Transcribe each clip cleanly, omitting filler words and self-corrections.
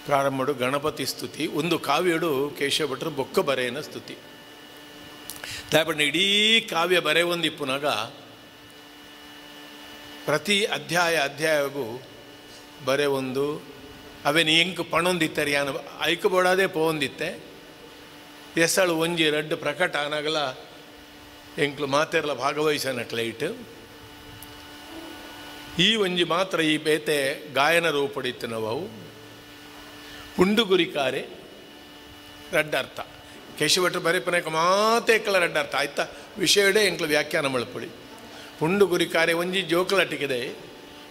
ಪ್ರಾರಂಭಡು ಗಣಪತಿ ಸ್ತುತಿ ಒಂದು ಕಾವ್ಯಡು ಕೇಶವ ಭಟ್ರು ಬೊಕ್ಕ ಬರೆಯನ ಸ್ತುತಿ. ದಾಯಪಂಡ ಇಡೀ ಕಾವ್ಯ ಬರೆ ಒಂದಿಪ್ಪುನಾಗ ಪ್ರತಿ ಅಧ್ಯಾಯ ಅಧ್ಯಾಯಗೂ ಬರೆ ಒಂದು ಅವೇನು ಎಂಕ್ ಪಣೊಂದಿತ್ತರಿ ಯಾನು ಐಕ್ ಬೋಡಾದೇ ಪೋಂದಿತ್ತೆ ಎಸಳು ಒಂಜಿ ರಡ್ಡು ಪ್ರಕಟ ಆನಾಗಲ ಎಂಕ್ಲು ಮಾತೆರ್ಲ ಭಾಗವಹಿಸನ ಕ್ಲೈಟ್ ಈ ಒಂಜಿ ಮಾತ್ರ ಈ ಬೇತೆ ಗಾಯನ ರೂಪಡಿತ್ತು ನಾವು ಪುಂಡುಗುರಿಕಾರೆ ರಡ್ಡರ್ಥ ಕೇಶವಟ್ರು ಬರೆಪನಕ ಮಾತೇಕಲ ರಡ್ಡರ್ಥ ಆಯ್ತಾ ವಿಷಯಡೇ ಎಂಕ್ಲು ವ್ಯಾಖ್ಯಾನ ಮಳಪುಡಿ ಪುಂಡುಗುರಿಕಾರೆ ಒಂಜಿ ಜೋಕಲಟಿಕಿದೆ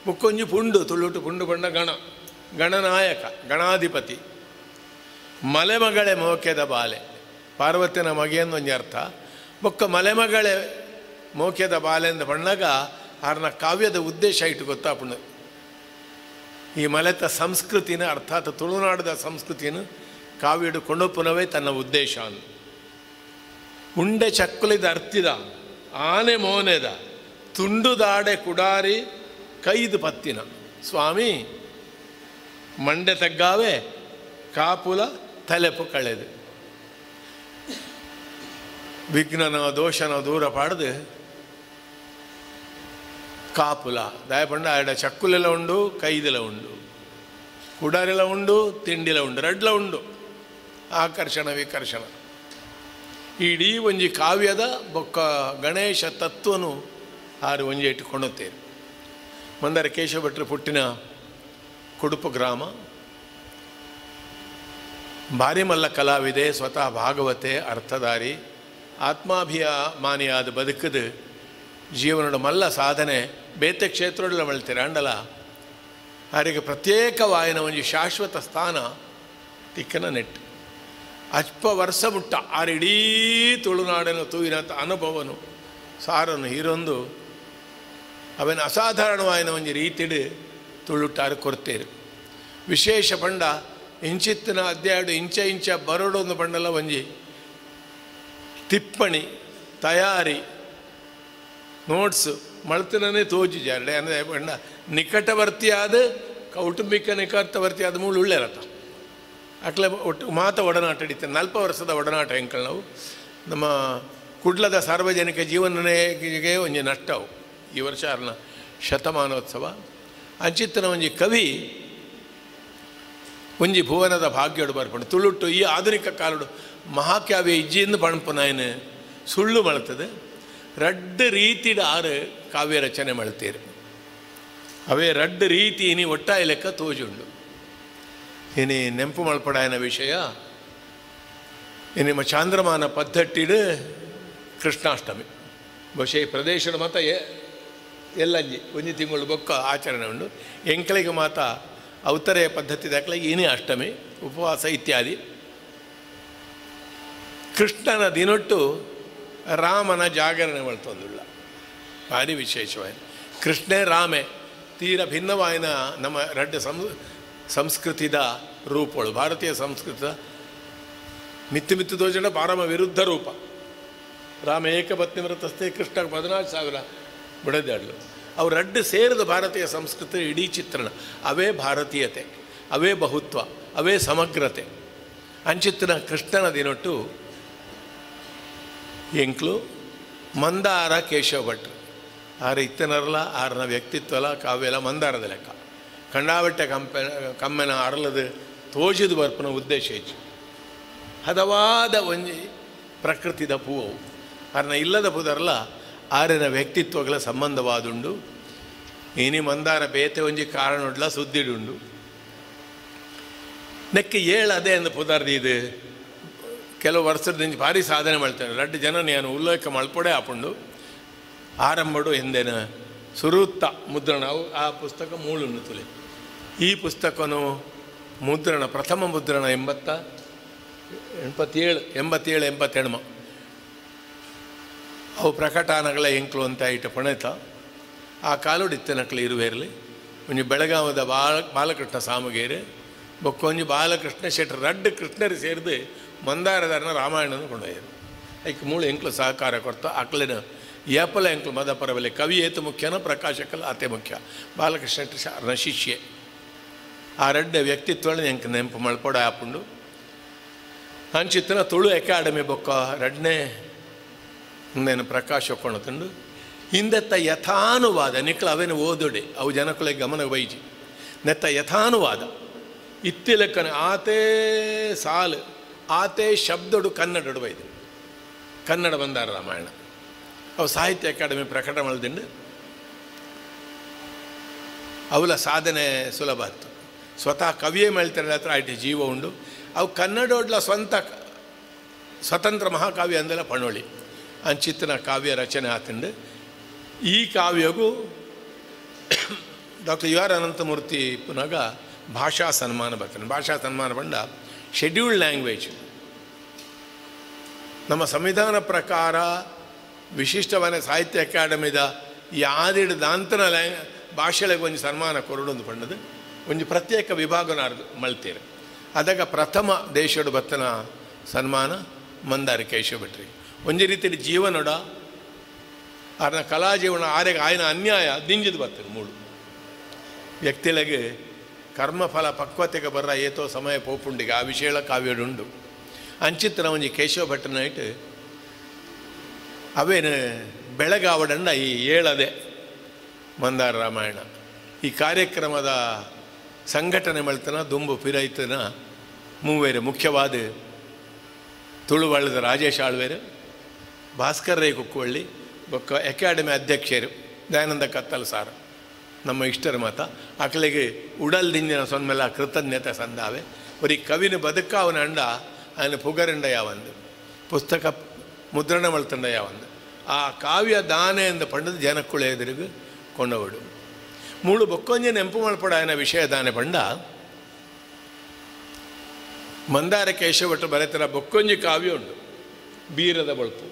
ಬುಕ್ಕೊಂಜಿ ಪುಂಡು ತುಳುಟು ಪುಂಡು ಬಣ್ಣ ಗಣ ಗಣನಾಯಕ ಗಣಾಧಿಪತಿ ಮಲೆಮಗಳೆ ಮೋಕೆದ ಬಾಲೆ ಪಾರ್ವತಿನ ಮಗೆಯನ್ನು ಒಂಜಿ ಅರ್ಥ ಬೊಕ್ಕ ಮಲೆಮಗಳೆ ಮೋಕೆದ ಬಾಲೆ ಅಂದ ಬಣ್ಣಗ ಆರ್ನ ಕಾವ್ಯದ ಉದ್ದೇಶ ಇಟ್ಟು ಗೊತ್ತಾಪುಂಡು ಈ ಮಲೆತ ಸಂಸ್ಕೃತಿನ ಅರ್ಥಾತ್ ತುಳುನಾಡದ ಸಂಸ್ಕೃತಿಯನ್ನು ಕಾವ್ಯಡು ಕೊಂಡೊಪ್ಪುನವೇ ತನ್ನ ಉದ್ದೇಶ ಅಂದು. ಉಂಡೆ ಚಕ್ಕುಲಿದ ಅರ್ತಿದ ಆನೆ ಮೋನೆದ ತುಂಡುದಾಡೆ ಕುಡಾರಿ ಕೈದು ಪತ್ತಿನ ಸ್ವಾಮಿ ಮಂಡೆ ತಗ್ಗಾವೆ ಕಾಪುಲ ತಲೆಪು ಕಳೆದು ವಿಘ್ನನ ದೋಷನ ದೂರ ಪಾಡ್ದು ಕಾಪುಲ ದಯಪಂಡ ಆಡ ಚಕ್ಕುಲೆಲ್ಲ ಉಂಡು ಕೈದೆಲ್ಲ ಉಂಡು ಕುಡಾರೆಲ್ಲ ಉಂಡು ತಿಂಡಿಲ ಉಂಡು ರಡ್ಲ ಉಂಡು ಆಕರ್ಷಣ ವಿಕರ್ಷಣ ಇಡೀ ಒಂಜಿ ಕಾವ್ಯದ ಬೊಕ್ಕ ಗಣೇಶ ತತ್ವನು ಆರು ಒಂಜಿ ಇಟ್ಟುಕೊಳ್ಳುತ್ತೇವೆ. ಮಂದಾರ ಕೇಶವ ಭಟ್ರು ಪುಟ್ಟಿನ ಕುಡುಪು ಗ್ರಾಮ ಭಾರಿ ಮಲ್ಲ ಕಲಾವಿದೆ ಸ್ವತಃ ಭಾಗವತೆ ಅರ್ಥಧಾರಿ ಆತ್ಮಾಭಿಮಾನಿಯಾದ ಬದುಕದು ಜೀವನದ ಮಲ್ಲ ಸಾಧನೆ ಬೇತೆ ಕ್ಷೇತ್ರದಲ್ಲಿ ಮಳ್ತೀರ ಅಂಡಲ ಅವರಿಗೆ ಪ್ರತ್ಯೇಕವಾಯಿನ ಒಂಜಿ ಶಾಶ್ವತ ಸ್ಥಾನ ತಿಕ್ಕನ ನೆಟ್ಟು ಅಲ್ಪ ವರ್ಷ ಮುಟ್ಟ ಆರಿಡೀ ತುಳುನಾಡನ್ನು ತೂಯಿನ ಅನುಭವನು ಸಾರನು ಹೀರೊಂದು ಅವನ ಅಸಾಧಾರಣವಾಯಿನ ಒಂಜಿ ರೀತಿಡು ತುಳುಟಾರು ಕೊರ್ತೇರು. ವಿಶೇಷ ಪಂಡ ಇಂಚಿತ್ತಿನ ಅಧ್ಯಾಯಡು ಇಂಚ ಇಂಚ ಬರೋಡೊಂದು ಪಂಡಲ ಒಂಜಿ ಟಿಪ್ಪಣಿ ತಯಾರಿ ನೋಟ್ಸ್ ಮಳ್ತಿನೇ ತೋಜಿ ಜಾರಡೆ ಅಂದರೆ ಪಂಡ ನಿಕಟವರ್ತಿಯಾದ ಕೌಟುಂಬಿಕ ನಿಕಟವರ್ತಿಯಾದ ಮೂಳು ಉಳ್ಳೇರತ್ತ ಅಟ್ಲೆ ಒಟ್ಟು ಮಾತ ಒಡನಾಟ ಹಿಡಿತೇನೆ. 40 ವರ್ಷದ ಒಡನಾಟ ಎಂಕಲ್ ನಾವು ನಮ್ಮ ಕುಡ್ಲದ ಸಾರ್ವಜನಿಕ ಜೀವನಗೆ ಒಂಜಿ ನಷ್ಟವು ಈ ವರ್ಷ ಅರ್ನ ಶತಮಾನೋತ್ಸವ. ಅಂಚಿತ್ತನ ಒಂಜಿ ಕವಿ ಒಂಜಿ ಭುವನದ ಭಾಗ್ಯಡು ಬರ್ಪಂಡು ತುಳುಟ್ಟು ಈ ಆಧುನಿಕ ಕಾಲಡು ಮಹಾಕಾವ್ಯ ಇಜ್ಜಿಂದ ಪಣಪುನಾಯನ ಸುಳ್ಳು ಮಳ್ತದೆ ರಡ್ಡು ರೀತಿಡ ಆರು ಕಾವ್ಯ ರಚನೆ ಮಾಡ್ತೀರಿ ಅವೇ ರಡ್ಡು ರೀತಿ ಇನಿ ಒಟ್ಟಾಯ ಲೆಕ್ಕ ತೋಜುಂಡು. ಇನಿ ನೆಂಪು ಮಲ್ಪಡಾಯನ ವಿಷಯ ನಿಮ್ಮ ಚಾಂದ್ರಮಾನ ಪದ್ಧತಿಡು ಕೃಷ್ಣಾಷ್ಟಮಿ ಬಹುಶಃ ಈ ಪ್ರದೇಶದ ಮಾತ ಎಲ್ಲಂಜಿ ಒಂಜಿ ತಿಂಗಳು ಬೊಕ್ಕ ಆಚರಣೆ ಉಂಡು. ಎಂಕಲಿಗೆ ಮಾತ ಅವತರೆಯ ಪದ್ಧತಿ ದಾಖಲೆ ಏನೇ ಅಷ್ಟಮಿ ಉಪವಾಸ ಇತ್ಯಾದಿ. ಕೃಷ್ಣನ ದಿನೊಟ್ಟು ರಾಮನ ಜಾಗರಣೆ ಮಳ್ತೊಂದುಳ್ಳ ಭಾರಿ ವಿಶೇಷವಾಯಿನ ಕೃಷ್ಣೇ ರಾಮೆ ತೀರ ಭಿನ್ನವಾಯಿನ ನಮ್ಮ ರಡ್ಡು ಸಂಸ್ಕೃತಿದ ರೂಪಗಳು ಭಾರತೀಯ ಸಂಸ್ಕೃತದ ಮಿತ್ತು ಮಿತ್ತು ದೋಜನ ಪಾರಮ ವಿರುದ್ಧ ರೂಪ. ರಾಮ ಏಕಪತ್ನಿ ವ್ರತಸ್ಥೆ ಕೃಷ್ಣ 14,000 ಬಿಡದಾಡ್ಲು ಅವು ರಡ್ಡು ಸೇರಿದ ಭಾರತೀಯ ಸಂಸ್ಕೃತಿ ಇಡೀ ಚಿತ್ರಣ ಅವೇ ಭಾರತೀಯತೆ ಅವೇ ಬಹುತ್ವ ಅವೇ ಸಮಗ್ರತೆ. ಅಂಚಿತ್ತಿನ ಕೃಷ್ಣನ ದಿನೊಟ್ಟು ಎಂಕ್ಲು ಮಂದಾರ ಕೇಶವ ಭಟ್ರು ಆರ ಇತ್ತನರಲ್ಲ ಆರನ ವ್ಯಕ್ತಿತ್ವಲ ಕಾವ್ಯಲ ಮಂದಾರದ ಲೆಕ್ಕ ಕಂಡಾವಟ್ಟೆ ಕಮ್ಮೆನ ಅರಲದು ತೋಜಿದು ಬರ್ಪನ ಉದ್ದೇಶ ಹೆಚ್ಚು ಹದವಾದ ಒಂಜಿ ಪ್ರಕೃತಿದ ಪೂವು ಆರನ ಇಲ್ಲದ ಪುದರಲ್ಲ ಆರಿನ ವ್ಯಕ್ತಿತ್ವಗಳ ಸಂಬಂಧವಾದುಂಡು. ಇನಿ ಮಂದಾರ ಬೇತೆ ಒಂಜಿ ಕಾರಣುಡ್ಲ ಸುದ್ದಿಡುಂಡು ನೆಕ್ಕೆ ಏಳು ಅದೇ ಅಂದು ಪುದರ್ದು ಇದು ಕೆಲವು ವರ್ಷದ ಭಾರಿ ಸಾಧನೆ ಮಾಡ್ತೇನೆ ರಡ್ಡು ಜನ ನಾನು ಉಲ್ಲೇಖ ಮಲ್ಪೊಡೆ ಆಪುಂಡು ಆರಂಭಡು ಎಂದೇನ ಸುರುತ್ತ ಮುದ್ರಣ ಅವು ಆ ಪುಸ್ತಕ ಮೂಳುಂಡು ತುಲೆ ಈ ಪುಸ್ತಕನು ಮುದ್ರಣ ಪ್ರಥಮ ಮುದ್ರಣ 87 87 88 ಅವು ಪ್ರಕಟನಗಳ ಎಂಕ್ಲು ಅಂತ ಇಟ್ಟು ಪಣೆತ ಆ ಕಾಲುಡಿತ್ತ ನಕಲು ಇರುವೇರಲಿ ಒಂಜಿ ಬೆಳಗಾವದ ಬಾಲಕೃಷ್ಣ ಸಾಮಗೇರು ಬೊಕ್ಕೊಂಜಿ ಬಾಲಕೃಷ್ಣ ಶೆಟ್ಟರ್ ರಡ್ಡು ಕೃಷ್ಣರು ಸೇರಿದು ಮಂದಾರದಾರನ ರಾಮಾಯಣನ ಕೊಂಡೊಯ್ಯರು. ಐಕ್ ಮೂಳು ಎಂಕ್ಲು ಸಹಕಾರ ಕೊಡ್ತ ಅಕ್ಲಿನ ಏಪಲ ಎಂಕ್ಲು ಮದ ಪರಬಲೆ ಕವಿ ಏತು ಮುಖ್ಯನ ಪ್ರಕಾಶಕಲ ಅತೆ ಮುಖ್ಯ ಬಾಲಕೃಷ್ಣ ಶೆಟ್ಟರ್ ಶಿಷ್ಯೆ. ಆ ರಡ್ಡೆ ವ್ಯಕ್ತಿತ್ವಗಳನ್ನ ಎಂಕ್ ನೆಂಪು ಮಲ್ಪೊಡ ಆಪುಂಡು. ಅಂಚಿತ್ತಿನ ತುಳು ಅಕಾಡೆಮಿ ಬೊಕ್ಕ ರಡ್ನೇ ಉಂದೇನು ಪ್ರಕಾಶ ಕೊಣತುಂಡು. ಹಿಂದೆತ್ತ ಯಥಾನುವಾದ ನಿಕ್ಲ ಅವೇನು ಓದುಡೆ ಅವು ಜನಕುಲೆ ಗಮನ ಬೈಜಿ. ನೆತ್ತ ಯಥಾನುವಾದ ಇತ್ತಿಲೆಕ್ಕನೆ ಆತೇ ಸಾಲು ಆತೇ ಶಬ್ದಡು ಕನ್ನಡಡು ಬೈದು ಕನ್ನಡ ಬಂದಾರ ರಾಮಾಯಣ ಅವು ಸಾಹಿತ್ಯ ಅಕಾಡೆಮಿ ಪ್ರಕಟ ಮಲ್ದಿಂಡು. ಅವಲ ಸಾಧನೆ ಸುಲಭ ಆಯ್ತು. ಸ್ವತಃ ಕವಿಯೇ ಮೇಳ್ತಾರೆ ಹತ್ರ ಆಯ್ತು ಜೀವ ಉಂಡು. ಅವು ಕನ್ನಡೋಡ್ಲ ಸ್ವಂತ ಸ್ವತಂತ್ರ ಮಹಾಕಾವ್ಯ ಅಂದೆಲ್ಲ ಪಣೋಳಿ ಅಂಚಿತ್ತಿನ ಕಾವ್ಯ ರಚನೆ ಆತಂಡು. ಈ ಕಾವ್ಯಗೂ ಡಾಕ್ಟರ್ you are Ananthamurthy ಪುನಗ ಭಾಷಾ ಸನ್ಮಾನ ಬರ್ತಾನೆ. ಭಾಷಾ ಸನ್ಮಾನ ಬಂಡ ಶೆಡ್ಯೂಲ್ಡ್ ಲ್ಯಾಂಗ್ವೇಜ್ ನಮ್ಮ ಸಂವಿಧಾನ ಪ್ರಕಾರ ವಿಶಿಷ್ಟವಾದ ಸಾಹಿತ್ಯ ಅಕಾಡೆಮಿದ ಯಾದಿಡು ದಾಂತನ ಲ್ಯಾಂಗ್ ಭಾಷೆಗಳಿಗೆ ಒಂದು ಸನ್ಮಾನ ಕೊರಡೊಂದು ಪಂಡದು ಒಂದು ಪ್ರತ್ಯೇಕ ವಿಭಾಗನ ಮಲ್ತೀರು. ಅದಾಗ ಪ್ರಥಮ ದೇಶಡು ಬತ್ತನ ಸನ್ಮಾನ ಮಂದಾರ ಕೇಶವ ಭಟ್ರಿ. ಒಂಜಿ ರೀತಿಯಲ್ಲಿ ಜೀವನಡ ಆರ್ನ ಕಲಾ ಜೀವನ ಆರೆಗೆ ಆಯನ ಅನ್ಯಾಯ ದಿಂಜಿದು ಬರ್ತದೆ. ಮೂಳು ವ್ಯಕ್ತಿಗಳಿಗೆ ಕರ್ಮಫಲ ಪಕ್ವತೆಗೆ ಬರ್ರ ಏತೋ ಸಮಯ ಪೋಪುಂಡಿಗೆ ಆ ವಿಷಯ ಕಾವ್ಯಡುಂಡು. ಅಂಚಿತ್ರ ಒಂಜಿ ಕೇಶವ ಭಟ್ಟನಾಯ್ತು ಅವೇನು ಬೆಳಗಾವಡಂಡ ಈ ಏಳದೆ ಮಂದಾರ ರಾಮಾಯಣ ಈ ಕಾರ್ಯಕ್ರಮದ ಸಂಘಟನೆ ಮಲ್ತನ ದುಂಬು ಪಿರೈತನ ಮೂವೇರು ಮುಖ್ಯವಾದ ತುಳುವಳ್ಳದ ರಾಜೇಶ್ ಆಳ್ವೇರು, ಭಾಸ್ಕರ್ ರೈ ಕುಕ್ಕುವಳ್ಳಿ, ಬೊಕ್ಕ ಅಕಾಡೆಮಿ ಅಧ್ಯಕ್ಷರು ದಯಾನಂದ ಕತ್ತಲ್ ಸಾರ್ ನಮ್ಮ ಇಷ್ಟರ ಮಾತ ಆಕಳಿಗೆ ಉಡಲ್ದಿಂಜಿನ ಸೊನ್ಮೆಲ್ಲ ಕೃತಜ್ಞತೆ ಸಂದಾವೆ. ಬರೀ ಕವಿನ ಬದುಕ ಅವನ ಅಂಡ ಅವನ ಪುಗರಂಡ ಯಾವಂದು ಪುಸ್ತಕ ಮುದ್ರಣ ಮಲ್ತಂಡ ಯಾವಂದು ಆ ಕಾವ್ಯ ದಾನೆ ಎಂದು ಪಂಡದ ಜನಕ್ಕುಳ ಎದುರಿಗೂ ಕೊಂಡವಡು. ಮೂಳು ಬೊಕ್ಕೊಂಜೆ ನೆಂಪು ಮಲ್ಪಡ ಆಯನ ವಿಷಯ ದಾನೆ ಪಂಡ ಮಂದಾರ ಕೇಶವ ಭಟ್ರು ಬರೆತರ ಬೊಕ್ಕೊಂಜಿ ಕಾವ್ಯ ಉಂಟು ಬೀರದ ಬೊಳ್ಪು.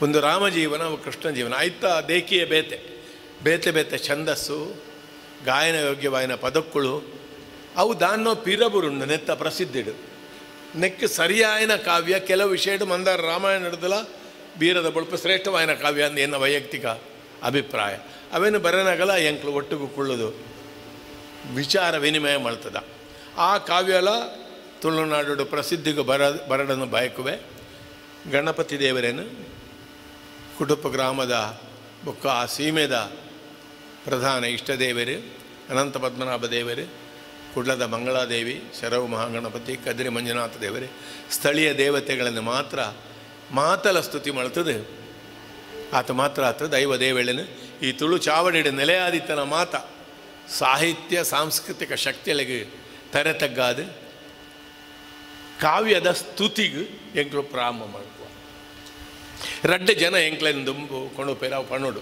ಒಂದು ರಾಮಜೀವನ ಕೃಷ್ಣ ಜೀವನ ಆಯ್ತಾ ದೇಕಿಯ ಬೇತೆ ಬೇತೆ ಬೇತೆ ಛಂದಸ್ಸು ಗಾಯನ ಯೋಗ್ಯವಾಯಿನ ಪದಕ್ಕುಳು ಅವು ದಾನ್ನೋ ಪಿರಬುರುಂಡು ನೆತ್ತ ಪ್ರಸಿದ್ಧಿಡು ನೆಕ್ ಸರಿಯಾಯನ ಕಾವ್ಯ ಕೆಲವು ವಿಷಯಡು ಮಂದಾರ ರಾಮಾಯಣ ಹಿಡ್ದಲ ಬೀರದ ಬೊಳ್ಪು ಶ್ರೇಷ್ಠವಾಯನ ಕಾವ್ಯ ಅಂದ ಎನ್ನ ವೈಯಕ್ತಿಕ ಅಭಿಪ್ರಾಯ. ಅವೇನು ಬರನಗಲ ಎಂಕ್ಲು ಒಟ್ಟಿಗೂ ಕುಳ್ಳದು ವಿಚಾರ ವಿನಿಮಯ ಮಾಡ್ತದ. ಆ ಕಾವ್ಯಲ ತುಳುನಾಡು ಪ್ರಸಿದ್ಧಿಗೂ ಬರಡನ್ನು ಬಯಕುವೆ. ಗಣಪತಿ ದೇವರೇನು ಕುಟುಂಬ ಗ್ರಾಮದ ಬೊಕ್ಕ ಆ ಸೀಮೆದ ಪ್ರಧಾನ ಇಷ್ಟದೇವರು ಅನಂತ ಪದ್ಮನಾಭ ದೇವರು, ಕುಡ್ಲದ ಮಂಗಳಾದೇವಿ, ಶರವು ಮಹಾಗಣಪತಿ, ಕದ್ರಿ ಮಂಜುನಾಥ ದೇವರು ಸ್ಥಳೀಯ ದೇವತೆಗಳನ್ನು ಮಾತ್ರ ಮಾತಲ ಸ್ತುತಿ ಮಾಡ್ತದೆ. ಆತ ಮಾತ್ರ ಆತ ದೈವ ದೇವೇಳನು ಈ ತುಳು ಚಾವಡಿಡ ನೆಲೆಯಾದಿತ್ತನ ಮಾತ ಸಾಹಿತ್ಯ ಸಾಂಸ್ಕೃತಿಕ ಶಕ್ತಿಗಳಿಗೆ ತರೆ ತಗ್ಗಾದು ಕಾವ್ಯದ ಸ್ತುತಿಗೆ ಎಂಕ್ಲು ಪ್ರಾರಂಭ ಮಾಡುವ ರಡ್ಡೆ ಜನ ಎಂಕ್ಲೆನ್ ದುಂಬು ಕೊಂಡು ಪೇರಾವು ಪಣೋಡು.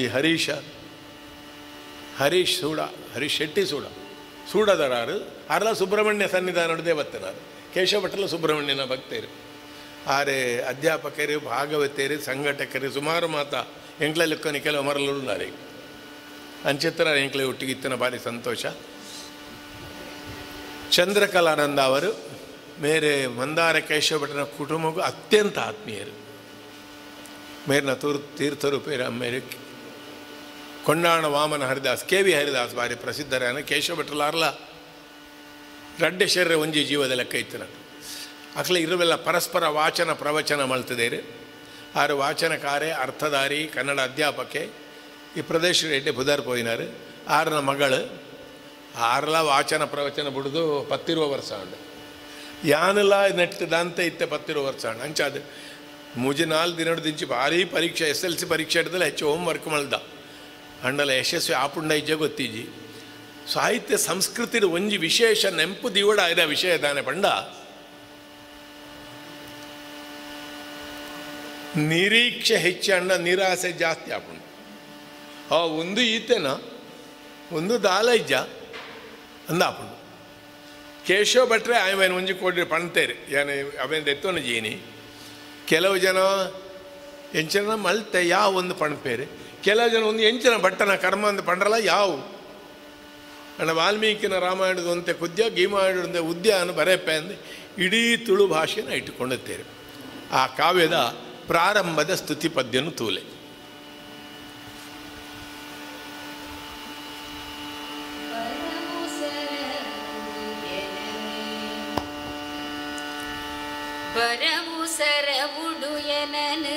ಈ ಹರೀಶ್ ಸೂಡ, ಹರೀಶ್ ಶೆಟ್ಟಿ ಸೂಡ ಸೂಡದರಾರು ಅರ್ಲ ಸುಬ್ರಹ್ಮಣ್ಯ ಸನ್ನಿಧಾನಡು ದೇವತ್ತನಾರು ಕೇಶವ ಭಟ್ರಲ ಸುಬ್ರಹ್ಮಣ್ಯನ ಭಕ್ತರು ಆರೆ ಅಧ್ಯಾಪಕರು ಭಾಗವತರು ಸಂಘಟಕರು ಸುಮಾರು ಮಾತ ಎಂಕ್ಲಲ್ಲಿ ಕೆಲವು ಮರಳುన్నారు ಅಂಚಿತ್ರ ಎಂಕ್ಲೆ ಒಟ್ಟಿಗೆ ಇತ್ತನ ಭಾರಿ ಸಂತೋಷ. ಚಂದ್ರಕಲಾನಂದ ಅವರು ಮೇರೆ ಮಂದಾರ ಕೇಶವ ಭಟ್ಟನ ಕುಟುಂಬಕ್ಕೂ ಅತ್ಯಂತ ಆತ್ಮೀಯರು. ಮೇರಿನ ತೀರ್ಥರು ಪೇರ ಮೇರೆ ಕೊಂಡಾಣ ವಾಮನ ಹರಿದಾಸ್ ಕೆ ವಿ ಹರಿದಾಸ್ ಭಾರಿ ಪ್ರಸಿದ್ಧರಾನ ಕೇಶವ ಭಟ್ರಲಾರ್ಲ ರಡ್ಡೆ ಶರೀರ ಒಂಜಿ ಜೀವದ ಲೆಕ್ಕ ಇತ್ತು. ಅಕ್ಲೆ ಇರುವೆಲ್ಲ ಪರಸ್ಪರ ವಾಚನ ಪ್ರವಚನ ಮಲ್ತದೇರು. ಆರು ವಾಚನಕಾರೆ ಅರ್ಥಧಾರಿ ಕನ್ನಡ ಅಧ್ಯಾಪಕೆ ಈ ಪ್ರದೇಶ ಎಡ್ಡೆ ಬುಧಾರ್ ಪೋಯಿನಾರು. ಆರನ ಮಗಳು ಆರ್ಲ ವಾಚನ ಪ್ರವಚನ ಬಿಡುದು 10 ವರ್ಷ ಉಂಡು ಯಾನೆಲ್ಲ ನೆಟ್ಟದಂತೆ ಇತ್ತೆ 10 ವರ್ಷ ಉಂಡು ಅಂಚಾದ ಮುಜಿ 4 ದಿನದ ದಿಂಚಿ ಭಾರಿ ಪರೀಕ್ಷೆ SLC ಪರೀಕ್ಷೆ ಹಿಡ್ದಲ್ಲ ಹೆಚ್ಚು ಹೋಮ್ ವರ್ಕ್ ಮಲ್ದ ಅಂಡಲ ಯಶಸ್ವಿ ಆಪುಂಡ ಇಜ್ಜ ಗೊತ್ತಿಜ್ಜಿ. ಸಾಹಿತ್ಯ ಸಂಸ್ಕೃತಿ ಒಂಜಿ ವಿಶೇಷ ನೆಂಪು ದಿವಡ ಆಯ್ದ ವಿಷಯ ದಾನೆ ಪಂಡ ನಿರೀಕ್ಷೆ ಹೆಚ್ಚಂಡ ನಿರಾಸೆ ಜಾಸ್ತಿ ಆಪುಂಡು. ಆ ಒಂದು ಈತೆನ ಒಂದು ದಾಲ ಇಜ್ಜ ಅಂದ ಆಪುಂಡು. ಕೇಶವ ಭಟ್ರೆ ಆಯ್ವೇನು ಒಂಜಿ ಕೋಟಿ ಪಣ್ತೇರು ಯಾನೆ ಅವೇನು ಎತ್ತೋನ ಜೀನಿ ಕೆಲವು ಜನ ಎಂಚನ ಮಲ್ತೆ ಯಾವ ಒಂದು ಪಣ್ಪೇರು ಕೆಲವು ಜನ ಒಂದು ಎಂಚಿನ ಭಟ್ಟನ ಕರ್ಮ ಅಂತ ಪಂಡ್ರಲ್ಲ ಯಾವು ಅಣ್ಣ ವಾಲ್ಮೀಕಿನ ರಾಮಾಯಣದ ಒಂತೆ ಕುದ್ಯ ಗೀಮಾಯಣದ ಉದ್ಯಾನ ಬರೆಪೆ ಅಂದು ಇಡೀ ತುಳು ಭಾಷೆನ ಇಟ್ಟುಕೊಳ್ಳುತ್ತೇವೆ. ಆ ಕಾವ್ಯದ ಪ್ರಾರಂಭದ ಸ್ತುತಿ ಪದ್ಯನು ತೂಲೆ. ಬರವು ಸರವುಡು ಎನನು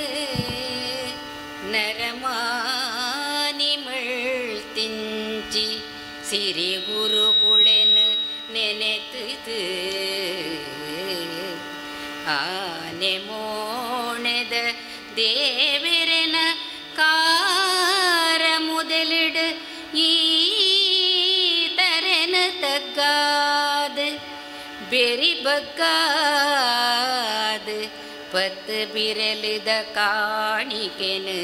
ನರಮಾನಿ ಮಳ್ತಿಂಚಿ ಸಿರಿ ಗುರುಕುಳೆನು ನೆನೆತು ಆನೆ ಮೋಣೆದ ದೇವರೆನ ಕಾರ முதலிடு ஈதரன தக்காது ಬೆರಿ ಬಗ್ಗಾದು ಪತ್ತು ಬಿರಲಿದ ಕಾಣಿಕೆನು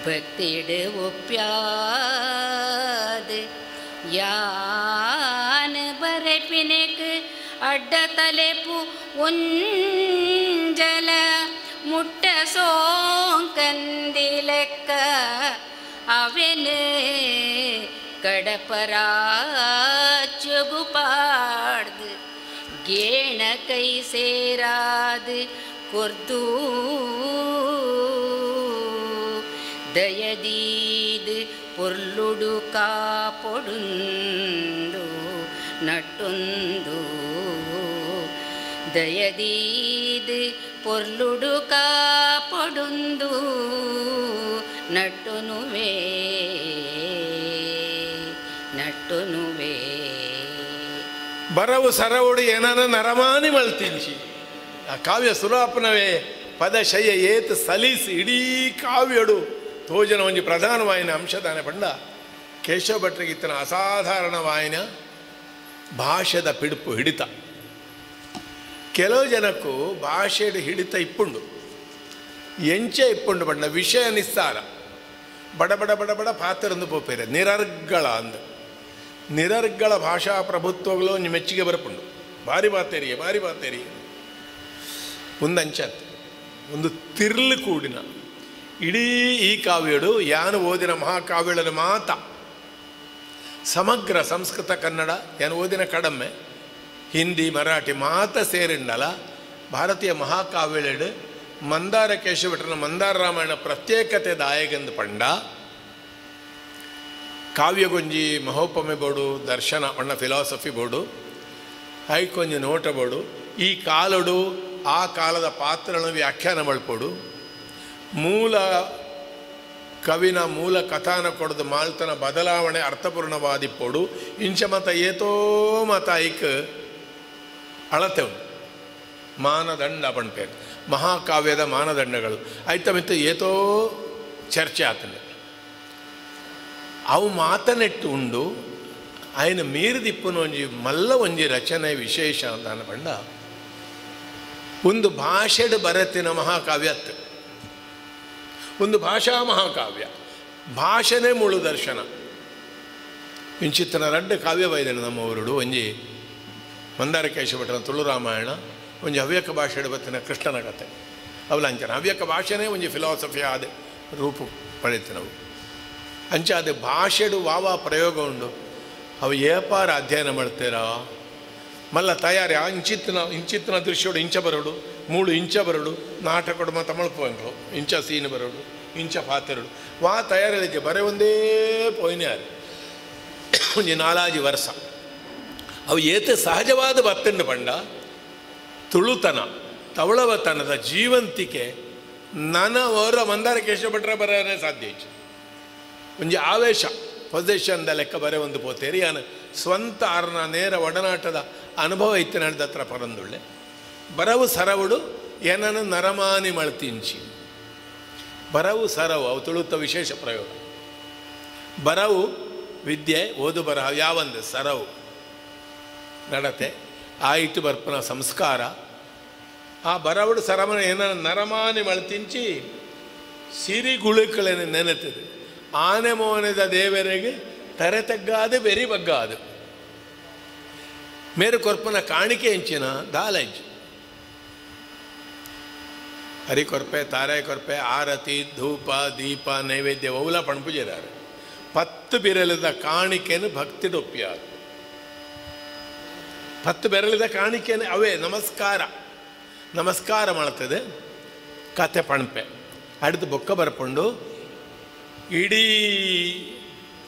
ಭಕ್ತಿಡು ಒಪ್ಪ್ಯಾದು ಯಾನ್ ಬರೆಪಿನೆಕ್ ಅಡ್ಡ ತಲೆಪು ಒಂಜಲ ಮುಟ್ಟ ಸೋಂಕಂದಿಲೆಕ್ಕ ಅವೆನು ಕಡಪರಾಚುಗು ಪಾಡ್ದು ಗೇಣ ಕೈ ಸೇರಾದು ಕೊರ್ದು ದಯದೀದು ಪೊರ್ಲುಡು ಕಾಪೊಡುಂದು ನಟ್ಟೊಂದು ದಯದೀದು ಪೊರ್ಲುಡು ಕಾಪೊಡುಂದು ನಟ್ಟುನುವೇ ನಟ್ಟುನುವೇ. ಬರವು ಸರವುಡು ಏನನ ನರಮಾನಿ ಮಲ್ತಿಂಚಿ ಆ ಕಾವ್ಯ ಸುರಾಪನವೇ ಪದಶಯ ಏತ್ ಸಲೀಸ್ ಇಡೀ ಕಾವ್ಯಡು ತೋಜನ ಒಂಜಿ ಪ್ರಧಾನವಾಯಿನ ಅಂಶದಾನೆ ಪಂಡ ಕೇಶವ ಭಟ್ರಿಗೆ ಇತ್ತನ ಅಸಾಧಾರಣವಾಯಿನ ಭಾಷೆದ ಪಿಡುಪು ಹಿಡಿತ. ಕೆಲವು ಜನಕ್ಕೂ ಭಾಷೆಡು ಹಿಡಿತ ಇಪ್ಪುಂಡು ಎಂಚೆ ಇಪ್ಪುಂಡು ಪಂಡ ವಿಷಯ ನಿಸ್ಸಾರ ಬಡ ಬಡ ಬಡ ಬಡ ಪಾತ್ರಂದು ಪೋಪೇರೆ ನಿರರ್ಗಳ ಅಂದು ನಿರರ್ಗಳ ಭಾಷಾ ಪ್ರಭುತ್ವಗಳು ಒಂಜಿ ಮೆಚ್ಚುಗೆ ಬರಪುಂಡು ಭಾರಿ ಬಾತೇರಿಯೆ ಭಾರಿ ಬಾತೇರಿಯೆ ಒಂದು ಅಂಚತ್ ಒಂದು ತಿರ್ಲು ಕೂಡಿನ ಇಡೀ ಈ ಕಾವ್ಯಡು ಯಾನು ಓದಿನ ಮಹಾಕಾವ್ಯಗಳ ಮಾತ ಸಮಗ್ರ ಸಂಸ್ಕೃತ ಕನ್ನಡ ಯಾನು ಓದಿನ ಕಡಮೆ ಹಿಂದಿ ಮರಾಠಿ ಮಾತ ಸೇರಿಂಡಲ ಭಾರತೀಯ ಮಹಾಕಾವ್ಯಳೆಡು ಮಂದಾರ ಕೇಶವಭಟ್ಟನ ಮಂದಾರ ರಾಮಾಯಣ ಪ್ರತ್ಯೇಕತೆ ದಾಯಗಂದು ಪಂಡ ಕಾವ್ಯಗೊಂಜಿ ಮಹೋಪಮೆ ಬೋಡು ದರ್ಶನ ಬಣ್ಣ ಫಿಲಾಸಫಿ ಬೋಡು ಐಕೊಂಜಿ ನೋಟ ಬೋಡು ಈ ಕಾಲಡು ಆ ಕಾಲದ ಪಾತ್ರಗಳನ್ನು ವ್ಯಾಖ್ಯಾನ ಮಲ್ಪೋಡು ಮೂಲ ಕವಿನ ಮೂಲ ಕಥಾನ ಕೊಡದು ಮಾಲ್ತನ ಬದಲಾವಣೆ ಅರ್ಥಪೂರ್ಣವಾದಿಪ್ಪೋಡು ಇಂಚ ಮತ ಏತೋ ಮತ ಐಕ್ ಅಳತೆ ಉಂಟು ಮಾನದಂಡ ಪಣ್ಪೇರು ಮಹಾಕಾವ್ಯದ ಮಾನದಂಡಗಳು ಐತ ಮಿತ್ತ ಏತೋ ಚರ್ಚೆ ಆತಂದೆ ಅವು ಮಾತನೆಟ್ಟು ಉಂಡು ಆಯ್ನ ಮೀರಿದಿಪ್ಪುನ ಒಂಜಿ ಮಲ್ಲ ಒಂಜಿ ರಚನೆ ವಿಶೇಷ ಅಂತ ಪಂಡ ಒಂದು ಭಾಷೆಡು ಬರತ್ತಿನ ಮಹಾಕಾವ್ಯತ್ತು ಒಂದು ಭಾಷಾ ಮಹಾಕಾವ್ಯ ಭಾಷೆನೇ ಮುಳು ದರ್ಶನ. ಇಂಚಿತ್ತನ ರಡ್ಡ ಕಾವ್ಯ ಬೈದನು ನಮ್ಮ ಊರುಡು ಒಂಜಿ ಮಂದಾರ ಕೇಶಭಟ್ಟನ ತುಳು ರಾಮಾಯಣ ಒಂಜಿ ಹವ್ಯಕ ಭಾಷೆಡು ಬತ್ತಿನ ಕೃಷ್ಣನ ಕತೆ ಅವಲಂಚನ ಹವ್ಯಕ ಭಾಷೆನೇ ಒಂಜಿ ಫಿಲಾಸಫಿ ಆದ ರೂಪು ಪಡೆಯುತ್ತೆ. ಅಂಚ ಅದು ಭಾಷೆಡು ವಾವಾ ಪ್ರಯೋಗ ಉಂಡು ಅವು ಏಪಾರ ಅಧ್ಯಯನ ಮಾಡ್ತೀರಾ ಮಲ್ಲ ತಯಾರಿ ಆ ಇಂಚಿತ್ತಿನ ಇಂಚಿತ್ತಿನ ದೃಶ್ಯೋಡು ಇಂಚ ಬರೋಡು ಮೂಳು ಇಂಚ ಬರೋಡು ನಾಟಕಡು ಮತ್ತು ಮಳ್ಪುವಂಗಳು ಇಂಚ ಸೀನ್ ಬರೋಡು ಇಂಚ ಪಾತೆರಡು ವಾ ತಯಾರಿಲಿಕ್ಕೆ ಬರೆ ಒಂದೇ ಪೋಯಿನಾರು ಒಂಜಿ ನಾಲಾಜಿ ವರ್ಷ ಅವು ಏತೆ ಸಹಜವಾದ ಬತ್ತಂಡು ಪಂಡ ತುಳುತನ ತವಳವತನದ ಜೀವಂತಿಕೆ ನನ್ನ ಅವರ ಮಂದಾರ ಕೇಶವ ಭಟ್ರ ಬರೋನೇ ಸಾಧ್ಯ ಇತ್ತು. ಒಂಜಿ ಆವೇಶ ಪೊಸಿಷನ್ದ ಲೆಕ್ಕ ಬರೆ ಒಂದು ಪೋತೇರಿ ಯಾನು ಸ್ವಂತ ಆರ್ನ ನೇರ ಒಡನಾಟದ ಅನುಭವ ಇತ್ತು ನಡೆದ ಹತ್ರ ಪರಂದುಳ್ಳೆ ಬರವು ಸರವುಡು ಏನನ್ನು ನರಮಾನಿ ಮಳ್ತಿಂಚಿ ಬರವು ಸರವು ಅವು ತುಳುತ್ತ ವಿಶೇಷ ಪ್ರಯೋಗ. ಬರವು ವಿದ್ಯೆ ಓದು ಬರಹ ಯಾವಂದು ಸರವು ನಡತೆ ಆಯಿತು ಬರ್ಪನ ಸಂಸ್ಕಾರ ಆ ಬರವುಡು ಸರಮನ ಏನನ್ನು ನರಮಾನಿ ಮಳ್ತಿಂಚಿ ಸಿರಿಗುಳುಕಳನ್ನು ನೆನೆತದೆ ಆನೆ ಮೋನದ ದೇವರಿಗೆ ತರೆ ತಗ್ಗಾದು ಬೆರಿ ಬಗ್ಗಾದು ಮೇರು ಕೊರ್ಪನ ಕಾಣಿಕೆ ಎಂಚಿನ ದಾಲಂಚು ಹರಿ ಕೊರ್ಪೆ ತಾರೆ ಕೊರ್ಪೆ ಆರತಿ ಧೂಪ ದೀಪ ನೈವೇದ್ಯ ಒವ್ಲ ಪಣಪುಜೆರಾರು 10 ಬಿರಲಿದ ಕಾಣಿಕೆಯನ್ನು ಭಕ್ತಿ ಡೊಪ್ಪಿಯಾರು 10 ಬೆರಳಿದ ಕಾಣಿಕೆಯನ್ನು ಅವೇ ನಮಸ್ಕಾರ ನಮಸ್ಕಾರ ಮಾಡ್ತದೆ ಕತೆ ಪಣಪೆ ಅಡ್ದು ಬೊಕ್ಕ ಬರ್ಪಂಡು ಇಡೀ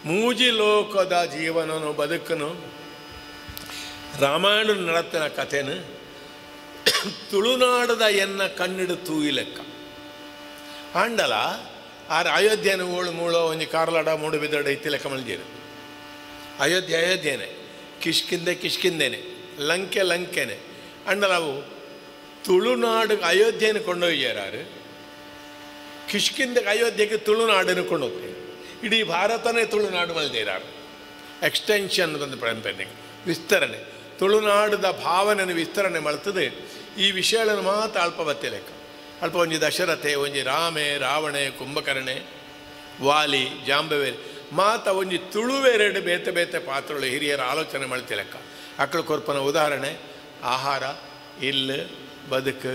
ಮೂಜಿ ಲೋಕದ ಜೀವನನು ಬದುಕನು ರಾಮಾಯಣ ನಡತಿನ ಕಥೆನು ತುಳುನಾಡದ ಎನ್ನ ಕಣ್ಣಿಡು ತೂಯಿ ಲೆಕ್ಕ ಆಂಡಲ ಆರ್ ಅಯೋಧ್ಯೆನ ಓಳು ಮೂಳೋ ಒಂಜಿ ಕಾರ್ಲಾಡ ಮೂಡು ಬಿದ್ದಡ ಇತ್ತಿ ಲೆಕ್ಕ ಮಲ್ಜೇರು. ಅಯೋಧ್ಯೆ ಅಯೋಧ್ಯೆನೆ, ಕಿಷ್ಕಿಂದೆ ಕಿಷ್ಕಿಂದೇನೆ, ಲಂಕೆ ಲಂಕೆನೆ. ಅಂಡಲ ಅವು ತುಳುನಾಡು ಅಯೋಧ್ಯೆನ ಕೊಂಡೊಯ್ಯಾರು, ಕಿಷ್ಕಿಂದಕ್ಕೆ ಅಯೋಧ್ಯೆಗೆ ತುಳುನಾಡನ್ನು ಕೊಂಡೋಗ್ತೇವೆ. ಇಡೀ ಭಾರತನೇ ತುಳುನಾಡು ಮಲ್ದೇರಾರು. ಎಕ್ಸ್ಟೆನ್ಷನ್ ಬಂದು ಪರಂಪರೆ ವಿಸ್ತರಣೆ, ತುಳುನಾಡದ ಭಾವನೆಯನ್ನು ವಿಸ್ತರಣೆ ಮಾಡ್ತದೆ. ಈ ವಿಷಯಗಳನ್ನು ಮಾತ್ರ ಅಲ್ಪ ಬತ್ತೆ ಲೆಕ್ಕ. ಅಲ್ಪ ಒಂಜಿ ದಶರಥೆ, ಒಂಜಿ ರಾಮೆ, ರಾವಣೆ, ಕುಂಭಕರ್ಣೆ, ವಾಲಿ, ಜಾಂಬವೇರಿ ಮಾತ ಒಂಜಿ ತುಳುವೆರಡು ಬೇತೆ ಬೇತೆ ಪಾತ್ರಗಳು ಹಿರಿಯರ ಆಲೋಚನೆ ಮಾಡ್ತಿ ಲೆಕ್ಕ. ಅಕ್ಕಳು ಕೊರ್ಪನ ಉದಾಹರಣೆ ಆಹಾರ ಇಲ್ಲು ಬದುಕು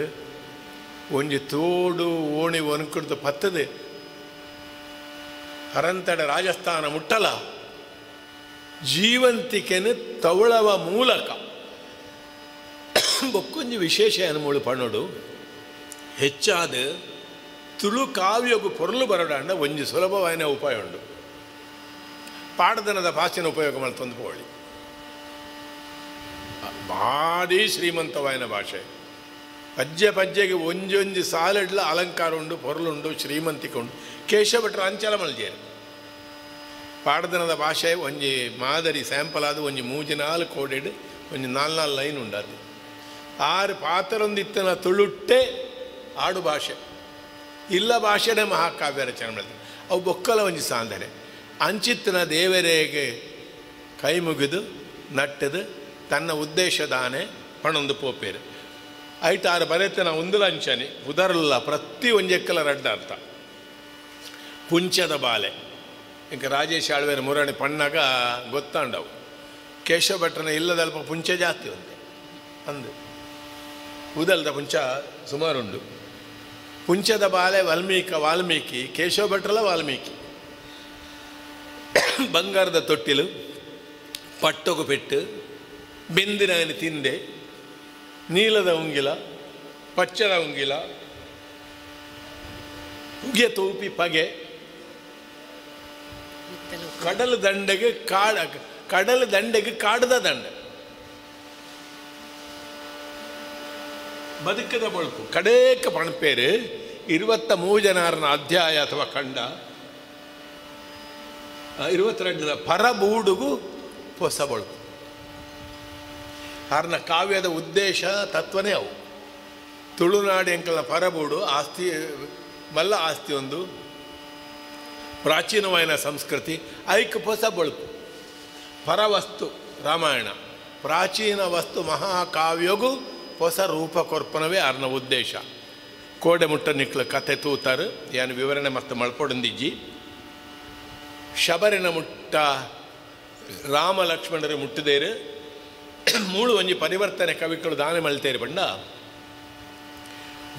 ಒಂಜಿ ತೋಡು ಓಣಿ ಒಣಕುಡ್ದು ಪತ್ತದು ಅರಂತಡೆ ರಾಜಸ್ಥಾನ ಮುಟ್ಟಲ ಜೀವಂತಿಕೆನು ತವಳವ ಮೂಲಕ ಬೊಕ್ಕೊಂಜಿ ವಿಶೇಷ ಅನುಮೂಳು ಪಣ್ಣೋಡು ಹೆಚ್ಚಾದ ತುಳು ಕಾವ್ಯಗು ಪೊರಲು ಬರಡಾಂಡ ಒಂಜಿ ಸುಲಭವಾದ ಉಪಾಯ ಉಂಡು. ಪಾಡದನದ ಭಾಷೆನ ಉಪಯೋಗ ಮಾಡ್ತಂದು ಪೋಳಿ ಭಾರಿ ಶ್ರೀಮಂತವಾಯಿನ ಭಾಷೆ. ಪಜ್ಜೆ ಪಜ್ಜೆಗೆ ಒಂಜೊಂಜಿ ಸಾಲಿಡ್ಲ ಅಲಂಕಾರ ಉಂಡು, ಪೊರಲುಂಡು, ಶ್ರೀಮಂತಿಕೆ ಉಂಡು. ಕೇಶವ ಭಟ್ರ ಅಂಚಲ ಮಲ್ಜೇರು ಪಾಡದನದ ಭಾಷೆ ಒಂಜಿ ಮಾದರಿ ಸ್ಯಾಂಪಲ್ ಆದ ಒಂಜಿ ಮೂಜಿ ನಾಲ್ಕು ಕೋಡಿಡು ಒಂಜಿ ನಾಲ್ಕು ನಾಲ್ಕು ಲೈನ್ ಉಂಡಾದು ಆರು ಪಾತ್ರೊಂದಿತ್ತನ ತುಳುಟ್ಟೆ ಆಡು ಭಾಷೆ ಇಲ್ಲ ಭಾಷೆನೇ ಮಹಾಕಾವ್ಯ ರಚನೆ ಮಾಡ್ತಾರೆ. ಅವು ಬೊಕ್ಕಲ ಒಂಜಿ ಸಾಧನೆ. ಅಂಚಿತ್ತನ ದೇವರಿಗೆ ಕೈ ಮುಗಿದು ನಟ್ಟದು ತನ್ನ ಉದ್ದೇಶದಾನೆ ಪಣೊಂದು ಪೋಪೇರು ಐಟ್ ಆರು ಬರೆತನ ಒಂದುಲ ಅಂಚನೆ ಉದರಲ್ಲ ಪ್ರತಿ ಒಂಜೆಕ್ಕಲ ರಡ್ಡ ಅರ್ಥ. ಪುಂಚದ ಬಾಲೆ ಈಗ ರಾಜೇಶ್ ಆಳ್ವೇರ ಮುರಣಿ ಪಣ್ಣಾಗ ಗೊತ್ತಾಂಡವು ಕೇಶವ ಭಟ್ರನ ಇಲ್ಲದಲ್ಪ ಪುಂಚ ಜಾಸ್ತಿ ಅಂತೆ ಅಂದು ಉದಲ್ದ ಪುಂಚ ಸುಮಾರುಂಡು. ಪುಂಚದ ಬಾಲೆ ವಾಲ್ಮೀಕಿ ಕೇಶವ ಭಟ್ರಲ ವಾಲ್ಮೀಕಿ. ಬಂಗಾರದ ತೊಟ್ಟಿಲು ಪಟ್ಟೊಗು ಪೆಟ್ಟು ಬೆಂದಿನ ತಿಂದೆ ನೀಲದ ಉಂಗಿಲ ಪಚ್ಚದ ಉಂಗಿಲ ಉಗೆ ತೂಪಿ ಪಗೆ ಕಡಲ ದಂಡೆಗೆ ಕಾಡ ಕಡಲ ದಂಡೆಗೆ ಕಾಡದ ದಂಡೆ ಬದುಕದ ಬಳುಕು ಕಡೇಕ ಪಣಪೇರು 23 ಜನರನ್ನ ಅಧ್ಯಾಯ ಅಥವಾ ಖಂಡ 22 ಪರಬೂಡುಗು ಹೊಸ ಬಳುಕು. ಆರ್ನ ಕಾವ್ಯದ ಉದ್ದೇಶ ತತ್ವನೇ ಅವು. ತುಳುನಾಡು ಎಂಕಲ್ನ ಪರಬೂಡು ಆಸ್ತಿ ಮಲ್ಲ ಆಸ್ತಿ ಒಂದು ಪ್ರಾಚೀನವಾಯಿನ ಸಂಸ್ಕೃತಿ ಐಕ್ ಹೊಸ ಬಳುಕು ಪರವಸ್ತು ರಾಮಾಯಣ ಪ್ರಾಚೀನ ವಸ್ತು ಮಹಾಕಾವ್ಯಗೂ ಹೊಸ ರೂಪ ಕೊರ್ಪನವೇ ಆರ್ನ ಉದ್ದೇಶ. ಕೋಡೆ ಮುಟ್ಟ ನಿಕ್ಲ ಕತೆ ತೂತಾರು ಏನು ವಿವರಣೆ ಮತ್ತೆ ಮಳ್ಪೊಡಂದಿಜ್ಜಿ. ಶಬರಿನ ಮುಟ್ಟ ರಾಮ ಲಕ್ಷ್ಮಣರು ಮುಟ್ಟಿದೇರು ಮೂಳು ಒಂಜಿ ಪರಿವರ್ತನೆ ಕವಿಗಳು ದಾನ ಮಳ್ತೇರು ಬಂಡ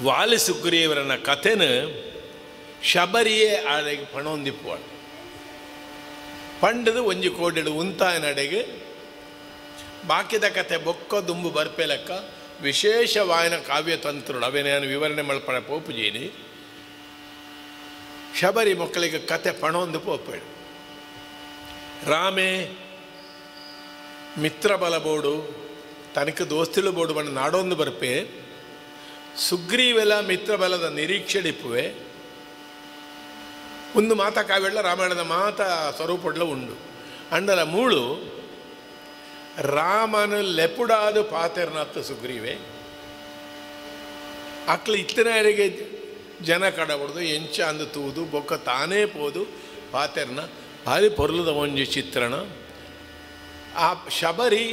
ವಾಲಿ ಸುಗ್ರೀವರನ ಕಥೆನ ಶಬರಿಯೇ ಆಡೆಗೆ ಪಣೊಂದಿಪ್ಪುವಾಳು ಪಂಡದು ಒಂಜಿ ಕೋಡೆಡು ಉಂತಾಯನಡೆಗೆ ಬಾಕಿದ ಕಥೆ ಬೊಕ್ಕ ದುಂಬು ಬರ್ಪೆ ಲೆಕ್ಕ ವಿಶೇಷವಾಯನ ಕಾವ್ಯತಂತ್ರಳು ಅವೇನೇನು ವಿವರಣೆ ಮಲ್ಪಣ ಪೋಪುಜೀನಿ. ಶಬರಿ ಮಕ್ಕಳಿಗೆ ಕತೆ ಪಣೊಂದು ಪೋಪೇಳು. ರಾಮೇ ಮಿತ್ರ ಬಲ ಬೋಡು ತನಕ ದೋಸ್ತಿಳು ಬೋಡು ಬಣ್ಣ ನಾಡೊಂದು ಬರ್ಪೆ ಸುಗ್ರೀವೆಲ್ಲ ಮಿತ್ರ ಬಲದ ನಿರೀಕ್ಷೆಡಿಪ್ಪುವೆ ಒಂದು ಮಾತಾ ಕಾವ್ಯಳ್ಳ ರಾಮಾಯಣದ ಮಾತಾ ಸ್ವರೂಪಡ್ಲ ಉಂಡು. ಅಂಡಲ ಮೂಳು ರಾಮನ ಲೆಪುಡಾದ ಪಾತೆರ್ನತ್ತು ಸುಗ್ರೀವೆ ಅಕ್ಲು ಇತ್ತನರಿಗೆ ಜನ ಕಡಬಡ್ದು ಎಂಚ ಅಂದು ತೂದು ಬೊಕ್ಕ ತಾನೇ ಪೋದು ಪಾತೆರ್ನ ಭಾರಿ ಪೊರ್ಲದ ಒಂಜಿ ಚಿತ್ರಣ. ಆ ಶಬರಿ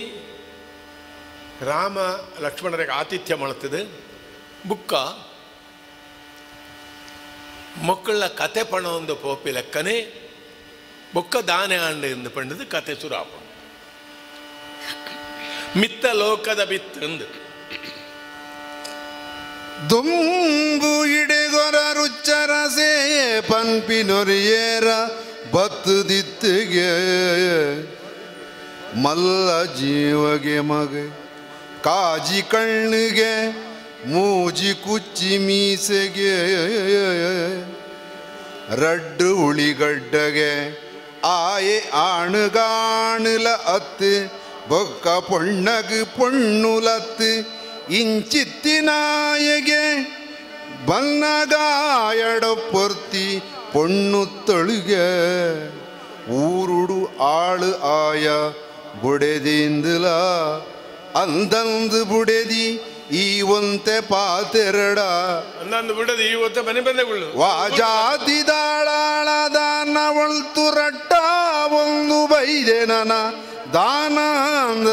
ರಾಮ ಲಕ್ಷ್ಮಣರಿಗೆ ಆತಿಥ್ಯ ಮಾಡ್ತದೆ ಬುಕ್ಕ ಮಕ್ಕಳ ಕತೆ ಪಣ ಒಂದು ಪೋಪಿ ಲೆಕ್ಕನೆ ಬೊಕ್ಕ ದಾನೆ ಆಂಡೆ ಎಂದು ಪಂಡದು ಕತೆ ಸುರಾಪ ಮಿತ್ತ ಲೋಕದ ಬಿತ್ತಂದು ದುಂಬು ಇಡೆಗೊರ ರುಚ್ಚರಸೇ ಪನ್ಪಿನೊರಿಯೇರ ಬತ್ತುದಿತ್ತಿಗೆ ಮಲ್ಲ ಜೀವಗೆ ಮಗ ಕಾಜಿ ಕಣ್ಣಿಗೆ ಮೂಜಿ ಕುಚ್ಚಿ ಮೀಸೆಗೆ ರಡ್ಡು ಉಳಿಗಡ್ಡಗೆ ಆಯೆ ಆಣುಗಾಣುಲ ಅತ್ತು ಬೊಕ್ಕ ಪೊಣ್ಣಗು ಪೊಣ್ಣುಲತ್ತು ಇಂಚಿತ್ತಿನಾಯಗೆ ಬನ್ನಗಾಯಡ ಪೊರ್ತಿ ಪೊಣ್ಣು ತೊಳುಗೆ ಊರುಡು ಆಳು ಆಯ ಬುಡೆದಿಂದಲ ಅಂದಂದು ಬುಡೆದಿ ಈ ಒಂತೆ ಪಾತೆರಡ ಅಂದಂದು ಬುಡದಿ ಈ ಒಂತೆ ಮನೆ ಬಂದೆಗಳು ವಾಜಾತಿದಾಳಾಳದ ನವಳ್ತು ರಟ್ಟ ಒಂದು ಬೈದೆ ನನ ದಾನಾಂದ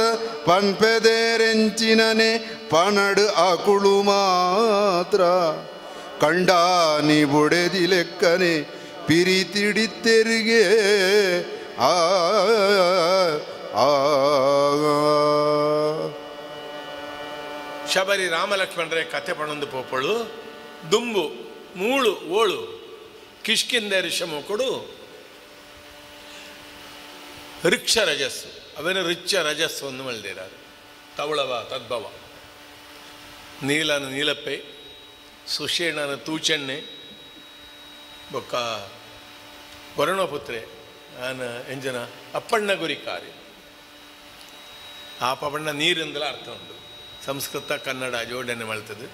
ಪನ್ಪೆದೇರೆಂಚಿನನೆ ಪನಡು ಅಕುಳು ಮಾತ್ರ ಕಂಡಾನಿ ಬುಡೆದಿ ಲೆಕ್ಕನೆ ಪಿರಿತಿಡಿತ್ತೆರಿಗೆ ಆ ಆ. ಶಬರಿ ರಾಮಲಕ್ಷ್ಮಣರೇ ಕತೆ ಪಣೊಂದು ಪೋಪಳು ದುಂಬು ಮೂಳು ಓಳು ಕಿಷ್ಕಿಂದೆ ಋಷಮುಖುಡು ಋಕ್ಷ ರಜಸ್ಸು ಅವೇನು ಋಚ್ಚ ರಜಸ್ಸು ಒಂದು ಮಲ್ದಿರ ತವಳವ ತದ್ಭವ ನೀಲನ ನೀಲಪ್ಪೆ ಸುಷೇಣನ ತೂಚೆಣ್ಣೆ ಬೊಕ್ಕ ವರುಣಪುತ್ರೆ ಆನ ಎಂಜನ ಅಪ್ಪಣ್ಣ ಗುರಿಕಾರಿ ಆ ಪವಣ್ಣ ನೀರಿಂದಲ ಅರ್ಥ ಉಂಟು. ಸಂಸ್ಕೃತ ಕನ್ನಡ ಜೋಡಣೆ ಮಾಡ್ತದೆ.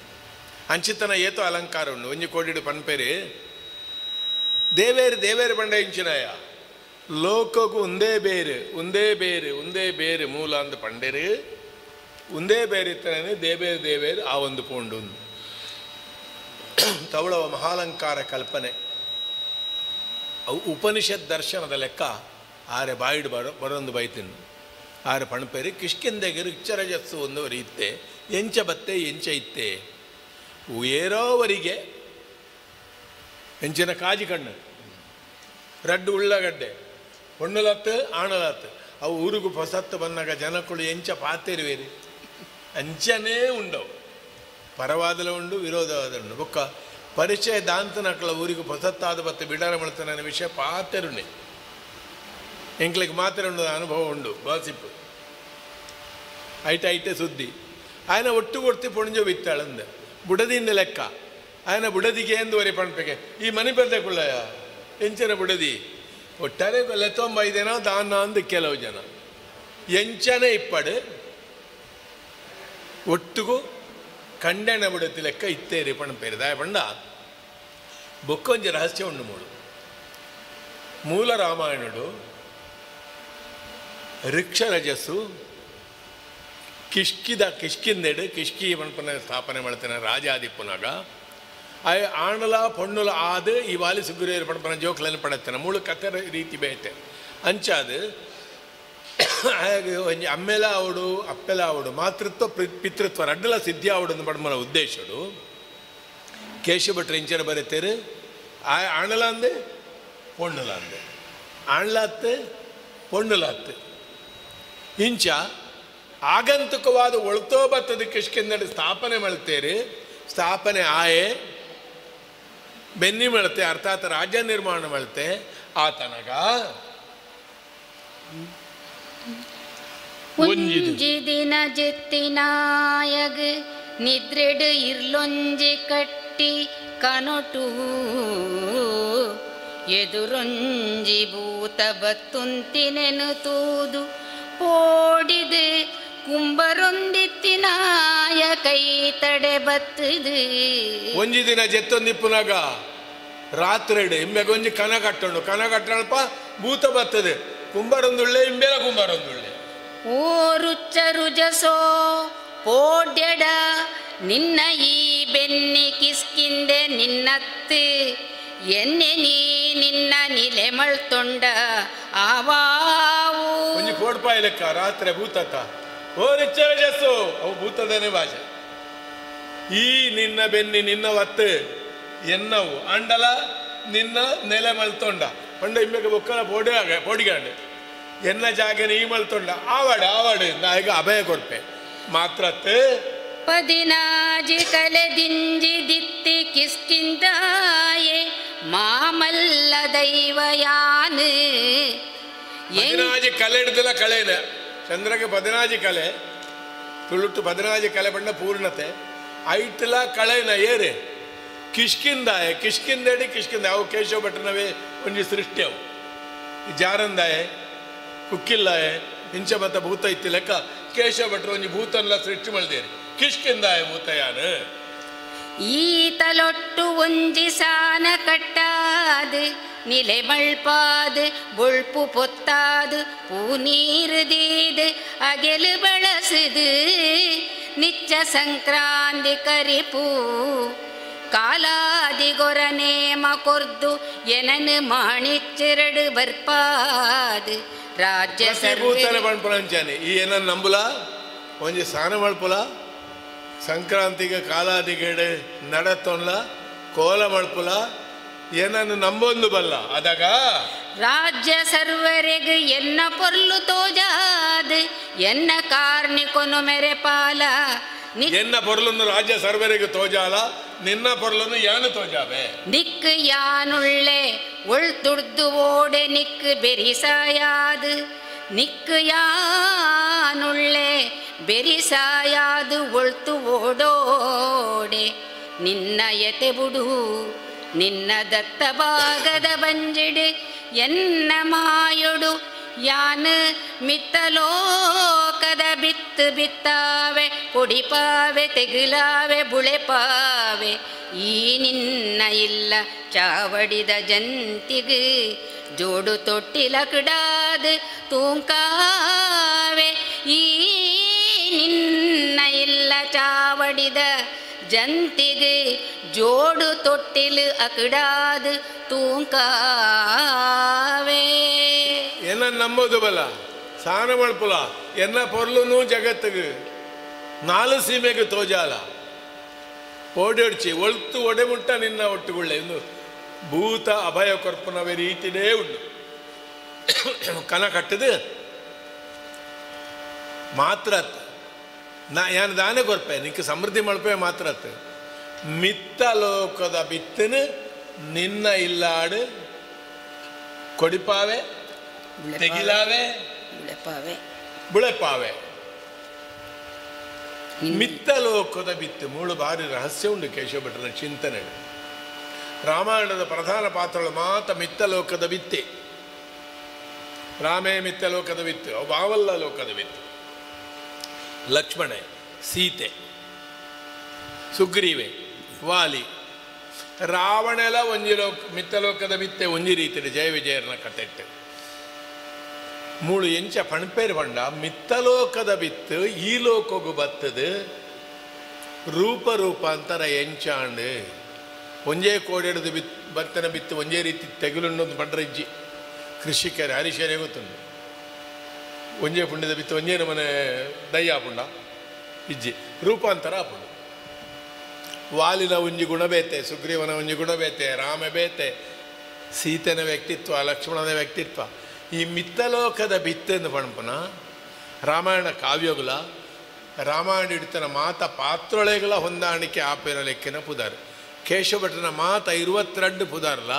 ಅಂಚಿತನ ಏತೋ ಅಲಂಕಾರ ಉಂಡು. ಒಂಜಿ ಕೋಡಿಡು ಪನ್ಪೇರಿ ದೇವೇರು ದೇವೇರು ಬಂಡ ಇಂಚಿನಾಯ ಲೋಕಗೂ ಒಂದೇ ಬೇರು ಒಂದೇ ಬೇರು ಒಂದೇ ಬೇರು ಮೂಲ ಅಂದ ಪಂಡೇರು ಒಂದೇ ಬೇರು ಇತ್ತನೇ ದೇವೇರು ದೇವೇರು ಆ ಒಂದು ಪೋಂಡು ತವಳವ ಮಹಾಲಂಕಾರ ಕಲ್ಪನೆ. ಅವು ಉಪನಿಷತ್ ದರ್ಶನದ ಲೆಕ್ಕ ಆರೆ ಬಾಯಿಡು ಬರೊಂದು ಬೈತಿನ್ನು ಆರೆ ಪಣಪೇರಿ ಕಿಷ್ಕಿಂದೆಗೆ ರಿಚ್ಚರಜಸ್ಸು ಒಂದು ಇತ್ತೆ ಎಂಚ ಬತ್ತೆ ಎಂಚ ಇತ್ತೆ ಏರೋವರಿಗೆ ಎಂಚಿನ ಕಾಜಿ ಕಣ್ಣು ರಡ್ಡು ಉಳ್ಳಗಡ್ಡೆ ಹೊಣ್ಣುಲತ್ತು ಆಣಲತ್ತು ಅವು ಊರಿಗೂ ಹೊಸತ್ತು ಬಂದಾಗ ಜನಕ್ಕಳು ಎಂಚ ಪಾತಿರುವೇರಿ ಅಂಚನೇ ಉಂಡವು. ಪರವಾದಲ ಉಂಡು ವಿರೋಧವಾದ ಉಂಡು ಬೊಕ್ಕ ಪರಿಚಯ ದಾಂತನಕ್ಕಳ ಊರಿಗೆ ಹೊಸತ್ತಾದ ಬತ್ತೆ ಬಿಡಾರ ಮಾಡ್ತಾನೆ ವಿಷಯ ಪಾತೆರುಣೆ ಎಂಕ್ಲಿಗೆ ಮಾತ್ರ ಉಂಡು ಅನುಭವ ಉಂಡು ಗಾಸಿಪ್ಪು ಐಟ ಐಟೆ ಸುದ್ದಿ ಆಯನ ಒಟ್ಟು ಕೊಡ್ತಿ ಪೊಣಜೋ ಬಿತ್ತಾಳಂದ ಬುಡದಿಂದ ಲೆಕ್ಕ ಆಯನ ಬುಡದಿಗೆ ಎಂದು ವರೆ ಪಣಪೆಗೆ ಈ ಮನೆ ಬಂದೆ ಕುಳ್ಳಯ್ಯ ಎಂಚನ ಬುಡದಿ ಒಟ್ಟಾರೆ ಲೆತ್ತೊಂಬೈದೇನೋ ದಾನ ಅಂದು ಕೆಲವು ಜನ ಎಂಚನೆ ಇಪ್ಪಡು ಒಟ್ಟಿಗೂ ಕಂಡಣ ಬುಡತಿ ಲೆಕ್ಕ ಇತ್ತೇರಿ ಪಣಪೇರಿ ದಾಯ ಪಂಡ ಬೊಕ್ಕೊಂಜಿ ರಹಸ್ಯ ಉಂಡು ಮೂಳು ಮೂಲ ರಾಮಾಯಣುಡು ಋಕ್ಷರಜಸ್ಸು ಕಿಷ್ಕಿದ ಕಿಷ್ಕಿಂದೆಡು ಕಿಷ್ಕಿ ಪಣಪನ ಸ್ಥಾಪನೆ ಮಾಡ್ತಾನೆ ರಾಜಾದಿಪ್ಪನಾಗ ಆಣಲ ಪೊಣ್ಣುಲ ಆದ ಈ ವಾಲಿ ಸುಗ್ರೀವರು ಪಣಪನ ಜೋಕ್ಲನ್ನು ಪಡತ್ತಾನೆ ಮೂಳು ಕತೆ ರೀತಿ ಬೇತೆ ಅಂಚಾದು ಒಂಜಿ ಅಮ್ಮೆಲ ಅವಡು ಅಪ್ಪೆಲ ಅವಡು ಮಾತೃತ್ವ ಪಿತೃತ್ವ ರಡ್ಡಲ ಸಿದ್ಧಿ ಅವಡು ಅಂತ ಪಡ್ಮನ ಉದ್ದೇಶಡು ಕೇಶವ ಭಟ್ರು ಇಂಚನ ಬರೀತೇರು ಆಣಲ ಅಂದೆ ಪೊಣ್ಣುಲ ಅಂದೆ ಆಣ್ಲಾತ್ತೆ ಪೊಣ್ಣುಲಾತ್ತೆ ಇಂಚ ಆಗಂತುಕವಾದ ಒಳ್ತೋ ಬತ್ತದ ಕಿಷ್ಕಿಂದಡಿ ಸ್ಥಾಪನೆ ಮಾಡ್ತೇರಿ ಸ್ಥಾಪನೆ ಆಯೆ ಬೆನ್ನಿ ಮಾಡುತ್ತೆ ಅರ್ಥಾತ್ ರಾಜ್ಯ ನಿರ್ಮಾಣ ಮಾಡುತ್ತೆ ಆತನಗ ಒಂಜಿ ದಿನ ಜೆತ್ತಿನಾಯಗ್ ನಿದ್ರೆಡು ಇರ್ಲೊಂಜಿ ಕಟ್ಟಿ ಕನೊಟು ಎದುರೊಂಜಿ ಭೂತ ಬತ್ತುಂತಿನೆನು ತೂದು ಪೋಡಿದು ಕುಂಬರೊಂದಿತ್ತಿನಾಯ ಕೈ ತಡೆ ಬತ್ತದು. ಒಂಜಿ ದಿನ ಜೆತ್ತೊಂದಿಪ್ಪುನಾಗ ರಾತ್ರಿ ಇಂಬೆಗೊಂಜಿ ಕನ ಕಟ್ಟೋಣ ಕನ ಕಟ್ಟಣಪ್ಪ ಭೂತ ಬರ್ತದೆ ಕುಂಬರೊಂದುಳ್ಳೆ ಇಂಬೆಲ ಕುಂಬರೊಂದುಳ್ಳೆ ಓ ರುಚ್ಚ ರುಜಸೋ ಪೋಡ್ಯಡ ನಿನ್ನ ಈ ಬೆನ್ನಿ ಕಿಸ್ಕಿಂದೆ ನಿನ್ನತ್ತು ಎನ್ನೆ ನೀ ನಿನ್ನ ನಿಲೆ ಮಳ್ತೊಂಡ ಆವಾವು. ಒಂಜಿ ಕೋಡ್ಪಾಯಿ ಲೆಕ್ಕ ರಾತ್ರಿ ಭೂತತ ಓ ರುಚ್ಚ ರುಜಸೋ ಅವು ಭೂತದನೇ ಭಾಷೆ ಈ ನಿನ್ನ ಬೆನ್ನಿ ನಿನ್ನ ಒತ್ತು ಎನ್ನವು ಅಂಡಲ ನಿನ್ನ ನೆಲೆ ಮಲ್ತೊಂಡ ಪಂಡ ಇಂಬೆಗೆ ಬೊಕ್ಕಲ ಪೋಡಿ ಪೋಡಿಗಾಂಡೆ ಎನ್ನ ಜಾಗನ ಈ ಮಲ್ತೊಂಡ ಆವಾಡು ಆವಾಡು ನಾಯಿಗೆ ಅಭಯ ಕೊರ್ಪೆ ಮಾತ್ರತ್ತೆ ಪದಿನಾಜಿ ಕಲೆ ದಿಂಜಿ ದಿತ್ತಿ ಕಿಸ್ಕಿಂದಾಯೆ ಮಾಮಲ್ಲ ದೈವಯಾನು. ಪದಿನಾಜಿ ಕಲೆ ಹಿಡ್ದಿಲ್ಲ ಕಳೆನ ಚಂದ್ರಗೆ ಪದಿನಾಜಿ ಕಲೆ ತುಳುಟ್ಟು ಪದಿನಾಜಿ ಕಲೆ ಬಣ್ಣ ಪೂರ್ಣತೆ ಐಟ್ಲ ಕಳೆನ ಏರೆ ಕಿಷ್ಕಿಂದಾಯ ಕಿಷ್ಕಿಂದಡಿ ಕಿಷ್ಕಿಂದ ಅವು ಕೇಶವ ಭಟ್ರನವೇ ಒಂಜಿ ಸೃಷ್ಟಿ ಅವು ಜಾರಂದಾಯ ಕುಕ್ಕಿಲ್ಲಾಯ ಇಂಚ ಮತ್ತ ಭೂತ ಇತ್ತು ಲೆಕ್ಕ ಕೇಶವ ಭಟ್ರು ಒಂಜಿ ಭೂತನ್ಲ ಸೃಷ್ಟಿ ಮಲ್ದೇರಿ ಕಿಷ್ಕಿಂದಾಯ ಭೂತಯಾನು ಈತಲೊಟ್ಟು ಒಂಜಿ ಸಾನ ಕಟ್ಟಾದು ನಿಲೆ ಮಳ್ಪಾದು ಬೊಳ್ಪು ಪೊತ್ತಾದು ಪೂನೀರು ದೀದು ಅಗೆಲು ಬಳಸುದು ನಿಚ್ಚ ಸಂಕ್ರಾಂತಿ ಕರಿಪೂ ಕಾಲಾದಿಗೊರ ನೇಮ ಕೊರ್ದು ಎನನು ಮಾಣಿಚ್ಚಿರಡು ಬರ್ಪಾದು ರಾಜ್ಯ ಭೂತನ ಪಣ್ಪುನಂಚಾನೆ ಈ ಏನನ್ನು ನಂಬುಲ ಒಂಜಿ ಸ್ನಾನ ಮಳ್ಪುಲ ಸಂಕ್ರಾಂತಿಗೆ ಕಾಲಾದಿಗೇಡು ನಡತೊನ್ಲ ಕೋಲ ಮಳ್ಪುಲ ಏನನ್ನು ನಂಬೊಂದು ಬಲ್ಲ ಅದಾಗ ರಾಜ್ಯ ಸರ್ವರೆಗು ಎನ್ನ ಪೊರ್ಲು ತೋಜಾದು ಎನ್ನ ಕಾರ್ಣಿಕೊನು ಮೆರೆಪಾಲ ಎನ್ನ ಪೊರ್ಲನ್ನು ರಾಜ್ಯ ಸರ್ವರಿಗೆ ತೋಜಾಲ ನಿನ್ನ ಪೊರ್ಲನ್ನು ಯಾನು ತೋಜಾವೆ ನಿಕ್ಕು ಯಾನುಳ್ಳೆ ಒಳ್ ತುಡ್ದು ಓಡೆ ನಿಕ್ಕು ಬೆರಿಸಾயாது ನಿಕ್ಕು ಯಾನುಳ್ಳೆ ಬೆರಿಸಾயாது ಒಳ್ತು ಓಡೋಡೆ ನಿನ್ನ ಎತೆ ಬುಡು ನಿನ್ನ ದತ್ತ ಭಾಗದ ಬಂಜಿಡು ಎನ್ನ ಮಾಯೊಡು ಯಾನು ಮಿತ್ತಲೋಕದ ಬಿತ್ತು ಬಿತ್ತಾವೆ ಕೊಡಿಪಾವೆ ತೆಗಿಲಾವೆ ಬುಳೆಪಾವೆ ಈ ನಿನ್ನ ಇಲ್ಲ ಚಾವಡಿದ ಜಂತಿಗು ಜೋಡು ತೊಟ್ಟಿಲ ಕಿಡಾದು ತೂಂಕಾವೆ ಈ ನಿನ್ನ ಇಲ್ಲ ಚಾವಡಿದ ಜಂತಿಗು ಜೋಡು ತೊಟ್ಟಿಲು ಅಕಿಡಾದು ತೂಂಕಾವೆ ಎನ್ನ ನಂಬೋದು ಬಲ್ಲ ಸಾನ ಮಳ್ಪುಲ ಎನ್ನ ಪೊರ್ಲುನು ಜಗತ್ತಿಗೆ ನಾಲು ಸೀಮೆಗೆ ತೋಜಾಲ ಓಡೋಡ್ಚಿ ಒಳ್ತು ಒಡೆಮುಟ್ಟ ನಿನ್ನ ಒಟ್ಟುಗುಳ್ಳೆ ಇನ್ನು ಭೂತ ಅಭಯ ಕೊರ್ಪುನವೇ ರೀತಿಯೇ ಉಂಡು ಕನ ಕಟ್ಟದು ಮಾತ್ರ ನಾ ಯಾನು ದಾನೆ ಕೊರ್ಪೆ ನಿಕ್ಕ ಸಮೃದ್ಧಿ ಮಳ್ಪೆ ಮಾತ್ರ ಮಿತ್ತ ಲೋಕದ ಬಿತ್ತನು ನಿನ್ನ ಇಲ್ಲಾಡು ಕೊಡಿಪಾವೆ ತೆಗಿಲಾವೆ ಬುಳೆಪಾವೆ ಮಿತ್ತ ಲೋಕದ ಬಿತ್ತು ಮೂಳು ಬಾರಿ ರಹಸ್ಯ ಉಂಟು ಕೇಶವ ಭಟ್ರನ ಚಿಂತನೆ. ರಾಮಾಯಣದ ಪ್ರಧಾನ ಪಾತ್ರಗಳು ಮಾತ ಮಿತ್ತ ಲೋಕದ ಬಿತ್ತೆ. ರಾಮೇ ಮಿತ್ತ ಲೋಕದ ಬಿತ್ತು, ಬಾವಲ್ಲ ಲೋಕದ ಬಿತ್ತು. ಲಕ್ಷ್ಮಣೆ, ಸೀತೆ, ಸುಗ್ರೀವೆ, ವಾಲಿ, ರಾವಣೆಲ್ಲ ಒಂಜಿ ಲೋಕ ಮಿತ್ತಲೋಕದ ಬಿತ್ತೆ ಒಂಜಿ ರೀತಿಯ ಜಯ ವಿಜಯರನ ಕತೆಟ್ಟು ಮೂಳು ಎಂಚ ಪಣ್ಪೇರು ಬಂಡ ಮಿತ್ತಲೋಕದ ಬಿತ್ತು ಈ ಲೋಕಗೂ ಬತ್ತದು ರೂಪ ರೂಪಾಂತರ ಎಂಚಾಂಡು ಒಂಜೇ ಕೋಡೆಡ್ದು ಬಿತ್ ಬತ್ತನ ಬಿತ್ತು ಒಂಜೇ ರೀತಿ ತೆಗುಲುಂಡೊಂದು ಪಂಡ್ರಜ್ಜಿ ಕೃಷಿಕರು ಹರಿಶರೇ ಗೊತ್ತುಂಡು ಒಂಜೇ ಪುಂಡದ ಬಿತ್ತು ಒಂಜೇ ನಮನೆ ದಯ್ಯ ಪುಂಡ ಇಜ್ಜಿ ರೂಪಾಂತರ ಆಪುಂಡು. ವಾಲಿನ ಒಂಜಿ ಗುಣ ಬೇತೆ, ಸುಗ್ರೀವನ ಒಂಜಿ ಗುಣ ಬೇತೆ, ರಾಮ ಬೇತೆ, ಸೀತೆನ ವ್ಯಕ್ತಿತ್ವ, ಲಕ್ಷ್ಮಣನ ವ್ಯಕ್ತಿತ್ವ. ಈ ಮಿತ್ತಲೋಕದ ಬಿತ್ತೆಂದು ಪಣಪುನ ರಾಮಾಯಣ ಕಾವ್ಯಗುಲ ರಾಮಾಯಣ ಹಿಡಿತನ ಮಾತ ಪಾತ್ರೊಳೆಗಳ ಹೊಂದಾಣಿಕೆ ಆಪಿನ ಲೆಕ್ಕಿನ ಪುದಾರ್ ಕೇಶವಭಟ್ಟನ ಮಾತ 22 ಪುದಾರ್ಲ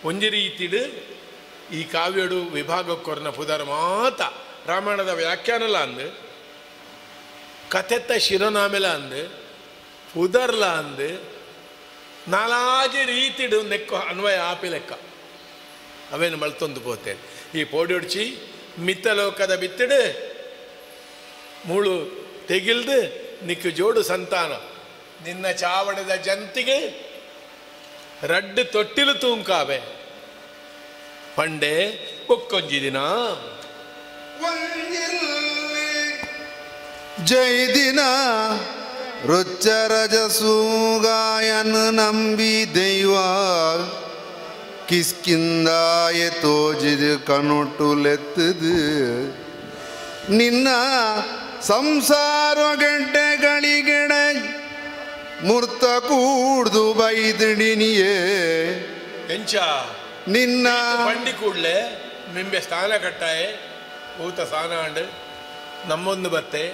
ಒಂಜಿ ರೀತಿಡು ಈ ಕಾವ್ಯಡು ವಿಭಾಗಕ್ಕೊರ್ನ ಪುದಾರ್ ಮಾತ ರಾಮಾಯಣದ ವ್ಯಾಖ್ಯಾನಲ ಅಂದು ಕಥೆತ್ತ ಶಿರೋನಾಮೆಲ ಅಂದು ಪುದರ್ಲ ಅಂದು ನಾಲಾಜಿ ರೀತಿಡು ನೆಕ್ಕ ಅನ್ವಯ ಆಪಿ ಲೆಕ್ಕ ಅವೇನು ಮಳ್ತೊಂದು ಪೋತೇನೆ. ಈ ಪೋಡಿಯೊಡ್ಚಿ ಮಿತ್ತಲೋಕದ ಬಿತ್ತಿಡು ಮೂಳು ತೆಗಿಲ್ದು ನಿಕ್ಕು ಜೋಡು ಸಂತಾನ ನಿನ್ನ ಚಾವಣದ ಜಂತಿಗೆ ರಡ್ಡು ತೊಟ್ಟಿಲು ತೂಂಕಾವೆ ಪಂಡೆ ಒಕ್ಕೊಂಜಿ ದಿನ ಜೈ ದಿನ ರುಚ್ಚರಜಸೂಗಾಯನ ನಂಬಿ ದೈವ ಕಿಸ್ಕಿಂದಾಯ ತೋಜಿದ ಕನೊಟ್ಟುಲೆತ್ತದು ನಿನ್ನ ಸಂಸಾರ ಗಂಟೆಗಳಿಗೆಡ ಮೂರ್ತ ಕೂಡ್ದು ಬೈದಿಣಿನಿಯೇ ಎಂಚ ನಿನ್ನ ಬಂಡಿ ಕೂಡಲೇ ನಿಂಬೆ ಸ್ನಾನ ಕಟ್ಟಾಯೆ ಭೂತ ಸ್ನಾನ ಅಂಡು ನಮ್ಮೊಂದು ಬತ್ತೆ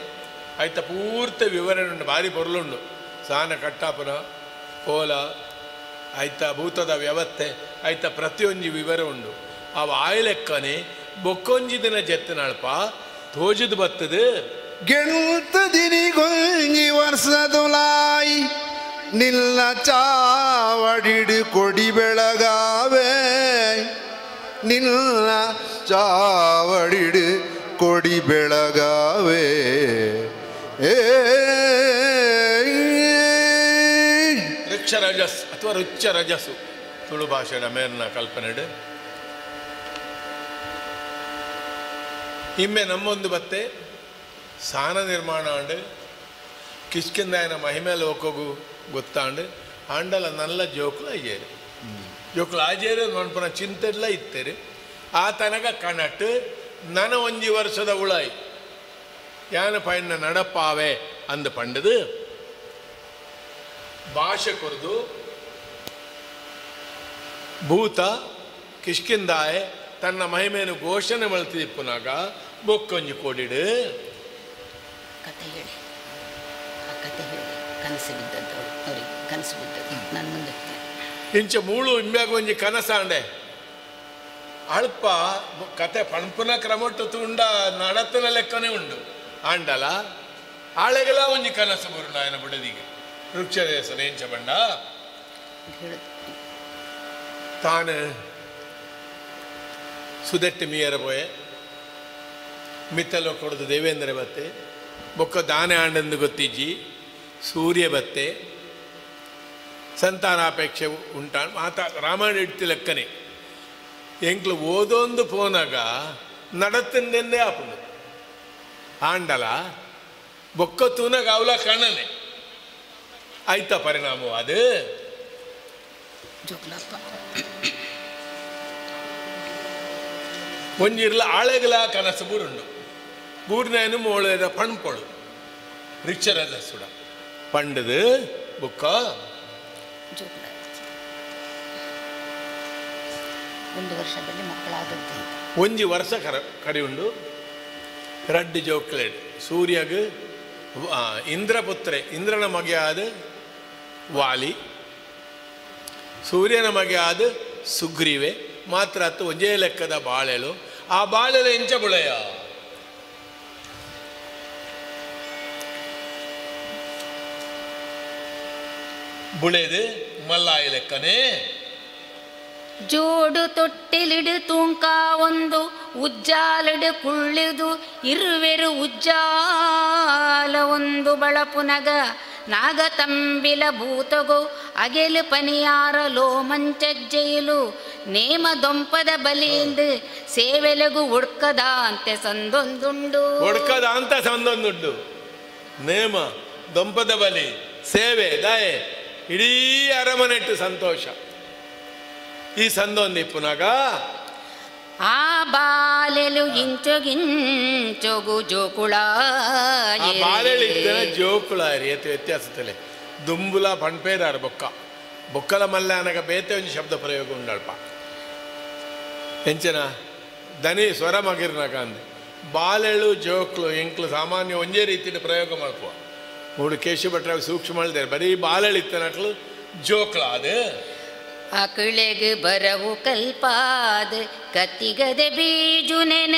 ಆಯ್ತ ಪೂರ್ತಿ ವಿವರಣೆ ಉಂಟು ಭಾರಿ ಪೊರ್ಲುಂಡು ಸ್ನಾನ ಕಟ್ಟಾಪುನ ಕೋಲ ಆಯ್ತ ಭೂತದ ವ್ಯವಸ್ಥೆ ಆಯ್ತ ಪ್ರತಿಯೊಂಜಿ ವಿವರ ಉಂಡು ಅವ ಆಯ್ಲೆಕ್ಕನೆ ಬೊಕ್ಕೊಂಜಿ ದಿನ ಜೆತ್ತನಲ್ಪ ತೋಜುದು ಬತ್ತದು ಗೆಣುತ್ತದಿನಿಗೊಂಜಿ ವರ್ಷದುಲಾಯಿ ನಿನ್ನ ಚಾವಡಿಡು ಕೊಡಿ ಬೆಳಗಾವೆ ನಿನ್ನ ಚಾವಡಿಡು ಕೊಡಿ ಬೆಳಗಾವೆ. ವೃಕ್ಷರಜಸ್ ಅಥವಾ ರುಚ್ಚ ರಜಸ್ಸು ತುಳು ಭಾಷೆಯ ಮೇಲಿನ ಕಲ್ಪನೆ. ಇಮ್ಮೆ ನಮ್ಮೊಂದು ಬತ್ತೆ ಸಾನ ನಿರ್ಮಾಣ ಆಂಡ್ ಕಿಷ್ಕಿಂದಾಯನ ಮಹಿಮೆ ಲೋಕಗೂ ಗೊತ್ತಾಂಡ್ ಆಂಡಲ ನಲ್ಲ ಜೋಕುಲು ಅಯ್ಯೇರು ಜೋಕುಲು ಆಜೇರು ಮನ್ಪುನ ಚಿಂತೆಲ್ಲ ಇತ್ತೇರು. ಆ ತನಕ ಕಣಟ್ ನನ ಒಂಜಿ ವರ್ಷದ ಉಳಾಯಿ ಯಾನ ಪೈನ ನಡಪಾವೆ ಅಂದ ಪಂಡದು ಭಾಷೆ ಕೊರದು ಭೂತ ಕಿಷ್ಕಿಂದಾಯೆ ತನ್ನ ಮಹಿಮೆಯನ್ನು ಘೋಷಣೆ ಮಲ್ತಿಪ್ಪುನಾಗ ಬೊಕ್ಕೊಂಜಿ ಕೊಡಿಡು ಕತೆ ಹೇಳಿ. ಆ ಕತೆ ಹೇಳಿ ಕನಸು ಬಿದ್ದದ್ದು ಅವ್ರಿಗೆ ಕನಸು ಬಿದ್ದದ್ದು ನಾನು ಮುಂದೆ. ಇಂಚ ಮೂಳು ಇಂಬ್ಯಾಗ ಒಂಜಿ ಕನಸಾಂಡೆ ಅಲ್ಪ ಕತೆ ಪಣಪುನ ಕ್ರಮಟ್ಟು ತುಂಡ ನಡತನ ಲೆಕ್ಕನೇ ಉಂಡು ಆಂಡಲ ಆಳೆಗೆಲ್ಲ ಒಂಜಿ ಕನಸು ಬರುಂಡ ఆయన ಬುಡದಿಗೆ ವೃಕ್ಷದೇಶನ ಎಂಚ ಬಂಡ ತಾನು ಸುದೆಟ್ಟು ಮೀಯರ ಪೋಯೆ ಮಿತ್ತಲು ಕೊಡದು ದೇವೇಂದ್ರ ಬತ್ತೆ ಬೊಕ್ಕ ದಾನೆ ಆಂಡಂದು ಗೊತ್ತಿಜ್ಜಿ ಸೂರ್ಯ ಬತ್ತೆ ಸಂತಾನಾಪೇಕ್ಷೆ ಉಂಟಾ ಮಾತಾ ರಾಮಾಯಣ ಇಡ್ತಿ ಲೆಕ್ಕನೆ ಎಂಕ್ಲು ಓದೊಂದು ಪೋನಾಗ ನಡತಿಂದೆಂದೇ ಆಪುಂಡು ಆಂಡಲ ಬೊಕ್ಕ ತೂನಾಗ ಅವಲ ಕಣ್ಣನೆ ಆಯ್ತಾ ಪರಿಣಾಮ ಅದು ಒಂಜಿರ್ಲ ಆಳೆಗಲ ಕನಸು ಬೂರುಂಡು ಬೂರ್ನೇನು ಮೋಳೆದ ಪಣ್ಪೊಳು ರಿಕ್ಷರದ ಸುಡ ಪಂಡದು ಬುಕ್ಕ ಒಂದು ವರ್ಷದಲ್ಲಿ ಮಕ್ಕಳಾಗುತ್ತೆ. ಒಂಜಿ ವರ್ಷ ಕರ ಕಡಿ ಉಂಡು ರಡ್ಡು ಜೋಕ್ಲೇಡ್ ಸೂರ್ಯಗ್ ಇಂದ್ರಪುತ್ರೆ ಇಂದ್ರನ ಮಗೆಯಾದ ವಾಲಿ ಸೂರ್ಯನ ಮಗೆಯಾದ ಸುಗ್ರೀವೆ ಮಾತ್ರ ಅತ್ತು ಒಂಜೇ ಲೆಕ್ಕದ ಬಾಳೆಲು ಆ ಬಾಳೆಲು ಎಂಚ ಬುಳೆಯ ಬುಳೆದು ಮಲ್ಲಾಯಿ ಲೆಕ್ಕನೇ. ಜೋಡು ತೊಟ್ಟಿಲಿಡು ತೂಂಕ ಒಂದು ಉಜ್ಜಾಲಿಡು ಕುಳ್ಳಿದು ಇರುವೆರು ಉಜ್ಜಾಲ ಒಂದು ಬಳಪುನಗ ನಾಗತಂಬಿಲ ಭೂತಗೋ ಅಗೆಲು ಪನಿಯಾರ ಲೋಮಂಚಜ್ಜೆಯಲು ನೇಮ ದೊಂಪದ ಬಲಿಯಿಂದ ಸೇವೆಲಗು ಒಡ್ಕದ ಅಂತೆ ಸಂದೊಂದುಂಡು. ಒಡ್ಕದ ಅಂತ ಸಂದೊಂದುಂಡು ನೇಮ ದೊಂಪದ ಬಲಿ ಸೇವೆ ದಾಯೆ ಇಡೀ ಅರಮನೆಟ್ಟು ಸಂತೋಷ. ಈ ಸಂದೊಂದಿಪ್ಪುನಾಗ ಆ ಬಾಲೆಲು ಇಂಚೊಗಿಂಚೊಗು ಜೋಕುಳ ಬಾಲೆಳಿದ್ದನ ಜೋಕುಳ ಏತ ವ್ಯತ್ಯಾಸತ್ತಲೆ ದುಂಬುಲ ಪಣ್ಪೇದಾರ ಬೊಕ್ಕ ಬೊಕ್ಕಲ ಮಲ್ಲ ಅನಗ ಬೇತೆ ಒಂದು ಶಬ್ದ ಪ್ರಯೋಗ ಉಂಡಲ್ಪ ಎಂಚನ ದನಿ ಸ್ವರ ಮಗಿರ್ನಾಗ ಅಂದೆ ಬಾಲೆಳು ಜೋಕ್ಲು ಎಂಕ್ಲು ಸಾಮಾನ್ಯ ಒಂದೇ ರೀತಿಯ ಪ್ರಯೋಗ ಮಾಡ್ಕುವ ಮೂಡು ಕೇಶವ ಭಟ್ರ ಸೂಕ್ಷ್ಮ ಹೇಳ್ತಾರೆ ಬರೀ ಬಾಲೆಳಿತ್ತನಕ್ಲು ಜೋಕ್ಲ ಅದು ಅಕಳೆಗ್ ಬರವು ಕಲ್ಪಾದ ಕತ್ತಿಗದೆ ಬೀಜುನೆನ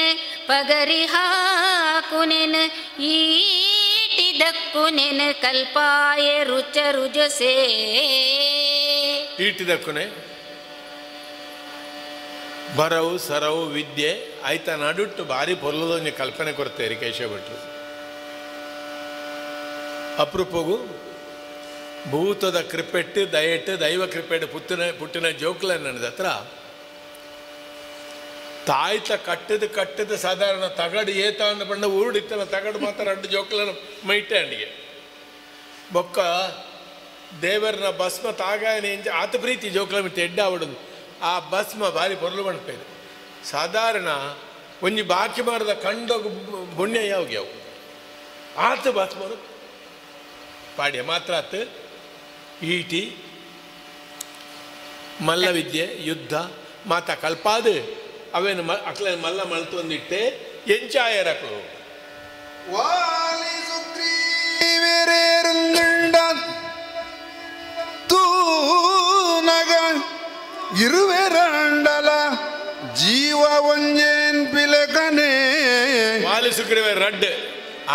ಪಗರಿ ಹಾಕುನೆನ ಈಟಿದಕ್ಕುನೆನ ಕಲ್ಪಾಯ ರುಚ ರುಜಸೇ. ಈಟಿದಕ್ಕುನೆ ಬರವು ಸರವು ವಿದ್ಯೆ ಆಯ್ತಾ ನಡುಟ್ಟು ಭಾರಿ ಪೊರ್ಲದೊಂದು ಕಲ್ಪನೆ ಕೊಡ್ತೇರಿ ಕೇಶವ ಭಟ್ರು. ಅಪರೂಪಗೂ ಭೂತದ ಕೃಪೆಟ್ಟು ದಯೆಟ್ಟು ದೈವ ಕೃಪೆಟ್ಟು ಪುತ್ತಿನ ಪುಟ್ಟಿನ ಜೋಕ್ಲ ನನ್ನ ಹತ್ರ ತಾಯ್ತ ಕಟ್ಟದ ಕಟ್ಟದ ಸಾಧಾರಣ ತಗಡು ಏತ ಅಂದ ಬಣ್ಣ ಊರುಡಿತ್ತನ ತಗಡು ಮಾತ್ರ ಅಡ್ಡು ಜೋಕ್ಲನ ಮೈಟೆ ಅಂಡಿಗೆ ಬೊಕ್ಕ ದೇವರನ ಭಸ್ಮ ತಾಗಾಯನ ಎಂಚ ಆತ ಪ್ರೀತಿ ಜೋಕ್ಲ ಮಿತ್ತ ಎಡ್ಡ ಆವಡುದು ಆ ಭಸ್ಮ ಭಾರಿ ಪೊರ್ಲು ಬಣ್ಪೇದು ಸಾಧಾರಣ ಒಂಜಿ ಬಾಕಿ ಮಾಡಿದ ಕಂಡೋಗು ಬುಣ್ಯ ಯಾವಾಗ ಯಾವು ಆತ ಭಸ್ಮನು ಪಾಡ್ಯ ಮಾತ್ರ ಆತ ಈಟಿ ಮಲ್ಲವಿದ್ಯೆ ಯುದ್ಧ ಮಾತ ಕಲ್ಪಾದು ಅವೇನು ಮ ಅಕ್ಲ ಮಲ್ಲ ಮಲ್ತೊಂದಿಟ್ಟೆ ಎಂಚಾಯರಕ್ಲು ವಾಲಿ ಸುಗ್ರೀವರೇರುಂಡ ತೂನಗ ಇರುವೆರಂಡಲ ಜೀವ ಒಂಜೇನ್ ಪಿಲಕನೆ. ವಾಲಿ ಸುಗ್ರೀವ ರಡ್ಡ್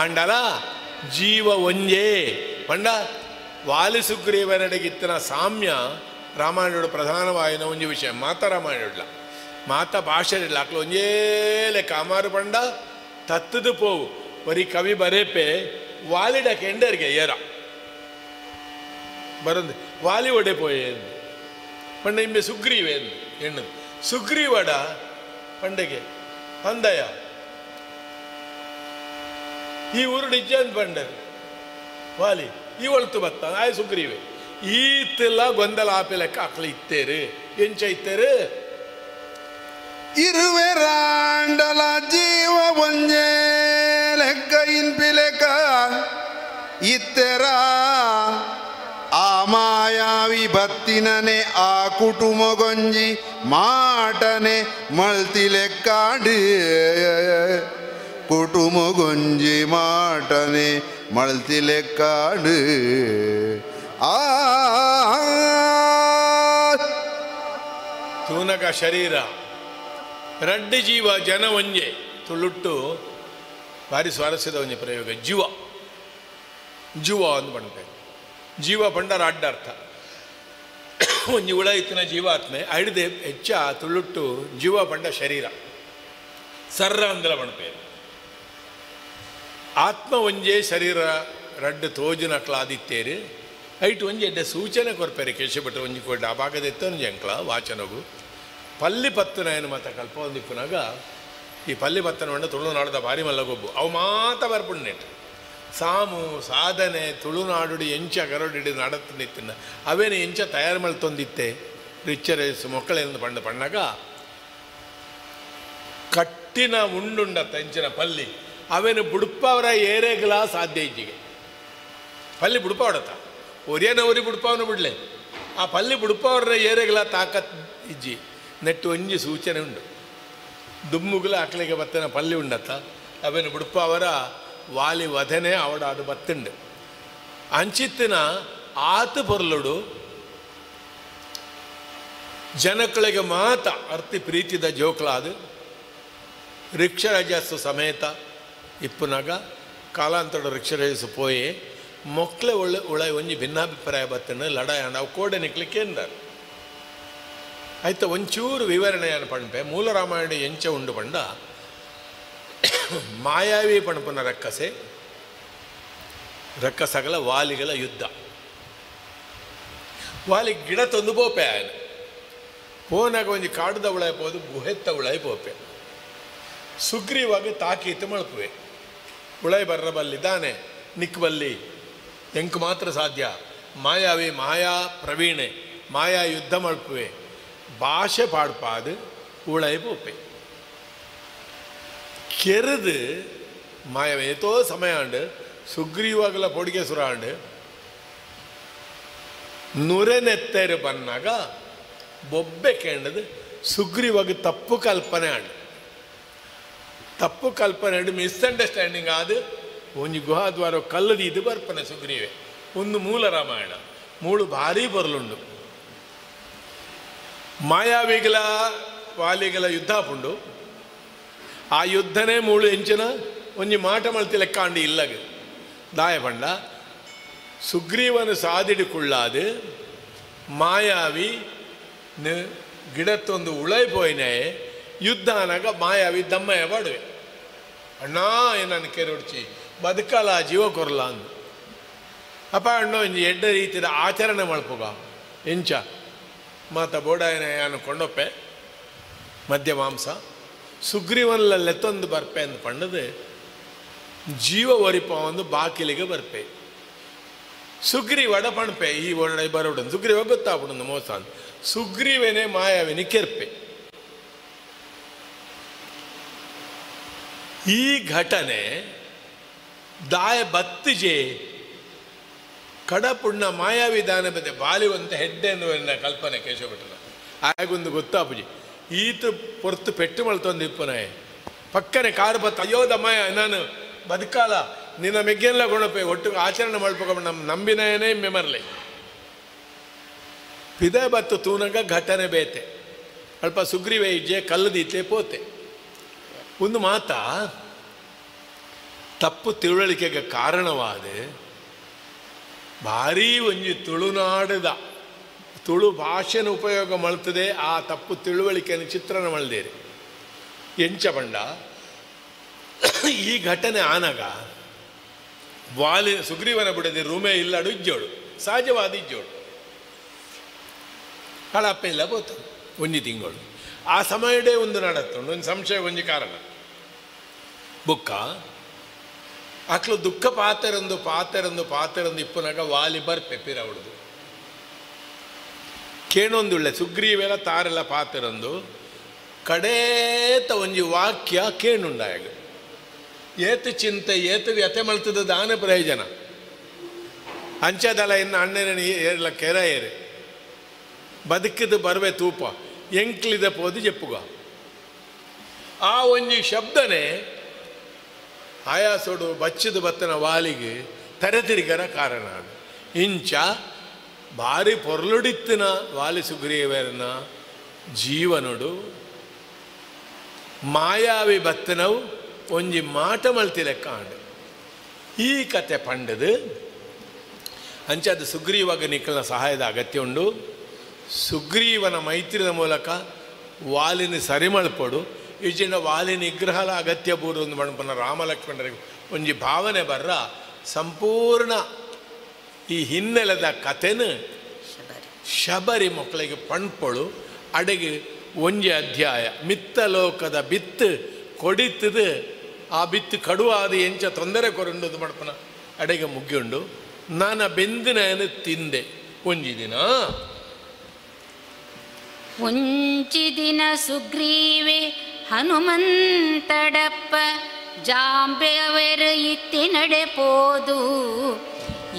ಆಂಡಲ ಜೀವ ಒಂಜೇ ಪಂಡ ವಾಲಿ ಸುಗ್ರೀವನಡೆಗಿತ್ತನ ಸಾಮ್ಯ ರಾಮಾಯಣೋಡು ಪ್ರಧಾನವಾಯಿನ ಒಂಜಿ ವಿಷಯ ಮಾತ ರಾಮಾಯಣಡ್ಲ ಮಾತ ಭಾಷೆ ಇಡ್ಲ ಅಕ್ಲು ಒಂಜೇ ಲೆಕ್ಕ ಅಮಾರು ಪಂಡ ತತ್ತದು ಪೋವು ಬರೀ ಕವಿ ಬರೇಪೆ ವಾಲಿಡ ಕೆಂಡರ್ಗೆ ಏರ ಬರಂದು ವಾಲಿ ಒಡೆ ಪೋಯೆ ಪಂಡ ಇಂಬೆ ಸುಗ್ರೀವೆ ಎಣ್ಣು ಸುಗ್ರೀವಡ ಪಂಡೆಗೆ ಅಂದಯ ಈ ಊರು ನಿಜ ಪಂಡರು ವಾಲಿ ಈ ಒಳ್ತು ಬತ್ತ ಆಯ್ ಸುಗ್ರೀವೆ ಈತೆಲ್ಲ ಗೊಂದಲ ಆಪೆ ಲೆಕ್ಕ ಅಕ್ಲ ಇತ್ತೇರು ಎಂಚ ಇತ್ತೇರು ಇರುವೆರಾಂಡಲ ಜೀವ ಒಂಜೇ ಲೆಕ್ಕ ಇನ್ಪಿಲೆಕ್ಕ ಇತ್ತೆರ ಆ ಮಾಯಾವಿ ಬತ್ತಿನನೆ ಆ ಕುಟುಂಬಗೊಂಜಿ ಮಾಟನೆ ಮಳ್ತಿಲೆಕ್ಕಾಡು ಕುಟುಂಬಗೊಂಜಿ ಮಾಟನೆ ಮಳ್ತಿಲೆಕ್ಕಾಡು ಆ ತೂನಕ ಶರೀರ ರಡ್ಡು ಜೀವ ಜನ ಒಂಜೆ ತುಳುಟ್ಟು ಭಾರಿ ಸ್ವಾರಸ್ಯದ ಒಂಜಿ ಪ್ರಯೋಗ. ಜೀವ ಜೀವ ಅಂದ್ ಪಂಡೆ ಜೀವ ಪಂಡರ ಅಡ್ಡ ಅರ್ಥ. ಒಂಜಿ ಉಳೈತಿನ ಜೀವಾತ್ಮೆ ಐಡ್ದೆ ಹೆಚ್ಚ ತುಳುಟ್ಟು ಜೀವ ಪಂಡ ಶರೀರ ಸರ್ರ ಅಂದಲ ಪಣಪೇರು. ಆತ್ಮ ಒಂಜೆ ಶರೀರ ರಡ್ಡು ತೋಜುನಕ್ಲಾದಿತ್ತೇರು ಐಟ್ ಒಂಜಿ ಎಡ್ಡೆ ಸೂಚನೆ ಕೊರ್ಪೇರು ಕೇಶಭಟ್ರು ಒಂಜಿ ಕೊಡ್ಡ ಆ ಭಾಗದ ಎತ್ತೊಂಜಿ ಅಂಕ್ಲ ವಾಚನಗು ಪಲ್ಲಿ ಪತ್ತುನಾಯನ ಮತ ಕಲ್ಪ ಒಂದಿಪ್ಪುನಾಗ ಈ ಪಲ್ಲಿ ಪತ್ತನ ಹೊಂಡ ತುಳುನಾಡದ ಭಾರಿ ಮಲ್ಲಗೊಬ್ಬು ಅವು ಮಾತ ಬರ್ಪುಂಡು ಸಾಮು ಸಾಧನೆ ತುಳುನಾಡುಡಿ ಎಂಚ ಗರಡಿಡಿ ನಡತ್ತು ನಿತ್ತಿನ ಅವೇನು ಎಂಚ ತಯಾರು ಮಲ್ತೊಂದಿತ್ತೆ ರಿಚ್ಚರೇಸು ಮೊಕ್ಕಳೆಂದು ಪಂಡ ಪಣ್ಣಾಗ ಕಟ್ಟಿನ ಉಂಡುಂಡತ್ತ ಎಂಚಿನ ಪಲ್ಲಿ ಅವೇನು ಬುಡುಪವರ ಏರೇಗಲ ಸಾಧ್ಯ ಇಜ್ಜಿಗೆ ಪಲ್ಲಿ ಬುಡುಪವಡತ್ತ ಒರಿಯನ ಒರಿ ಬುಡುಪವನು ಬಿಡಲೆ ಆ ಪಲ್ಲಿ ಬುಡುಪವರ ಏರೇಗಲ ತಾಕತ್ ಇಜ್ಜಿ ನೆಟ್ಟು ಒಂಜಿ ಸೂಚನೆ ಉಂಡು ದುಮ್ಮುಗುಲ ಅಕ್ಲಿಗೆ ಬತ್ತನ ಪಲ್ಲಿ ಉಂಡತ್ತ ಅವೇನು ಬುಡುಪವರ ವಾಲಿ ವಧನೆ ಅವಡ ಅದು ಬತ್ತುಂಡು ಅಂಚಿತ್ತಿನ ಆತು ಪೊರ್ಲುಡು ಜನಕ್ಕಳಿಗೆ ಮಾತ ಅರ್ತಿ ಪ್ರೀತಿದ ಜೋಕ್ಲಾದು ರಿಕ್ಷರಜಸ್ಸು ಸಮೇತ ಇಪ್ಪುನಾಗ ಕಾಲಾಂತರ ರಿಕ್ಷರಜಸ್ಸು ಪೋಯೆ ಮೊಕ್ಕಳೆ ಒಳ್ಳೆ ಒಳ ಒಂಜಿ ಭಿನ್ನಾಭಿಪ್ರಾಯ ಬತ್ತಂಡು ಲಡಾಯ ಅವು ಕೋಡೆ ನಿಕ್ಲಿಕ್ಕೆ ಎಂದರು ಆಯ್ತು. ಒಂಚೂರು ವಿವರಣೆಯನ್ನು ಪಂಪೆ ಮೂಲ ರಾಮಾಯಣ ಎಂಚ ಉಂಡು ಪಂಡ ಮಾಯಾವಿ ಪಣಪುನ ರಕ್ಕಸೆ ರಕ್ಕಸಗಳ ವಾಲಿಗಳ ಯುದ್ಧ ವಾಲಿ ಗಿಡ ತಂದು ಪೋಪೆ ಆಯನ ಪೋನಾಗ ಒಂಜಿ ಕಾಡುದ ಉಳಾಯಿ ಪೋದು ಗುಹೆತ್ತ ಉಳಾಯಿ ಪೋಪೆ ಸುಗ್ರೀವಾಗ ತಾಕೀತು ಮಳ್ಪುವೆ ಉಳಾಯಿ ಬರ್ರ ಬಲ್ಲಿ ದಾನೆ ನಿಕ್ ಬಲ್ಲಿ ಎಂಕ್ ಮಾತ್ರ ಸಾಧ್ಯ ಮಾಯಾವಿ ಮಾಯಾ ಪ್ರವೀಣೆ ಮಾಯಾ ಯುದ್ಧ ಮಳ್ಪುವೆ ಭಾಷೆ ಪಾಡ್ಪಾದು ಉಳಾಯಿ ಪೋಪೆ ಕೆರೆದು ಮಾಯವೆ ಏತೋ ಸಮಯ ಆಂಡು ಸುಗ್ರೀವಾಗಲ ಪೊಡಿಗೆ ಸುರ ಆಂಡು ನುರೆನೆತ್ತೇರು ಬನ್ನಾಗ ಬೊಬ್ಬೆ ಕೇಂಡದು ಸುಗ್ರೀವಾಗ ತಪ್ಪು ಕಲ್ಪನೆ ಆಂಡು ತಪ್ಪು ಕಲ್ಪನೆ ಆಂಡು ಮಿಸ್ಅಂಡರ್ಸ್ಟ್ಯಾಂಡಿಂಗ್ ಆದು ಒಂಜಿ ಗುಹಾದ್ವಾರ ಕಲ್ಲದಿ ಇದು ಬರ್ಪನೆ ಸುಗ್ರೀವೆ ಒಂದು ಮೂಲ ರಾಮಾಯಣ ಮೂಳು ಭಾರೀ ಬರಲುಂಡು ಮಾಯಾವಿಗಳ ವಾಲಿಗಳ ಯುದ್ಧ ಪುಂಡು ಆ ಯುದ್ಧನೇ ಮೂಳು ಎಂಚಿನ ಒಂಜಿ ಮಾಟ ಮಳ್ತಿ ಲೆಕ್ಕಾಂಡಿ ಇಲ್ಲಗ ದಾಯ ಪಂಡ ಸುಗ್ರೀವನು ಸಾದಿಡಿಕೊಳ್ಳಾದು ಮಾಯಾವಿ ಗಿಡತ್ತೊಂದು ಉಳೈ ಪೋಯಿನೇ ಯುದ್ಧ ಅನಾಗ ಮಾಯಾವಿ ದಮ್ಮಯ್ಯ ಪಾಡುವೆ ಅಣ್ಣ ಏನನ್ನು ಕೆರೊಡ್ಚಿ ಬದುಕಲ ಜೀವ ಕೊರಲ ಅಂದು ಅಪ್ಪ ಅಣ್ಣ ಒಂಜಿ ಎಡ್ಡ ರೀತಿಯ ಆಚರಣೆ ಮಲ್ಪುಗ ಎಂಚ ಮಾತ ಬೋಡಾಯನ ಯಾನು ಕೊಂಡೊಪ್ಪೆ ಮದ್ಯ ಮಾಂಸ ಸುಗ್ರೀವನ್ಲ ಲೆತ್ತೊಂದು ಬರ್ಪೆ ಅಂತ ಪಂಡದು ಜೀವ ಒರಿಪ ಒಂದು ಬಾಕಿಲಿಗೆ ಬರ್ಪೆ ಸುಗ್ರೀವಡ ಪಣಪೆ ಈ ಒಡೆ ಬರೋಡು ಸುಗ್ರೀವ ಗೊತ್ತಾಗ್ಬಿಡೊಂದು ಮೋಸ ಅಂತ ಸುಗ್ರೀವನೇ ಮಾಯಾವಿನಿ ಕೆರ್ಪೆ. ಈ ಘಟನೆ ದಾಯ ಬತ್ತಿಜೆ ಕಡಪುಣ್ಣ ಮಾಯಾವಿಧಾನ ಬಂದೆ ಬಾಲಿವಂತ ಹೆಡ್ಡೆ ಅನ್ನುವ ಕಲ್ಪನೆ ಕೇಶವಭಟ್ಟನ ಆಗೊಂದು ಗೊತ್ತಾಪುಜಿ ಈತ ಪೊರ್ತು ಪೆಟ್ಟು ಮಳ್ತೊಂದು ಇಪ್ಪನಾಯ ಪಕ್ಕನೆ ಕಾರು ಬತ್ತ ಅಯ್ಯೋ ದಮ್ಮಯ್ಯ ನಾನು ಬದುಕಾಲ ನಿನ್ನ ಮೆಗ್ಗೆಲ್ಲ ಕೊಣಪೆ ಒಟ್ಟು ಆಚರಣೆ ಮಲ್ಪಕ ನಮ್ಮ ನಂಬಿನಯನೇ ಮೆಮರ್ಲೆ ಪಿದೆ ಬತ್ತು ತೂನಗ ಘಟನೆ ಬೇತೆ ಅಲ್ಪ ಸುಗ್ರೀವೆ ಇಜ್ಜೆ ಕಲ್ಲದೀತೆ ಪೋತೆ. ಒಂದು ಮಾತಾ ತಪ್ಪು ತಿಳುವಳಿಕೆಗೆ ಕಾರಣವಾದ ಭಾರೀ ಒಂಜಿ ತುಳುನಾಡದ ತುಳು ಭಾಷೆನ ಉಪಯೋಗ ಮಾಡ್ತದೆ ಆ ತಪ್ಪು ತಿಳುವಳಿಕೆಯನ್ನು ಚಿತ್ರಣ ಮಲ್ದೇರಿ ಎಂಚ ಪಂಡ ಈ ಘಟನೆ ಆನಾಗ ವಾಲಿ ಸುಗ್ರೀವನ ಬಿಡದೆ ರೂಮೇ ಇಲ್ಲಡು ಇಜ್ಜೋಡು, ಸಹಜವಾದ ಇಜ್ಜೋಡು. ಹಳಪ್ಪ ಇಲ್ಲ ಬೋತು ಒಂಜಿ ತಿಂಗಳು ಆ ಸಮಯಡೇ ಒಂದು ನಡತ್ತುಂಡು ಒಂದು ಸಂಶಯ ಒಂಜಿ ಕಾರಣ ಬುಕ್ಕ ಅಕ್ಲು ದುಃಖ ಪಾತೆರೊಂದು ಪಾತೆರೊಂದು ಪಾತೆರೊಂದು ಇಪ್ಪುನಾಗ ವಾಲಿ ಬರ್ಪೆ ಪಿರವಡ್ದು ಕೇಣೊಂದುಳ್ಳೆ ಸುಗ್ರೀವೆಲ್ಲ ತಾರೆಲ್ಲ ಪಾತೆರೊಂದು ಕಡೇತ ಒಂಜಿ ವಾಕ್ಯ ಕೇಣುಂಡಾಗ ಏತು ಚಿಂತೆ ಏತು ವ್ಯಥೆ ಮಲ್ತದ ದಾನ ಪ್ರಯೋಜನ ಅಂಚದಲ್ಲ ಇನ್ನು ಅಣ್ಣನ ಏರ್ಲ ಕೆರ ಏರು ಬದುಕಿದ ಬರ್ವೆ ತೂಪ ಎಂಕ್ಲಿದ ಪೋದು ಜೆಪ್ಪುಗ ಆ ಒಂಜಿ ಶಬ್ದನೇ ಆಯಾಸೋಡು ಬಚ್ಚಿದ ಬತ್ತನ ವಾಲಿಗೆ ತರೆತಿರಿಗರ ಕಾರಣ. ಇಂಚ ಭಾರಿ ಪೊರ್ಲುಡಿತ್ತಿನ ವಾಲಿ ಸುಗ್ರೀವರನ ಜೀವನೋಡು ಮಾಯಾವಿ ಬತ್ತನವು ಒಂಜಿ ಮಾಟ ಮಲ್ತಿ ಲೆಕ್ಕ. ಈ ಕತೆ ಪಂಡದು ಅಂಚಾದ ಸುಗ್ರೀವಾಗ ನಿಕ್ಕಲ್ನ ಸಹಾಯದ ಅಗತ್ಯ ಉಂಡು. ಸುಗ್ರೀವನ ಮೈತ್ರಿದ ಮೂಲಕ ವಾಲಿನ ಸರಿಮಳ್ಪಡು ಇಜಿನ ವಾಲಿ ನಿಗ್ರಹಲ ಅಗತ್ಯ ಬೂರು ಮಣಪನ ರಾಮಲಕ್ಷ್ಮಣರಿಗೆ ಒಂಜಿ ಭಾವನೆ ಬರ್ರ ಸಂಪೂರ್ಣ ಈ ಹಿನ್ನೆಲೆದ ಕಥೆನ ಶಬರಿ ಮಕ್ಕಳಿಗೆ ಪಣ್ಪೊಳು ಅಡೆಗೆ ಒಂಜಿ ಅಧ್ಯಾಯ ಮಿತ್ತಲೋಕದ ಬಿತ್ತು ಕೊಡಿತದು ಆ ಬಿತ್ತು ಕಡುವಾದ ಎಂಚ ತೊಂದರೆ ಕೊರಂಡು ಮಡ್ಪನ ಅಡೆಗೆ ಮುಗ್ಯುಂಡು. ನಾನು ಬೆಂದಿನ ತಿಂದೆ ಒಂಜಿ ದಿನ ಒಂಜಿ ದಿನ ಸುಗ್ರೀವೆ ಹನುಮಂತಡಪ್ಪ ಜಾಂಬೆಯವರು ಇತ್ತಿನಡೆ ಪೋದು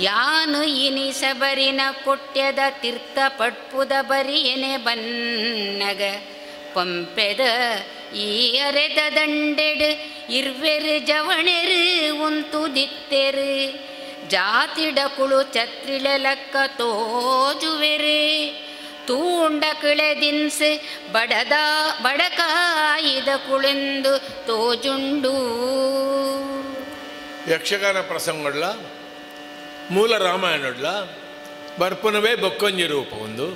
ಯಾನು ಇನಿ ಸಬರಿನ ಕೊಟ್ಯದ ತೀರ್ಥ ಪಟ್ಪುದ ಬರಿಯನೆ ಬನ್ನಗ ಪಂಪೆದ ಈ ಅರೆದ ದಂಡೆಡು ಇರ್ವೆರು ಜವಣೆರು ಉಂತುದಿತ್ತೆರು ಜಾತಿಡ ಕುಳು ಛತ್ರಿಲೆಲಕ್ಕ ತೋಜುವೆರು ತೂಂಡ ಕಿಳೆದಿನ್ಸ್ ಬಡದ ಬಡಕಾಯಿದ ಕುಳೆಂದು ತೋಜುಂಡು. ಯಕ್ಷಗಾನ ಪ್ರಸಂಗಡ್ಲ ಮೂಲ ರಾಮಾಯಣಡ್ಲ ಬರ್ಪನವೇ ಬೊಕ್ಕೊಂಜಿ ರೂಪ ಒಂದು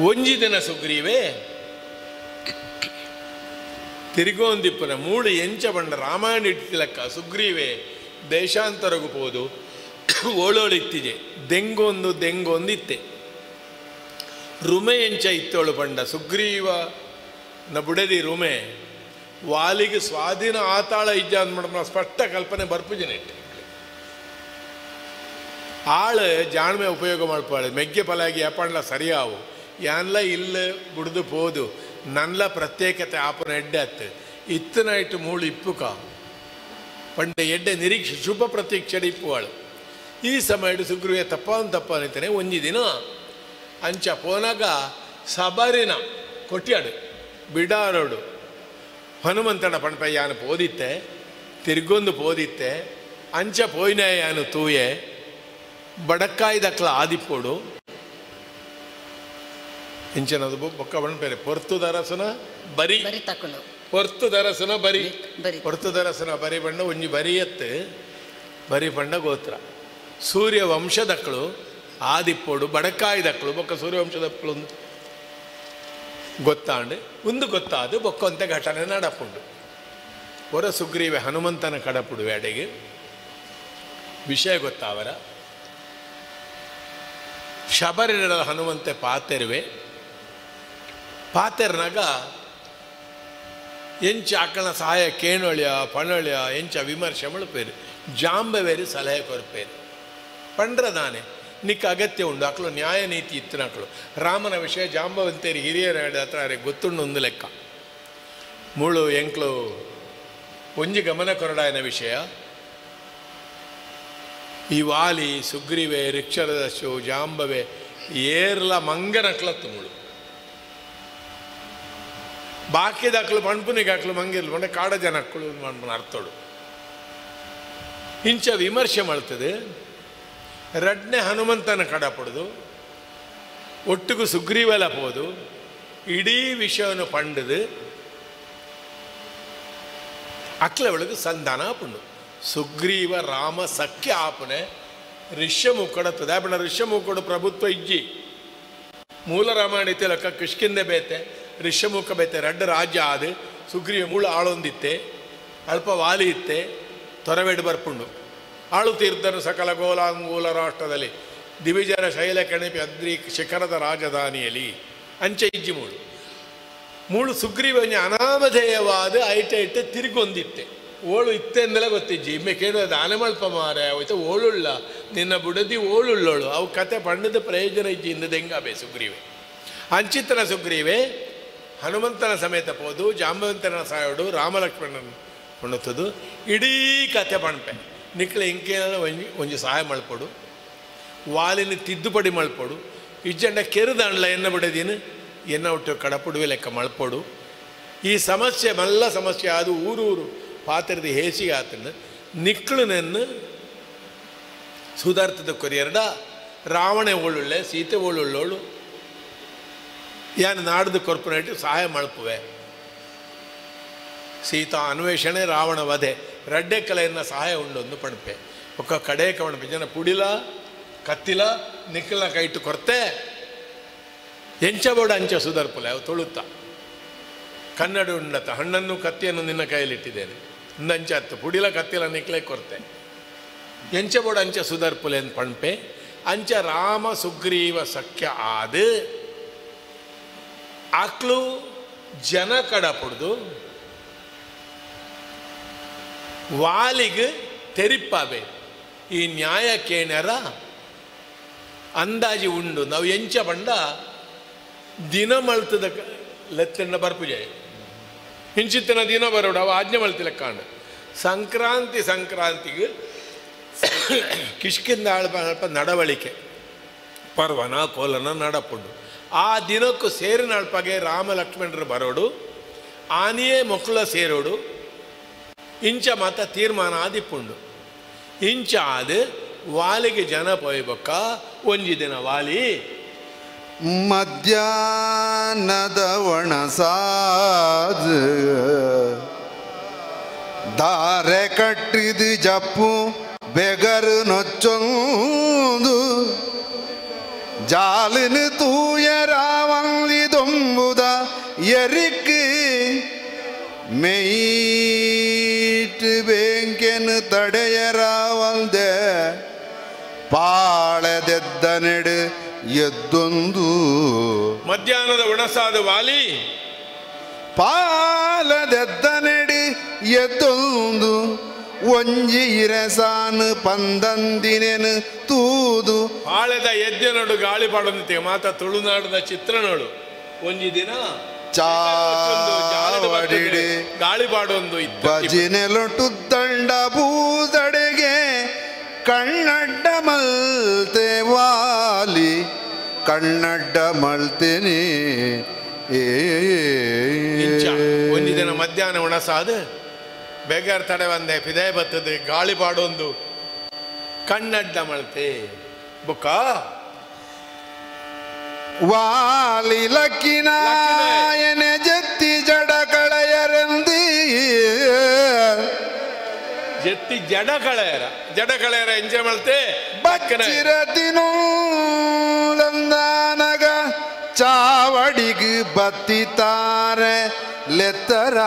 ಒಂಜಿ ದಿನ ಸುಗ್ರೀವೆ ತಿರುಗೋಂದಿಪ್ಪನ ಮೂಳು ಎಂಚ ಬಂಡ ರಾಮಾಯಣ ಇಟ್ಟಿಲಕ್ಕ ಸುಗ್ರೀವೆ ದೇಶಾಂತರಗು ಪೋದು ಓಳೋಳಿತ್ತಿದೆ ದೆಂಗೊಂದು ದೆಂಗೊಂದು ಇತ್ತೆ ರುಮೆ ಎಂಚ ಇತ್ತೋಳು ಪಂಡ ಸುಗ್ರೀವ ನ ಬುಡದಿ ರುಮೆ ವಾಲಿಗೆ ಸ್ವಾಧೀನ ಆತಾಳ ಇಜ್ಜ ಅಂದ್ಬಿಡ ಸ್ಪಷ್ಟ ಕಲ್ಪನೆ ಬರ್ಪುಜನ ಇಟ್ಟೆ ಆಳು ಜಾಣ್ಮೆ ಉಪಯೋಗ ಮಾಡ್ಪಾಳೆ ಮೆಗ್ಗೆ ಫಲಾಗಿ ಯಾಪಂಡ್ಲ ಸರಿಯಾವು ಯಾನ್ಲ ಇಲ್ಲ ಬುಡ್ದು ಪೋದು ನನ್ಲ ಪ್ರತ್ಯೇಕತೆ ಆಪನ ಎಡ್ಡೆ ಅತ್ತು ಇತ್ತನ ಇಟ್ಟು ಮೂಳು ಇಪ್ಪುಕ ಪಂಡ ಎಡ್ಡೆ ನಿರೀಕ್ಷೆ ಶುಭ ಪ್ರತೀಕ್ಷೆ ಇಪ್ಪುವಾಳು. ಈ ಸಮಯ ಸುಗ್ರೀವೆ ತಪ್ಪಾನ್ ತಪ್ಪ ಅಂತಾನೆ ಒಂಜಿ ದಿನ ಅಂಚ ಪೋನಾಗ ಸಬರಿನ ಕೊಟ್ಯಾಡು ಬಿಡಾರೋಡು ಹನುಮಂತನ ಪಣಪ ಯಾನು ಪೋದಿತ್ತೆ ತಿರ್ಗೊಂದು ಪೋದಿತ್ತೆ ಅಂಚ ಪೋಯಿನ ಯಾನು ತೂಯೆ ಬಡಕಾಯ್ದಕ್ಲ ಆದಿಪ್ಪೋಡು ಇಂಚನದು ಬೊಕ್ಕ ಬಣ್ಪೇರೆ ಪೊರ್ತು ದರಸನ ಬರಿ ಪೊರ್ತು ದರಸನ ಬರಿ ಪೊರ್ತು ದರಸನ ಬರಿ ಬಣ್ಣ ಒಂಜಿ ಬರಿಯತ್ತು ಬರಿ ಬಣ್ಣ ಗೋತ್ರ ಸೂರ್ಯ ವಂಶದಕ್ಕಳು ಆದಿಪ್ಪೋಡು ಬಡಕಾಯ್ದಕ್ಕಳು ಬೊಕ್ಕ ಸೂರ್ಯವಂಶದಕ್ಕಳು ಗೊತ್ತಾಂಡು ಒಂದು ಗೊತ್ತಾದು ಬೊಕ್ಕೊಂತೆ ಘಟನೆ ನಡಪುಂಡು. ಹೊರ ಸುಗ್ರೀವೆ ಹನುಮಂತನ ಕಡಪುಡುವೆ ಅಡೆಗೆ ವಿಷಯ ಗೊತ್ತಾವರ ಶಬರಿನ ಹನುಮಂತೆ ಪಾತೆರುವೆ ಪಾತೆರ್ನಾಗ ಎಂಚ ಆಕಳ ಸಹಾಯ ಕೇಣೊಳ್ಯ ಪಣೊಳ್ಯ ಎಂಚ ವಿಮರ್ಶೆ ಮಳುಪೇರು ಜಾಂಬವೇರು ಸಲಹೆ ಕೊರ್ಪೇರು ಪಂಡ್ರದಾನೆ ನಿಕ್ಕ ಅಗತ್ಯ ಉಂಡು ಆಕಳು ನ್ಯಾಯ ನೀತಿ ಇತ್ತಿನಕಳು ರಾಮನ ವಿಷಯ ಜಾಂಬವಂತೇರಿ ಹಿರಿಯರ ಹತ್ರ ಅರೆ ಗೊತ್ತುಂಡು ಒಂದು ಲೆಕ್ಕ ಮುಳು ಎಂಕ್ಲು ಒಂಜಿ ಗಮನ ಕೊರಡಾಯನ ವಿಷಯ ಈ ವಾಲಿ ಸುಗ್ರೀವೆ ರಿಕ್ಷರದಶು ಜಾಂಬವೆ ಏರ್ಲ ಮಂಗನಕ್ಲತ್ತು ಮುಳು ಬಾಕಿದಾಕ್ಲು ಪಣ್ಪುನಿಗೆ ಹಾಕ್ಲು ಮಂಗಿರ್ಲು ಮಂಡೆ ಕಾಡ ಜನಕ್ಕಳು ಮಣ್ಪುನ ಅರ್ಥೋಡು ಇಂಚ ವಿಮರ್ಶೆ ಮಾಡ್ತದೆ. ರಡ್ನೆ ಹನುಮಂತನ ಕಡಪಡ್ದು ಒಟ್ಟಿಗೂ ಸುಗ್ರೀವೆಲ್ಲ ಪೋದು ಇಡೀ ವಿಷಯವನ್ನು ಪಂಡದು ಅಕ್ಲ ಒಳಗೆ ಸಂಧಾನ ಆಪುಂಡು. ಸುಗ್ರೀವ ರಾಮ ಸಖ್ಯ ಆಪುನೆ ಋಷ್ಯಮುಖಡತ್ತದ ಆಪಣ ಋಷ್ಯಮುಖಡು ಪ್ರಭುತ್ವ ಇಜ್ಜಿ ಮೂಲ ರಾಮಾಯಣ ಇತ್ತಿಲಕ್ಕ ಕಿಷ್ಕಿಂದೆ ಬೇತೆ ಋಷ್ಯಮುಖ ಬೇತೆ ರಡ್ಡ ರಾಜ್ಯ ಆದ ಸುಗ್ರೀವ ಮೂಲ ಆಳೊಂದಿತ್ತೆ. ಅಲ್ಪ ವಾಲಿ ಇತ್ತೆ ತೊರವೆಡು ಬರ್ಪುಂಡು ಆಳು ತೀರ್ಧನು ಸಕಲ ಗೋಲಾಂಗೂಲ ರಾಷ್ಟ್ರದಲ್ಲಿ ದಿವಿಜರ ಶೈಲ ಕಣಿಪಿ ಅದ್ರಿ ಶಿಖರದ ರಾಜಧಾನಿಯಲ್ಲಿ ಅಂಚೆ ಇಜ್ಜಿ ಮೂಳು ಮೂಳು ಸುಗ್ರೀವನ ಅನಾಮಧೇಯವಾದ ಐಟ ಇಟ್ಟೆ ತಿರುಗೊಂದಿತ್ತೆ ಓಳು ಇತ್ತೆ ಅಂದಲೇ ಗೊತ್ತಿಜ್ಜಿ ಇಮ್ಮೆ ಕೇಳುವ ದಾನ ಮಲ್ಪ ಮಾರೆ ಹೋಯ್ತು ಓಳುಳ್ಳ ನಿನ್ನ ಬುಡದಿ ಓಳುಳ್ಳೋಳು ಅವು ಕತೆ ಪಣ್ಣದ ಪ್ರಯೋಜನ ಇಜ್ಜಿ ಇಂದ ದೆಂಗಾಬೆ ಸುಗ್ರೀವೆ ಅಂಚಿತನ ಸುಗ್ರೀವೆ ಹನುಮಂತನ ಸಮೇತ ಪೋದು ಜಾಂಬವಂತನ ಸಾಯೋಡು ರಾಮಲಕ್ಷ್ಮಣನ ಕೊಂಡೊತ್ತದು ಇಡೀ ಕತೆ ಪಣಪೆ ನಿಕ್ಲೆ ಇಂಕೇನ ಒಂಜಿ ಒಂಜಿ ಸಹಾಯ ಮಲ್ಪೊಡು ವಾಲಿನ ತಿದ್ದುಪಡಿ ಮಲ್ಪೊಡು ಇಜ್ಜಂಡ ಕೆರುದಾಂಡ್ಲ ಎನ್ನ ಬಿಡದೀನು ಎನ್ನ ಒಟ್ಟು ಕಡಪುಡುವೆ ಲೆಕ್ಕ ಮಲ್ಪೊಡು ಈ ಸಮಸ್ಯೆ ಮಲ್ಲ ಸಮಸ್ಯೆ ಅದು ಊರೂರು ಪಾತ್ರದ ಹೇಸಿಗೆ ಆತನ ನಿಕ್ಳುನೆನ್ನು ಸುಧಾರ್ಥದ ಕೊರಿಯರ್ಡ ರಾವಣೆ ಓಳುಳ್ಳೆ ಸೀತೆ ಓಳುಳ್ಳೋಳು ಯಾನು ನಾಡ್ದು ಕೊರ್ಪುನೇಟು ಸಹಾಯ ಮಲ್ಪುವೆ ಸೀತಾ ಅನ್ವೇಷಣೆ ರಾವಣ ವಧೆ ರಡ್ಡೆ ಕಲೆಯನ್ನು ಸಹಾಯ ಉಂಡೊಂದು ಪಣಪೆ ಒಕ್ಕ ಕಡೆ ಕವಣಪೆ ಜನ ಪುಡಿಲ ಕತ್ತಿಲ ನಿಕ್ಕಲ ಕೈಟು ಕೊರ್ತೆ ಎಂಚ ಬೋಡ ಅಂಚ ಸುಧಾರ್ಪುಲೆ ಅವು ತುಳುತ್ತ ಕನ್ನಡ ಉಂಡತ ಹಣ್ಣನ್ನು ಕತ್ತಿಯನ್ನು ನಿನ್ನ ಕೈಯಲ್ಲಿಟ್ಟಿದ್ದೇನೆ ಅಂಚ ಹತ್ತು ಪುಡಿಲ ಕತ್ತಿಲ ನಿಕ್ಲೆ ಕೊರ್ತೆ ಎಂಚ ಬೋಡ ಅಂಚ ಸುಧಾರ್ಪುಲೆ ಅಂತ ಪಣಪೆ ಅಂಚ ರಾಮ ಸುಗ್ರೀವ ಸಖ್ಯ ಆದ ಆಕ್ಲು ಜನ ಕಡ ಪುಡ್ದು ವಾಲಿಗೆ ತೆರಿಪ್ಪಾಬೆ ಈ ನ್ಯಾಯ ಕೇಣರ ಅಂದಾಜಿ ಉಂಡು ನಾವು ಎಂಚ ಬಂಡ ದಿನ ಮಳ್ತದ ಲೆತ್ತಣ್ಣ ಬರ್ಪುಜಾಯ ಇಂಚಿತ್ತನ ದಿನ ಬರೋಡು ಅವು ಆಜ್ಞೆ ಮಳ್ತಿಲ್ಲ ಕಾಣ ಸಂಕ್ರಾಂತಿ ಸಂಕ್ರಾಂತಿಗೆ ಕಿಷ್ಕಿಂದ ಅಲ್ಪ ನಡವಳಿಕೆ ಪರ್ವನ ಕೋಲನ ನಡಪುಂಡು ಆ ದಿನಕ್ಕೂ ಸೇರಿನ ಅಲ್ಪಗೆ ರಾಮ ಲಕ್ಷ್ಮಣರು ಬರೋಡು ಆನಿಯೇ ಮೊಕ್ಕಳ ಸೇರೋಡು ಇಂಚ ಮಾತ ತೀರ್ಮಾನ ಆದಿಪ್ಪುಂಡು ಇಂಚ ಆದ ವಾಲಿಗೆ ಜನ ಪೋಯ್ಬಕ್ಕ ಒಂಜಿ ದಿನ ವಾಲಿ ಮಧ್ಯಾಹ್ನದ ಒಣಸಾದ ದಾರೆ ಕಟ್ಟಿದ ಜಪ್ಪು ಬೆಗರು ನೊಚ್ಚೊಂದು ಜಾಲಿನ ತೂಯ ರಾವಲ್ಲಿ ದೊಂಬುದ ಎರಿಕ್ ಮೆಯ್ಟ್ ಬೇಂಕೆನು ತಡೆಯರಾವಲ್ದೆ ಪಾಳೆದೆದ್ದ ನೆಡು ಎದ್ದೊಂದು ಮಧ್ಯಾಹ್ನದ ಒಣಸಾದ ವಾಲಿ ಪಾಲದೆದ್ದ ನೆಡು ಎದ್ದೊಂದು ಒಂಜಿ ಇರಸಾನು ಪಂದಂದಿನೇನು ತೂದು ಪಾಳೆದ ಎದ್ದೆ ನೋಡು ಗಾಳಿ ಪಾಡೊಂದಿತ್ತೆ ಮಾತ ತುಳುನಾಡದ ಚಿತ್ರ ನೋಡು ಒಂಜಿ ದಿನ ಚಾವಡಿಡೆ ಗಾಳಿ ಪಾಡೊಂದು ಬಜಿನೆಲೊಟು ದಂಡ ಬೂದಡೆಗೆ ಕಣ್ಣಡ್ಡ ಮಲ್ತೆ ವಾಲಿ ಕಣ್ಣಡ್ಡ ಮಲ್ತೇನೆ ಒಂಜಿ ದಿನ ಮಧ್ಯಾಹ್ನ ಒಣಸಾದ ಬೇಗಾರ್ ತಡೆ ಬಂದೆ ಪಿದೆ ಬರ್ತದೆ ಗಾಳಿ ಪಾಡೊಂದು ಕಣ್ಣಡ್ಡ ಮಲ್ತೆ ಬುಕ್ಕ ವಾಲಿ ಲಕ್ಕಿನಾಯನೆ ಜತ್ತಿ ಜಡ ಕಳೆಯರಂದಿ ಜತ್ತಿ ಜಡ ಕಳೆಯರ ಜಡ ಕಳೆಯರ ಎಂಜೆ ಮಲ್ತೆ ಬಚ್ಚಿರತಿನೂಲಂದಾನಗ ಚಾವಡಿಗೆ ಬತ್ತಿತಾರೆ ಲೆತ್ತರ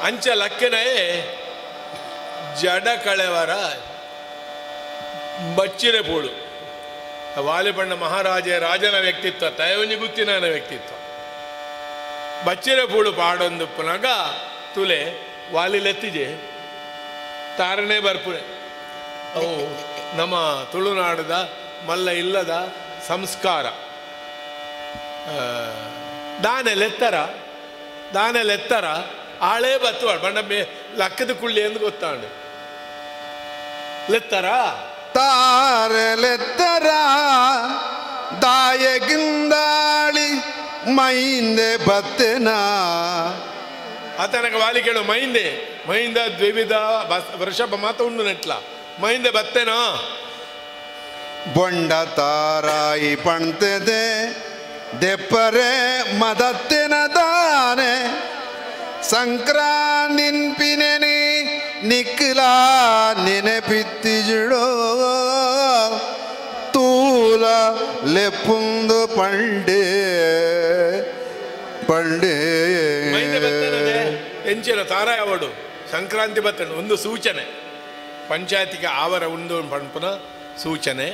ಅಂಚ ಲಕ್ಕನೇ ಜಡ ಕಳೆವರ ಬಚ್ಚಿರೆ ಪೋಳು ವಾಲಿಬಣ್ಣ ಮಹಾರಾಜ ರಾಜನ ವ್ಯಕ್ತಿತ್ವ ತಯವನಿ ಗುತ್ತಿನ ವ್ಯಕ್ತಿತ್ವ ಬಚ್ಚಿರೆ ಪೂಳು ಪಾಡೊಂದು ಪುನಗ ತುಲೆ ವಾಲಿ ಲೆತ್ತಿಜೆ ತಾರನೇ ಬರ್ಪುನೆ ಅವು ನಮ್ಮ ತುಳುನಾಡದ ಮಲ್ಲ ಇಲ್ಲದ ಸಂಸ್ಕಾರ ದಾನೆ ಲೆತ್ತರ ದಾನೆ ಲೆತ್ತರ ಆಳೇ ಬತ್ತುವಾಡು ಬಣ್ಣ ಬೇ ಲಕ್ಕದ ಕುಳ್ಳಿ ಎಂದು ಗೊತ್ತಾಂಡು ಲೆತ್ತರ ತಾರೆ ಲೆತ್ತರ ದಾಯಗಿಂದಾಳಿ ಮೈಂದೆ ಬತ್ತೆನಾ ಆತನಗ ವಾಲಿ ಕೇಳು ಮೈಂದೆ ಮೈಂದ ದ್ವಿವಿಧ ವೃಷಭ ಮಾತ ಉಂಡು ನೆಟ್ಲ ಮೈಂದೆ ಬತ್ತೇನಾ ಬೊಂಡ ತಾರಾಯಿ ಪಣ್ತದೆ ದೆಪ್ಪರೆ ಮದತ್ತಿನ ದಾನೆ ಸಂಕ್ರಾಂತಿನ್ ಪಿನೆನೆ ನಿಕ್ಲಾ ನೆನಪಿತ್ತಿಜಿಡೋ ತೂಲ ಲೆಪ್ಪುಂದು ಪಂಡೆ ಪಂಡೆ ಮೈಂದೆ ಬತ್ತೇನದೆ ಎಂಚಿನ ತಾರಾಯವಡು ಸಂಕ್ರಾಂತಿ ಬತ್ತಂಡು ಒಂದು ಸೂಚನೆ, ಪಂಚಾಯತಿಗೆ ಆವರ ಉಂಡು ಪಂಪುನ ಸೂಚನೆ.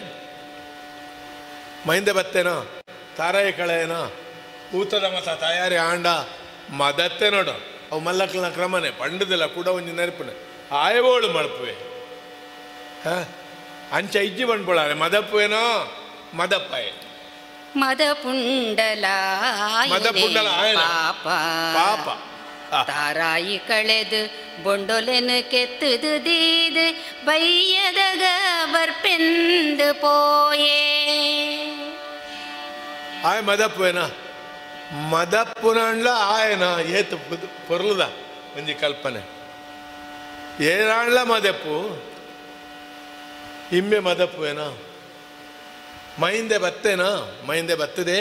ಮೈಂದೆ ಬತ್ತೇನೋ ತಾರಾಯ ಕಳೆಯೇನೋ ಊತದ ಮತ ತಯಾರಿ ಆಂಡ ಮದತ್ತೆ ನೋಡು. ಅವು ಮಲ್ಲಕ್ಕನ ಕ್ರಮನೆ ಪಂಡದಿಲ್ಲ ಕೂಡ ಒಂಜಿ ನೆನಪುನೆ ಆಯವೋಳು ಮಲ್ಪುವೆ. ಹಾಂ ಅಂಚ ಇಜ್ಜಿ ಬಂಡ್ಪೊಳಾರೆ ಮದಪ್ಪುವೇನೋ ಮದಪ್ಪಾಯ ಮದಪುಂಡಲ ಮದಪುಂಡಲ ಪಾಪ ಪಾಪ ತಾರಾಯಿ ಕಳೆದು ಬೊಂಡೊಲೆನು ಕೆತ್ತದು ದೀದು ಬೈಯದಗ ಬರ್ಪೆಂದು ಪೋಯೇ. ಆಯ್ ಮದಪ್ಪುವೇನ ಮದಪ್ಪುನಂಡ್ಲ ಆಯನ ಏತು ಪೊರ್ಲುದ ಒಂಜಿ ಕಲ್ಪನೆ. ಏನಾಂಡ್ಲ ಮದಪ್ಪು ಇಮ್ಮೆ ಮದಪ್ಪುವೇನ ಮೈಂದೆ ಬತ್ತೇನಾ ಮೈಂದೆ ಬತ್ತದೆ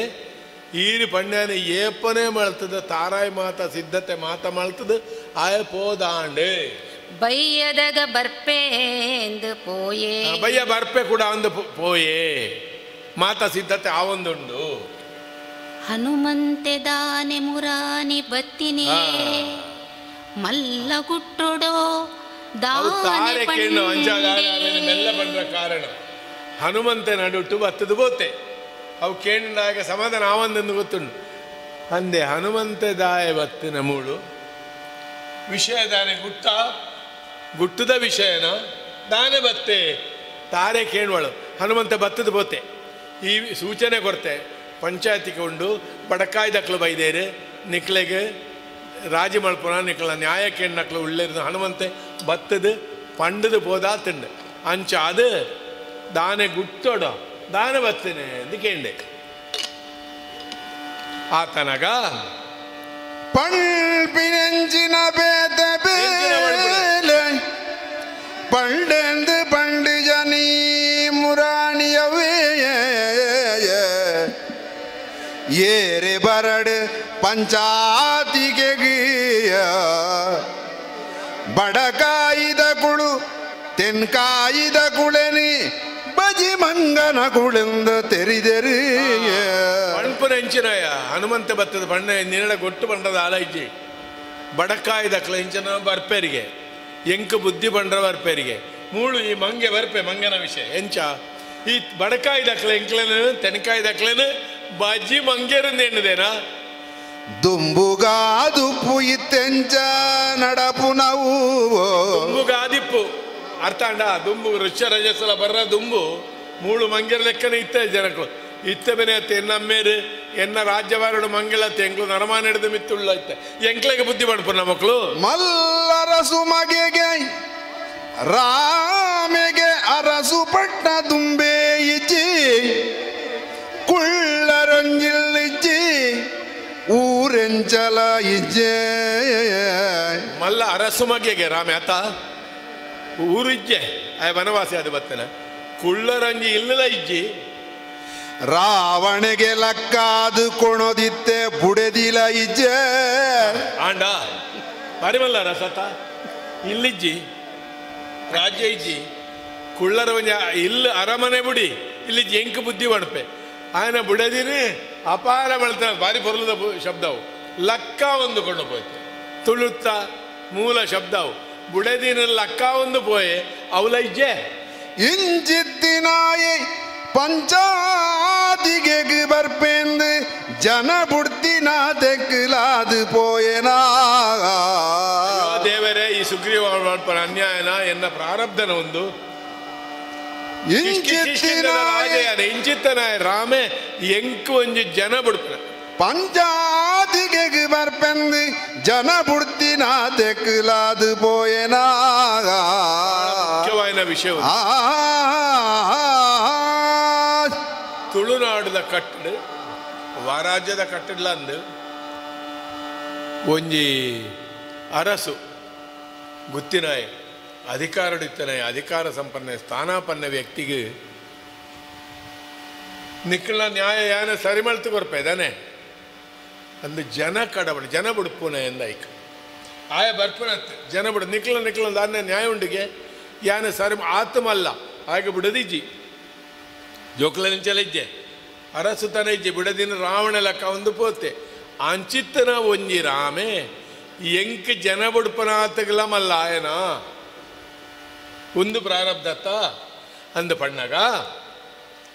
ಈರು ಪಣ್ಯಾನ ಏಪನೇ ಮಾಡ್ತದ ತಾರಾಯಿ ಮಾತ ಸಿದ್ಧತೆ ಮಾತ ಮಾಡ್ತದ ಆಯ ಪೋದಾಂಡೆ ಬೈಯದಗ ಬರ್ಪೇಂದು ಪೋಯೇ. ಬಯ್ಯ ಬರ್ಪೆ ಕೂಡ ಅಂದು ಪೋಯೇ ಮಾತ ಸಿದ್ಧತೆ ಆವೊಂದುಂಡು. ಹನುಮಂತೆ ದಾನೆ ಮುರಾನಿ ಬತ್ತಿನೇ ಮಲ್ಲ ಗುಟ್ಟೊಡೋ ತಾರೆ ಕೇಳು ಮೆಲ್ಲ ಬಂದ್ರ ಕಾರಣ ಹನುಮಂತೆ ನಡುಟ್ಟು ಬತ್ತದು ಬೋತೆ ಅವು ಕೇಂಡಾಗ ಸಮಾಧಾನ ಆವಂದೆಂದು ಗೊತ್ತುಂಟು. ಅಂದೆ ಹನುಮಂತೆ ದಾಯ ಬತ್ತಿನ ಮೂಳು ವಿಷಯ ದಾನೆ ಗುಟ್ಟ ಗುಟ್ಟದ ವಿಷಯನ ದಾನೆ ಬತ್ತೆ ತಾರೆ ಕೇಳುವಳು ಹನುಮಂತ ಬತ್ತದ ಬೋತೆ. ಈ ಸೂಚನೆ ಕೊಡ್ತೆ ಪಂಚಾಯತಿಗೆ ಉಂಡು ಬಡಕಾಯಿ ದಕ್ಲು ಬೈದೇರು ನಿಕ್ಲೆಗೆ ರಾಜಿ ಮಲ್ಪುನ ನಿಕ್ಲ ನ್ಯಾಯ ಕೇಂದ್ರಕ್ಲು ಉಳ್ಳೇರು ಹನುಮಂತೆ ಬತ್ತದು ಪಂಡದು ಪೋದಾ ತಿಂಡು ಅಂಚ ಅದು ದಾನೆ ಗುಟ್ಟೋಡ ದಾನೆ ಬತ್ತೇನೆ ಎಂದು ಕೇಂಡೆ. ಆತನಗ ಪಂಪಿನೆಂಚಿನ ಬೇತ ಬೇಲೆ ಪಂಡೆಂದು ಪಂಡು ಜನಿ ಮುರಾಣಿಯವೇ ಏರೆ ಬರಡು ಪಂಚಾತಿಗೆ ಬಡಕಾಯಿದ ಕುಳು ತೆನ್ಕಾಯಿದ ಕುಳೆನಿ ಬಜಿ ಮಂಗನ ಕುಳೆಂದ ತೆರಿದೆರಿ. ಪಣ್ಪುನ ಎಂಚಿನಾಯ ಹನುಮಂತ ಬತ್ತದ ಬಣ್ಣ ನಿನ್ನಡ ಗೊಟ್ಟು ಬಂಡದ ಆಲೈಜಿ ಬಡಕಾಯಿದ ಇಂಚಿನ ಬರ್ಪೇರಿಗೆ ಎಂಕು ಬುದ್ಧಿ ಬಂಡ್ರ ಬರ್ಪೇರಿಗೆ ಮೂಳು ಈ ಮಂಗೆ ಬರ್ಪೆ ಮಂಗನ ವಿಷಯ ಎಂಚ ಈ ಬಡಕಾಯಿ ದಕ್ಲೆ ಎಂಕ್ಲೇನು ತೆನಕಾಯಿ ದಕ್ಲೇನು ಬಜ್ಜಿ ಮಂಗೇರಿಂದ ಎಣ್ಣದೇನಾ ದುಂಬುಗಾದುಪ್ಪು ಇತ್ತೆಂಚ ನಡಪು ನಾವು ದುಂಬುಗಾದಿಪ್ಪು ಅರ್ಥ ಅಂಡ ದುಂಬು ಋಷ ರಜಸಲ ಬರ್ರ ದುಂಬು ಮೂಳು ಮಂಗೇರ ಲೆಕ್ಕನೆ ಇತ್ತ ಜನಕ್ಕಳು ಇತ್ತ ಬೆನೆ ಅತ್ತೆ ಎನ್ನಮ್ಮೇರು ಎನ್ನ ರಾಜ್ಯವಾರಡು ಮಂಗಳತ್ತೆ ಎಂಕ್ಲು ನರಮಾನ ಹಿಡಿದು ಮಿತ್ತುಳ್ಳ ಇತ್ತ ಎಂಕ್ಲೆಗೆ ಬುದ್ಧಿ ಮಾಡ್ಪು ನಮ್ಮ ಮಕ್ಕಳು. ಮಲ್ಲರಸು ಮಗೆಗೆ ರಾಮೆಗೆ ಅರಸು ಪಟ್ಟ ದುಂಬೆ ಇಜ್ಜಿ ಕುಳ್ಳರಂಜಿಲ್ಲಿಜ್ಜಿ ಊರೆಂಚಲ ಇಜ್ಜೆ. ಮಲ್ಲ ಅರಸು ಮಗೆಗೆ ರಾಮೆ ಆತ ಊರಿಜ್ಜೆ ಆಯ ವನವಾಸಿ ಅದು ಬತ್ತನ ಕುಳ್ಳರಂಜಿ ಇಲ್ಲದ ಇಜ್ಜಿ ರಾವಣೆಗೆ ಲಕ್ಕಾದು ಕೊಣೋದಿತ್ತೆ ಬುಡೆದಿಲ ಇಜ್ಜೆ ಆಂಡ ಪರಿಮಲ್ಲ ರಸತ ಇಲ್ಲಿಜ್ಜಿ ರಾಜ್ಯ ಇಜ್ಜಿ ಕುಳ್ಳರ ಒಂಜ ಇಲ್ಲ ಅರಮನೆ ಬುಡಿ ಇಲ್ಲಿ ಎಂಕು ಬುದ್ಧಿ ಮಡಪೆ ಆಯನ ಬುಡದಿನಿ ಅಪಾರ ಬಳತ ಭಾರಿ ಪೊರ್ಲದ ಶಬ್ದವು ಲಕ್ಕ ಒಂದು ಕೊಂಡು ಪೋಯ್ತು ತುಳುತ್ತ ಮೂಲ ಶಬ್ದವು ಬುಡದಿನ ಲಕ್ಕ ಒಂದು ಪೋಯೆ ಅವಲ ಇಜ್ಜೆ ಇಂಚಿತ್ತಿನಾಯೆ ಪಂಚಾತಿಗೆ ಬರ್ಪೆಂದು ಜನ ಬುಡ್ತಿನ ತೆಕ್ಕಲಾದು ಪೋಯೆನಾ. ದೇವರೇ ಈ ಸುಗ್ರೀವ ಅನ್ಯಾಯನ ಎನ್ನ ಪ್ರಾರಬ್ಧನ ಒಂದು ಇಂಚಿತ್ತನಾಯ ರಾಮೆ ಎಂಕು ಒಂಜಿ ಜನ ಬುಡ್ಪನ ಪಂಚಾತಿಗೆ ಬರ್ಪೆಂದು ಜನ ಬುಡ್ತಿನ ತೆಕ್ಕಲಾದು ಪೋಯೆನಾ. ಮುಖ್ಯವಾದ ವಿಷಯ ತುಳುನಾಡದ ಕಟ್ಟಡ ವಾರಾಜ್ಯದ ಕಟ್ಟಡ ಅಂದು ಒಂಜಿ ಅರಸು ಗುತ್ತಿನಾಯ ಅಧಿಕಾರಡಿತ್ತನಾಯ ಅಧಿಕಾರ ಸಂಪನ್ನ ಸ್ಥಾನಾಪನ್ನ ವ್ಯಕ್ತಿಗೆ ನಿಕ್ಕಳ ನ್ಯಾಯ ಯಾನ ಸರಿ ಮಲ್ತು ಕೊರ್ಪೆ ಇದ್ದಾನೆ ಅಂದು ಜನ ಕಡಬಡ ಜನ ಬುಡ್ಪುನ ಎಂದಾಯ್ಕ ಆಯ ಬರ್ಪುನತ್ತೆ ಜನ ಬಿಡು ನಿಕ್ಕಳ ನಿಕ್ಕಳ ದಾನೆ ನ್ಯಾಯ ಉಂಡಿಗೆ ಯಾನ ಸರಿ ಆತ್ಮಲ್ಲ ಹಾಗೆ ಬಿಡದಿಜ್ಜಿ ಜೋಕ್ಲ ನಿಂಚಲ ಇಜ್ಜೆ ಅರಸು ತನ ಇಜ್ಜೆ ಬಿಡದಿನ ರಾವಣ ಲೆಕ್ಕ ಒಂದು ಪೋತೆ ಅಂಚಿತ್ತನ ಒಂಜಿ ರಾಮೆ ಎಂಕ್ ಜನ ಬುಡ್ಪನಾತಗಲ ಮಲ್ಲ ಆಯನ ಒಂದು ಪ್ರಾರಬ್ಧತ್ತ ಅಂದು ಪಣ್ಣಾಗ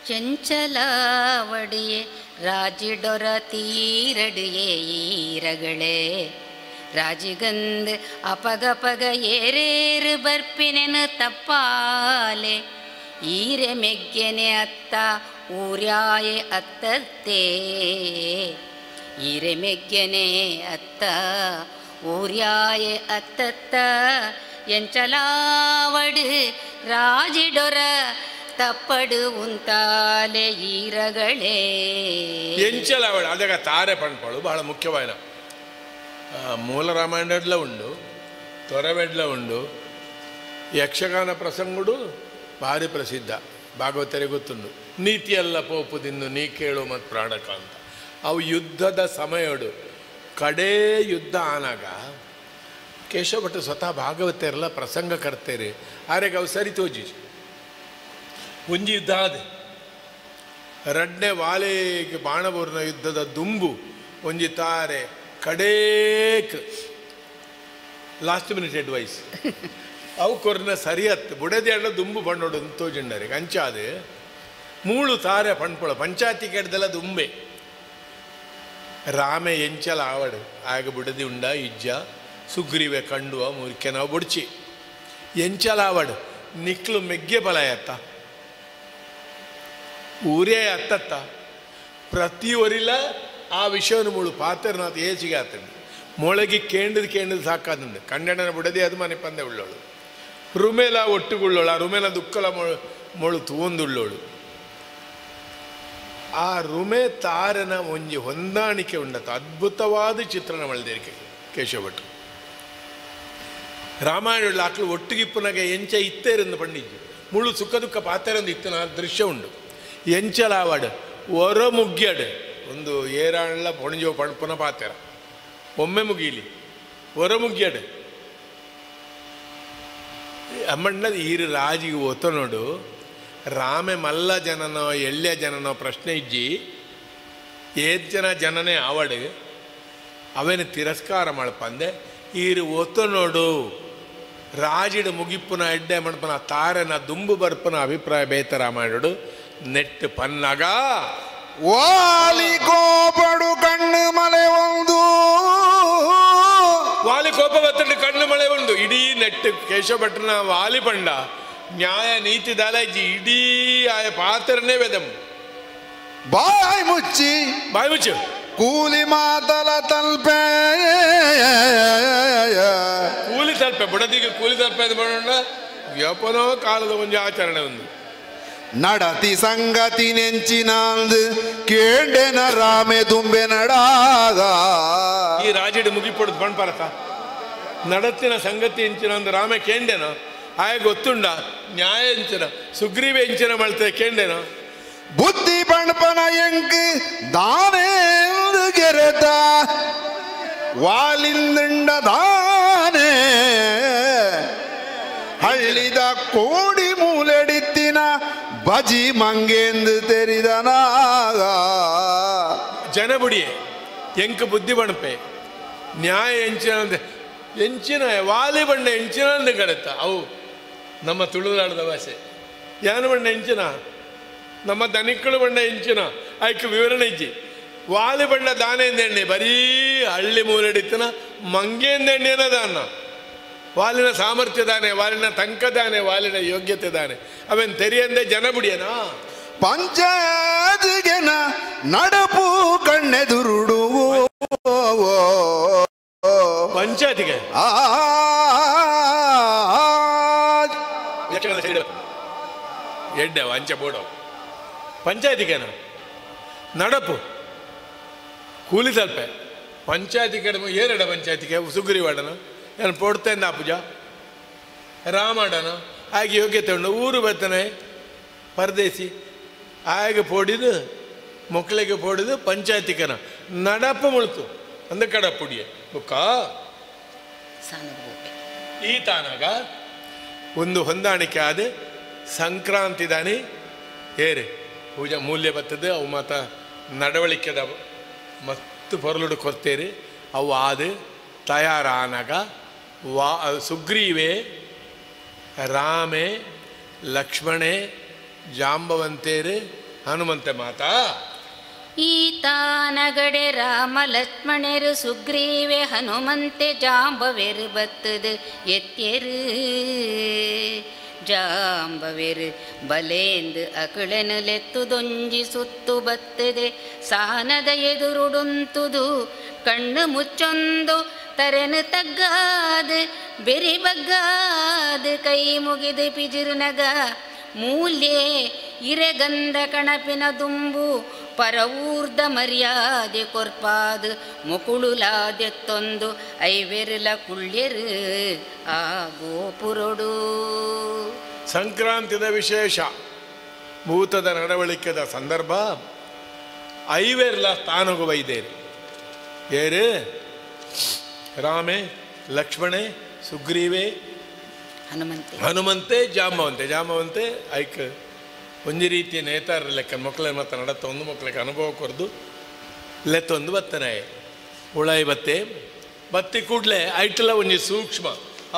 ಚಂಚಲಾವಡಿಯೇ ರಾಜಿಡೊರ ತೀರಡಿಯೇ ಈರಗಳೇ ರಾಜಿಗಂದ್ ಅಪಗಪಗ ಏರೇರು ಬರ್ಪಿನೆನು ತಪ್ಪಾಲೆ ಈರೆ ಮೆಗ್ಗೆನೆ ಅತ್ತ ಊರ್ಯಾಯೆ ಅತ್ತತ್ತೇ ಈರೆ ಮೆಗ್ಗೆನೆ ಅತ್ತ ಊರ್ಯಾಯೆ ಅತ್ತತ್ತ ಎಂಚಲಾವಡು ರಾಜಿಡೊರ ತಪ್ಪಡು ಉಂತಾಲೆ ಈರಗಳೇ. ಎಂಚಲಾವಡು ಅದಾಗ ತಾರೆ ಪಣ್ಪಳು ಬಹಳ ಮುಖ್ಯವಾದ ಮೂಲ ರಾಮಾಯಣಡ್ಲ ಉಂಡು, ತೊರವೆಡ್ಲ ಉಂಡು, ಯಕ್ಷಗಾನ ಪ್ರಸಂಗುಡು ಭಾರಿ ಪ್ರಸಿದ್ಧ. ಭಾಗವತರಿಗೆ ಗೊತ್ತುಂಡು ನೀತಿಯಲ್ಲ ಪೋಪುದಿಂದು ನೀ ಕೇಳು ಮತ್ತು ಪ್ರಾಣಕ ಅಂತ. ಅವು ಯುದ್ಧದ ಸಮಯಡು ಕಡೇ ಯುದ್ಧ ಆನಾಗ ಕೇಶವ ಭಟ್ರು ಸ್ವತಃ ಭಾಗವತರೆಲ್ಲ ಪ್ರಸಂಗ ಕರ್ತೇರಿ ಆರೆಗೆ ಅವು ಸರಿ ತೋಜಿ ಒಂಜಿ ಯುದ್ಧ ಆದೆ ರಡ್ನೆ ವಾಲೆಗೆ ಬಾಣಬೂರಿನ ಯುದ್ಧದ ದುಂಬು ಒಂಜಿ ತಾರೆ ಕಡೇಕ್ ಲಾಸ್ಟ್ ಮಿನಿಟ್ ಅಡ್ವೈಸ್ ಅವು ಕೊರ್ನ ಸರಿಯತ್ತು ಬುಡದೆ ದುಂಬು ಬಣ್ಣೋಡು ತೋಜಿಂಡರಿಗೆ ಅಂಚಾದೆ ಮೂಳು ತಾರೆ ಪಣ್ಪೊಳ ಪಂಚಾಯತಿ ಕೆಡ್ದೆಲ್ಲ ದುಂಬೆ ರಾಮೆ ಎಂಚಲ ಆವಡು ಆಗ ಬುಡದಿ ಉಂಡ ಇಜ್ಜ ಸುಗ್ರೀವೆ ಕಂಡುವ ಮುರಿಕೆ ನಾವು ಬುಡ್ಚಿ ಎಂಚಲ ಆವಡು ನಿಕ್ಲು ಮೆಗ್ಗೆ ಬಲಯತ್ತ ಊರೇ ಅತ್ತತ್ತ ಪ್ರತಿ ಒರಿಲ ಆ ವಿಷಯವನ್ನು ಮುಳು ಪಾತ್ರನಾಥ ಏಚಿಗೆ ಆತಂಡು ಮೊಳಗಿ ಕೇಂಡದು ಕೇಂಡದು ಸಾಕಾದಂಡು ಕಂಡಣ್ಣನ ಬುಡದೆ ಅದು ಮನೆ ಪಂದೆ ಉಳ್ಳೋಳು ರುಮೇಲ ಒಟ್ಟುಗುಳ್ಳೋಳು ಆ ರುಮೇಲ ದುಕ್ಕಲ ಮೊಳು ಮೊಳು ತೂಂದುಳ್ಳೋಳು ಆ ರುಮೆ ತಾರನ ಒಂಜಿ ಹೊಂದಾಣಿಕೆ ಉಂಡತ ಅದ್ಭುತವಾದ ಚಿತ್ರಣ ಮಳ್ದೇರಿಕೆ ಕೇಶವ ಭಟ್ರು. ರಾಮಾಯಣ ಆಕ್ಲು ಒಟ್ಟುಗಿಪ್ಪುನಗೆ ಎಂಚ ಇತ್ತೇರೆಂದು ಪಂಡಿಜ್ಜು ಮುಳು ಸುಖ ದುಃಖ ಪಾತೆರಂದು ಇತ್ತಿನ ದೃಶ್ಯ ಉಂಡು ಎಂಚಲಾವಡು ಒರ ಮುಗ್ಯಡು ಒಂದು ಏರಾಣಲ ಪೊಣಜೋ ಪಣಪುನ ಪಾತೆರ ಒಮ್ಮೆ ಮುಗೀಲಿ ಒರ ಮುಗ್ಯಡು ಅಮ್ಮಣ್ಣದ ಈರು ರಾಜಿಗೆ ಒತ್ತನೋಡು ರಾಮೆ ಮಲ್ಲ ಜನನೋ ಎಳ್ಯ ಜನನೋ ಪ್ರಶ್ನೆ ಇಜ್ಜಿ ಏತ್ ಜನ ಜನನೇ ಆವಡು ಅವೇನು ತಿರಸ್ಕಾರ ಮಳ್ಪಂದೆ ಈರು ಒತ್ತನೋಡು ರಾಜಿಡು ಮುಗಿಪ್ಪುನ ಎಡ್ಡೆ ಮಣ್ಪನ ತಾರನ ದುಂಬು ಬರ್ಪನ ಅಭಿಪ್ರಾಯ ಬೇತ ರಾಮಾಯಣಡು ನೆಟ್ಟು ಪನ್ನಗ ವಾಲಿ ಕೋಪಡು ಕಣ್ಣು ಮಲೆ ಒಂದು ವಾಲಿ ಕೋಪ ಬತ್ತಂಡು ಕಣ್ಣು ಮಳೆ ಒಂದು ಇಡೀ ನೆಟ್ಟು ಕೇಶವ ಭಟ್ರನ ವಾಲಿ ಪಂಡ ನ್ಯಾಯ ನೀತಿ ದಾಲಾಜಿ ಇಡೀ ಆಯ ಪಾತ್ರನೇ ವೆದಂ ಬಾಯಿ ಮುಚ್ಚಿ ಬಾಯಿ ಮುಚ್ಚು ಕೂಲಿ ಮಾತಲ ತಲ್ಪೆ ಕೂಲಿ ತಲ್ಪೆ ಬುಡದಿಗೆ ಕೂಲಿ ತಲ್ಪೆ ಅಂತ ಮಾಡೋಣ ಯಪನೋ ಕಾಲದ ಒಂದು ಆಚರಣೆ ಒಂದು ನಡತಿ ಸಂಗತಿ ನೆಂಚಿನಾಂದು ಕೇಂಡೆನ ರಾಮೆ ದುಂಬೆ ನಡಾಗ ಈ ರಾಜಿಡು ಮುಗಿಪೊಡುದು ಬಣ್ಪರತ ನಡತಿನ ಸಂಗತಿ ಎಂಚಿನ ರಾಮೆ ಕೇಂಡೆನ ಆಯ ಗೊತ್ತುಂಡ ನ್ಯಾಯ ಎಂಚಿನ ಸುಗ್ರೀವ ಎಂಚಿನ ಮಳ್ತೆ ಕೇಂಡೆನ ಬುದ್ಧಿ ಬಣ್ಪನ ಎಂಕ್ ದಾನೇಂದು ಗೆರೆತ ವಾಲಿಂದಂಡ ದಾನೆ ಹಳ್ಳಿದ ಕೋಡಿ ಮೂಲೆಡಿತ್ತಿನ ಬಜಿ ಮಂಗೆಂದು ತೆರಿದನಾಗ ಜನ ಬುಡಿಯೆ ಎಂಕ್ ಬುದ್ಧಿ ಬಣಪೆ ನ್ಯಾಯ ಎಂಚಿನ ಎಂಚಿನ ವಾಲಿ ಬಣ್ಣ ಎಂಚಿನ ಅಂದು ಕಡತ್ತ ಅವು ನಮ್ಮ ತುಳುನಾಡದ ಭಾಷೆ ಯಾನು ಬಣ್ಣ ಎಂಚಿನ ನಮ್ಮ ದನಿಕ್ಕಳು ಬಣ್ಣ ಎಂಚಿನ ಆಯ್ಕೆ ವಿವರಣೆ ಇಜ್ಜಿ ವಾಲಿ ಬಣ್ಣ ದಾನೆ ಎಂದೆಣ್ಣೆ ಬರೀ ಹಳ್ಳಿ ಮೂಲೆಡಿತ್ತನ ಮಂಗೆಂದೆಣ್ಣೆನ ದಾನ ವಾಲಿನ ಸಾಮರ್ಥ್ಯ ದಾನೆ ವಾಲಿನ ತಂಕ ದಾನೆ ವಾಲಿನ ಯೋಗ್ಯತೆ ದಾನೆ ಅವೇನು ತೆರಿಯಂದೆ ಜನ ಬುಡಿಯನಾ ಪಂಚಾಯತ್ಗೆನ ನಡಪು ಕಣ್ಣೆದುರುಡು ಪಂಚಾಯತಿಗೆ ಎಡ್ಡೆ ಅಂಚೆ ಬೋಡವು ಪಂಚಾಯತಿಗೇನ ನಡಪು ಕೂಲಿ ತಲ್ಪೆ ಪಂಚಾಯತಿ ಕಡಿಮೆ ಏರಡ ಪಂಚಾಯತಿಗೆ ಸುಗ್ರೀವಾಡನ ಏನು ಪೊಡ್ತೇಂದ ಪೂಜಾ ರಾಮಾಡನ ಹಾಗೆ ಯೋಗ್ಯತೆ ಉಂಡು ಊರು ಬರ್ತಾನೆ ಪರದೇಸಿ ಆಗ ಪೊಡಿದು ಮಕ್ಕಳಿಗೆ ಪೊಡಿದು ಪಂಚಾಯತಿಕನ ನಡಪು ಮುಳ್ತು ಅಂದ ಕಡಪುಡಿಯೆ ಬುಕ್ಕ ಈ ತಾನಾಗ ಒಂದು ಹೊಂದಾಣಿಕೆ ಆದ ಸಂಕ್ರಾಂತಿ ದಾನಿ ಏರೆ ಪೂಜಾ ಮೂಲ್ಯ ಬರ್ತದೆ ಅವು ಮಾತ ನಡವಳಿಕೆದ ಮತ್ತು ಪೊರಲುಡು ಕೊರ್ತೇರಿ ಅವು ಆದ ತಯಾರಾನಗ ವಾ ಸುಗ್ರೀವೆ ರಾಮೆ ಲಕ್ಷ್ಮಣೆ ಜಾಂಬವಂತೇರು ಹನುಮಂತೆ ಮಾತಾ ಈತಾನಗಡೆ ರಾಮ ಲಕ್ಷ್ಮಣರು ಸುಗ್ರೀವೆ ಹನುಮಂತೆ ಜಾಂಬವೆರು ಬತ್ತದು ಎತ್ತೆರು ಜಾಂಬವೆರು ಬಲೇಂದು ಅಕುಳೆನುಲೆತ್ತುದೊಂಜಿ ಸುತ್ತು ಬತ್ತದೆ ಸಾನದ ಎದುರುಡುಂತುದು ಕಣ್ಣು ಮುಚ್ಚೊಂದು ತರೆನು ತಗ್ಗಾದು ಬೆರಿ ಬಗ್ಗಾದು ಕೈ ಮುಗಿದು ಪಿಜಿರುನಗ ಮೂಲ್ಯೆ ಇರೆಗಂಧ ಕಣಪಿನ ದುಂಬು ಪರವೂರ್ದ ಮರ್ಯಾದೆ ಕೊರ್ಪಾದು ಮುಕುಳುಲಾದೆತ್ತೊಂದು ಐವೆರ್ಲ ಕುಳ್ಳೆರು ಆ ಗೋಪುರೊಡು. ಸಂಕ್ರಾಂತಿದ ವಿಶೇಷ ಭೂತದ ನಡವಳಿಕೆದ ಸಂದರ್ಭ ಐವೆರ್ಲ ಸ್ಥಾನಗು ಬೈದೇರು ಏರು ರಾಮೆ ಲಕ್ಷ್ಮಣೆ ಸುಗ್ರೀವೆ ಹನುಮಂತೆ ಹನುಮಂತೆ ಜಾಂಬವಂತೆ. ಜಾಂಬವಂತೆ ಐಕ್ ಒಂಜಿ ರೀತಿಯ ನೇತಾರ ಲೆಕ್ಕ ಮಕ್ಕಳ ಮತ್ತು ನಡತ್ತ ಒಂದು ಮಕ್ಕಳಿಗೆ ಅನುಭವ ಕೊರದು ಲೆತ್ತೊಂದು ಬತ್ತನೆ ಉಳಾಯಿ ಬತ್ತೆ ಬತ್ತಿ ಕೂಡಲೇ ಐಟಲ ಒಂಜಿ ಸೂಕ್ಷ್ಮ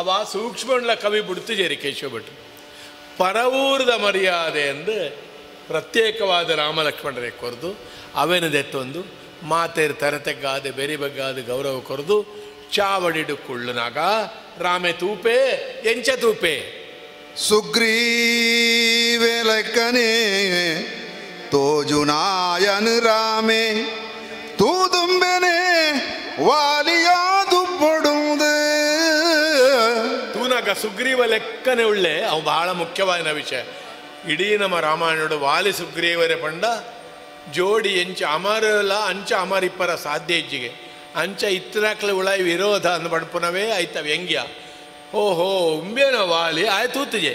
ಅವ ಸೂಕ್ಷ್ಮಂಡ್ಲ ಕವಿ ಬಿಡ್ತಿಜೇರಿ ಕೇಶವ ಭಟ್ರು. ಪರವೂರದ ಮರ್ಯಾದೆ ಎಂದು ಪ್ರತ್ಯೇಕವಾದ ರಾಮಲಕ್ಷ್ಮಣರೇ ಕೊರದು ಅವೆನದೆತ್ತೊಂದು ಮಾತೇರು ತರತೆಗ್ಗಾದೆ ಬೆರಿ ಬಗ್ಗಾದ ಗೌರವ ಕೊರದು ಚಾವಡಿಡು ಕುಳ್ಳುನಾಗ ರಾಮೆ ತೂಪೆ ಎಂಚ ತೂಪೆ ಸುಗ್ರೀವೆ ಲಕ್ಕನೆ ತೋಜುನಾಯನು ರಾಮೆ ತೂದುಂಬೆನೆ ವಾಲಿಯಾದು ಪೊಡುವುದು. ತೂನಾಗ ಸುಗ್ರೀವ ಲೆಕ್ಕನೆ ಉಳ್ಳೆ ಅವು ಬಹಳ ಮುಖ್ಯವಾದ ವಿಷಯ. ಇಡೀ ನಮ್ಮ ರಾಮಾಯಣಡು ವಾಲಿ ಸುಗ್ರೀವರೇ ಪಂಡ ಜೋಡಿ ಎಂಚ ಅಮರಲ ಅಂಚ ಅಮರಿಪ್ಪರ ಸಾಧ್ಯ ಇಜ್ಜಿಗೆ ಅಂಚ ಇತ್ತನಾಕ್ಲೆ ಉಳಾಯಿ ವಿರೋಧ ಅಂದ ಪಡ್ಪುನವೇ ಆಯ್ತ ವ್ಯಂಗ್ಯ. ಓಹೋ ಉಂಬ್ಯನ ವಾಲಿ ಆಯ್ತೂತಿಜೆ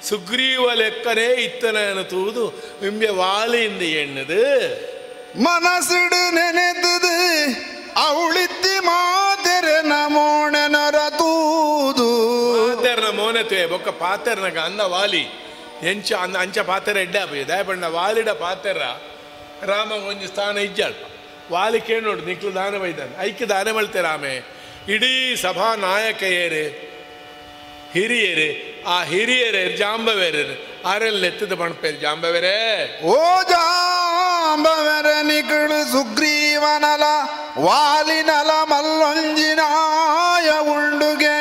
ಸುಗ್ರೀವ ಲೆಕ್ಕನೇ ಇತ್ತನ ತೂದು ಉಂಬ್ಯ ವಾಲಿಯಿಂದ ಎಣ್ಣದು ಮನಸ್ಸಿಡು ನೆನೆದುದು ಅವಳಿತ್ತಿ ಮಾತೆರೆ ನಮೋಣನರ ತೂದು ಪಾತೆರ್ನ ಮೋನತೆ ಬೊಕ್ಕ ಪಾತೆರ್ನಗ ಅಂದ ವಾಲಿ ಎಂಚ ಅಂದ ಅಂಚ ಪಾತೆರ ಎಡ್ಡೆ ಆಪುಜೆ ದಯಪಂಡ ವಾಲಿಡ ಪಾತೆರ ರಾಮ ಒಂಜಿ ಸ್ಥಾನ ಇಜ್ಜಾಳ್ಪ ವಾಲಿ ಕೇಳೋಡು ನಿಕ್ಲು ದಾನ ಬೈದಾನೆ ಐಕ್ಯ ದಾನ ಮಳ್ತೆ ರಾಮೆ ಇಡೀ ಸಭಾ ನಾಯಕ ಏರು ಹಿರಿಯರು ಆ ಹಿರಿಯರೇ ಜಾಂಬವೇರು ಆರೆಲ್ಲ ಎತ್ತದ ಪಣಪೇರು ಜಾಂಬವೇರೇ ಓ ಜಾಂಬವೆರ ನಿಕಳು ಸುಗ್ರೀವನಲ ವಾಲಿನಲ ಮಲ್ಲೊಂಜಿನಾಯ ಉಂಡುಗೆ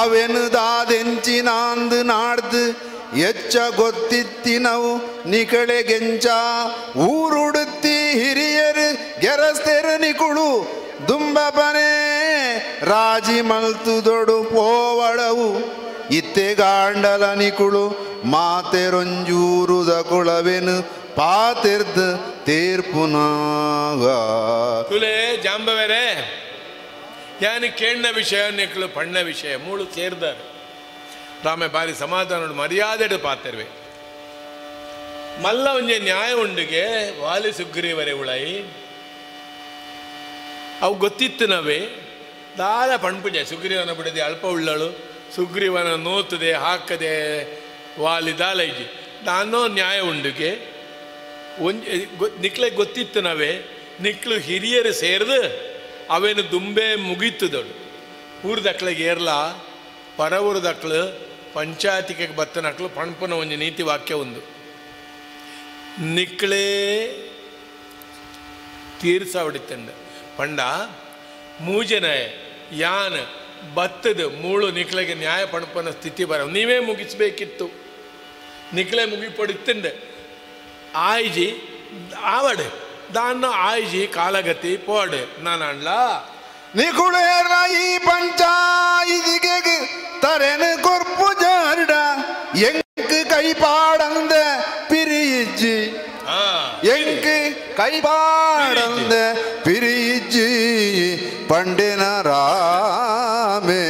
ಅವೆನು ದಾದೆಂಚಿನಾಂದು ನಾಡ್ದು ಎಚ್ಚ ಗೊತ್ತಿತ್ತಿನವು ನಿಕಳೆಗೆಂಚ ಊರುಡುತ್ತಿ ಹಿರಿಯರು ಗೆರಸ್ತೆರು ನಿಕುಳು ದುಂಬಪನೇ ರಾಜಿ ಮಲ್ತುದೊಡು ಪೋವಳವು ಇತ್ತೆಗಾಂಡಲ ನಿಕುಳು ಮಾತೆರೊಂಜೂರುದ ಕುಳವೆನು ಪಾತೆರ್ದ ತೀರ್ಪುನಾಗ. ತುಲೆ ಜಾಂಬವೇರೆ ಯಾನಿ ಕೇಣ್ಣ ವಿಷಯ ನಿಕುಳು ಪಣ್ಣ ವಿಷಯ ಮೂಳು ಸೇರ್ದಾರೆ ರಾಮೆ ಬಾರಿ ಸಮಾಧಾನ ಮರ್ಯಾದೆಡು ಪಾತೆರ್ವೆ ಮಲ್ಲ ಒಂಜೆ ನ್ಯಾಯ ಉಂಡುಗೆ ವಾಲಿ ಸುಗ್ರೀವರೆ ಉಳಾಯಿ ಅವು ಗೊತ್ತಿತ್ತು ನಾವೇ ದಾದ ಪಣ್ಪುಜೆ ಸುಗ್ರೀವನ ಬಿಡದೆ ಅಲ್ಪ ಉಳ್ಳಳು ಸುಗ್ರೀವನ ನೋತದೆ ಹಾಕದೆ ವಾಲಿ ದಾಲೈಜಿ ದಾನೋ ನ್ಯಾಯ ಉಂಡುಗೆ ಒಂಜಿ ನಿಕ್ಲೆ ಗೊತ್ತಿತ್ತು ನಾವೇ ನಿಕ್ಲು ಹಿರಿಯರು ಸೇರಿದು ಅವೇನು ದುಂಬೆ ಮುಗೀತದಳು ಊರ್ದಕ್ಳಿಗೆ ಏರ್ಲ ಪರವೂರ್ದಕ್ಳು ಪಂಚಾಯತಿಗೆ ಬತ್ತನಕ್ಳು ಪಣ್ಪುನ ಒಂಜಿ ನೀತಿ ವಾಕ್ಯ ಒಂದು ನಿಕ್ಳೇ ತೀರ್ಸಾವಡಿತ್ತಂಡ ಪಂಡ ಮೂಜನ ಯಾನ್ ಬತ್ತದ ಮೂಳು ನಿಕ್ಲೆಗೆ ನ್ಯಾಯ ಪಣಪನ ಸ್ಥಿತಿ ಬರ ನೀವೇ ಮುಗಿಸ್ಬೇಕಿತ್ತು ನಿಕ್ಲೆ ಮುಗಿಪಡಿತ್ತಂಡೆ ಆಯ್ಜಿ ಆವಡೆ ದಾನ್ನ ಆಯ್ಜಿ ಕಾಲಗತಿ ಪೋಡೆ ನಾನು ಅಣ್ಲ ನಿಕುಳೇರ ಈ ಪಂಚಾಯಿತಿಗೆ ತರೆನು ಕೊರ್ಪು ಜಾರ್ಡ ಎಂಕ್ ಕೈಪಾಡಂದ ಪಿರಿಯಿಜ್ಜಿ ಎಂಕ್ ಕೈಪಾಡಂದ ಪಿರಿಯಿಜ್ಜಿ ಪಂಡಿನ ರಾಮೇ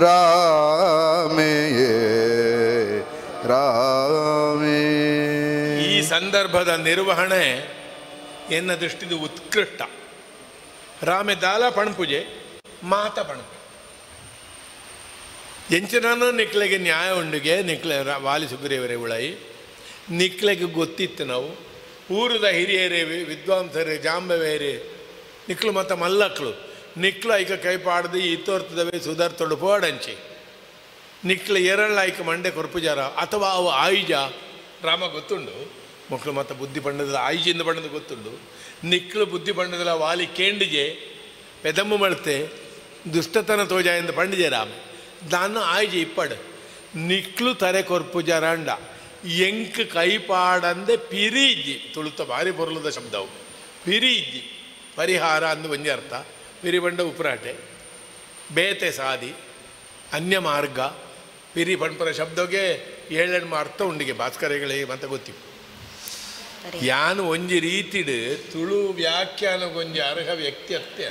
ರಾಮೇ ರಾಮೇ. ಈ ಸಂದರ್ಭದ ನಿರ್ವಹಣೆ ಎನ್ನ ದೃಷ್ಟಿದು ಉತ್ಕೃಷ್ಟ. ರಾಮೆ ದಾಲ ಪಣಪೂಜೆ ಮಾತ ಪಣಪು ಎಂಚಿನ ನಿಕ್ಲೆಗೆ ನ್ಯಾಯ ಉಂಡುಗೆ ನಿಕ್ಲೆ ವಾಲಿ ಸುಗ್ರೀವರೇ ಉಳಾಯಿ ನಿಕ್ಲೆಗೆ ಗೊತ್ತಿತ್ತು ನಾವು ಊರದ ಹಿರಿಯರೇ ವಿದ್ವಾಂಸರೇ ಜಾಂಬವೇರೆ ನಿಕ್ಲು ಮತ್ತು ಮಲ್ಲಕ್ಳು ನಿಕ್ಲು ಐಕ ಕೈ ಪಾಡ್ದು ಇತ್ತೋರ್ತದವೆ ಸುಧಾರ್ತೊಡು ಪೋಡಂಚಿ ನಿಕ್ಲು ಎರಳ್ಳ ಐಕ ಮಂಡೆ ಕೊರ್ಪುಜಾರ ಅಥವಾ ಅವು ಆಯುಜ ರಾಮ ಗೊತ್ತುಂಡು ಮಕ್ಕಳು ಮತ್ತು ಬುದ್ಧಿ ಪಂಡದಲ್ಲ ಆಯುಜಿಂದ ಪಂಡದ ಗೊತ್ತುಂಡು ನಿಕ್ಲು ಬುದ್ಧಿ ಪಂಡದಲ್ಲ ವಾಲಿ ಕೇಂಡಿಜೆ ಪೆದಮ್ಮು ಮಳ್ತೆ ದುಷ್ಟತನ ತೋಜ ಎಂದು ಪಂಡಿಜೆ ರಾಮ ದಾನ ಆಯುಜೆ ಇಪ್ಪಡು ನಿಕ್ಲು ತರೆ ಕೊರ್ಪುಜಾರಾಂಡ ಎಂಕ್ ಕೈಪಾಡಂದೆ ಪಿರಿಜ್ಜಿ ತುಳುತ ಭಾರಿ ಪೊರ್ಲದ ಶಬ್ದವು ಪಿರಿಜ್ಜಿ ಪರಿಹಾರ ಅಂದು ಒಂಜಿ ಅರ್ಥ ಪಿರಿ ಬಂಡ ಉಪರಾಟೆ ಬೇತೆ ಸಾದಿ ಅನ್ಯ ಮಾರ್ಗ ಪಿರಿ ಪಂಪರ ಶಬ್ದಗೆ ಏಳೆಣ್ಮ ಅರ್ಥ ಉಂಡಿಗೆ ಭಾಸ್ಕರಗಳಿಗೆ ಅಂತ ಗೊತ್ತಿತ್ತು. ಯಾನು ಒಂಜಿ ರೀತಿಡು ತುಳು ವ್ಯಾಖ್ಯಾನಗೊಂಜಿ ಅರ್ಹ ವ್ಯಕ್ತಿ ಅತ್ತೆ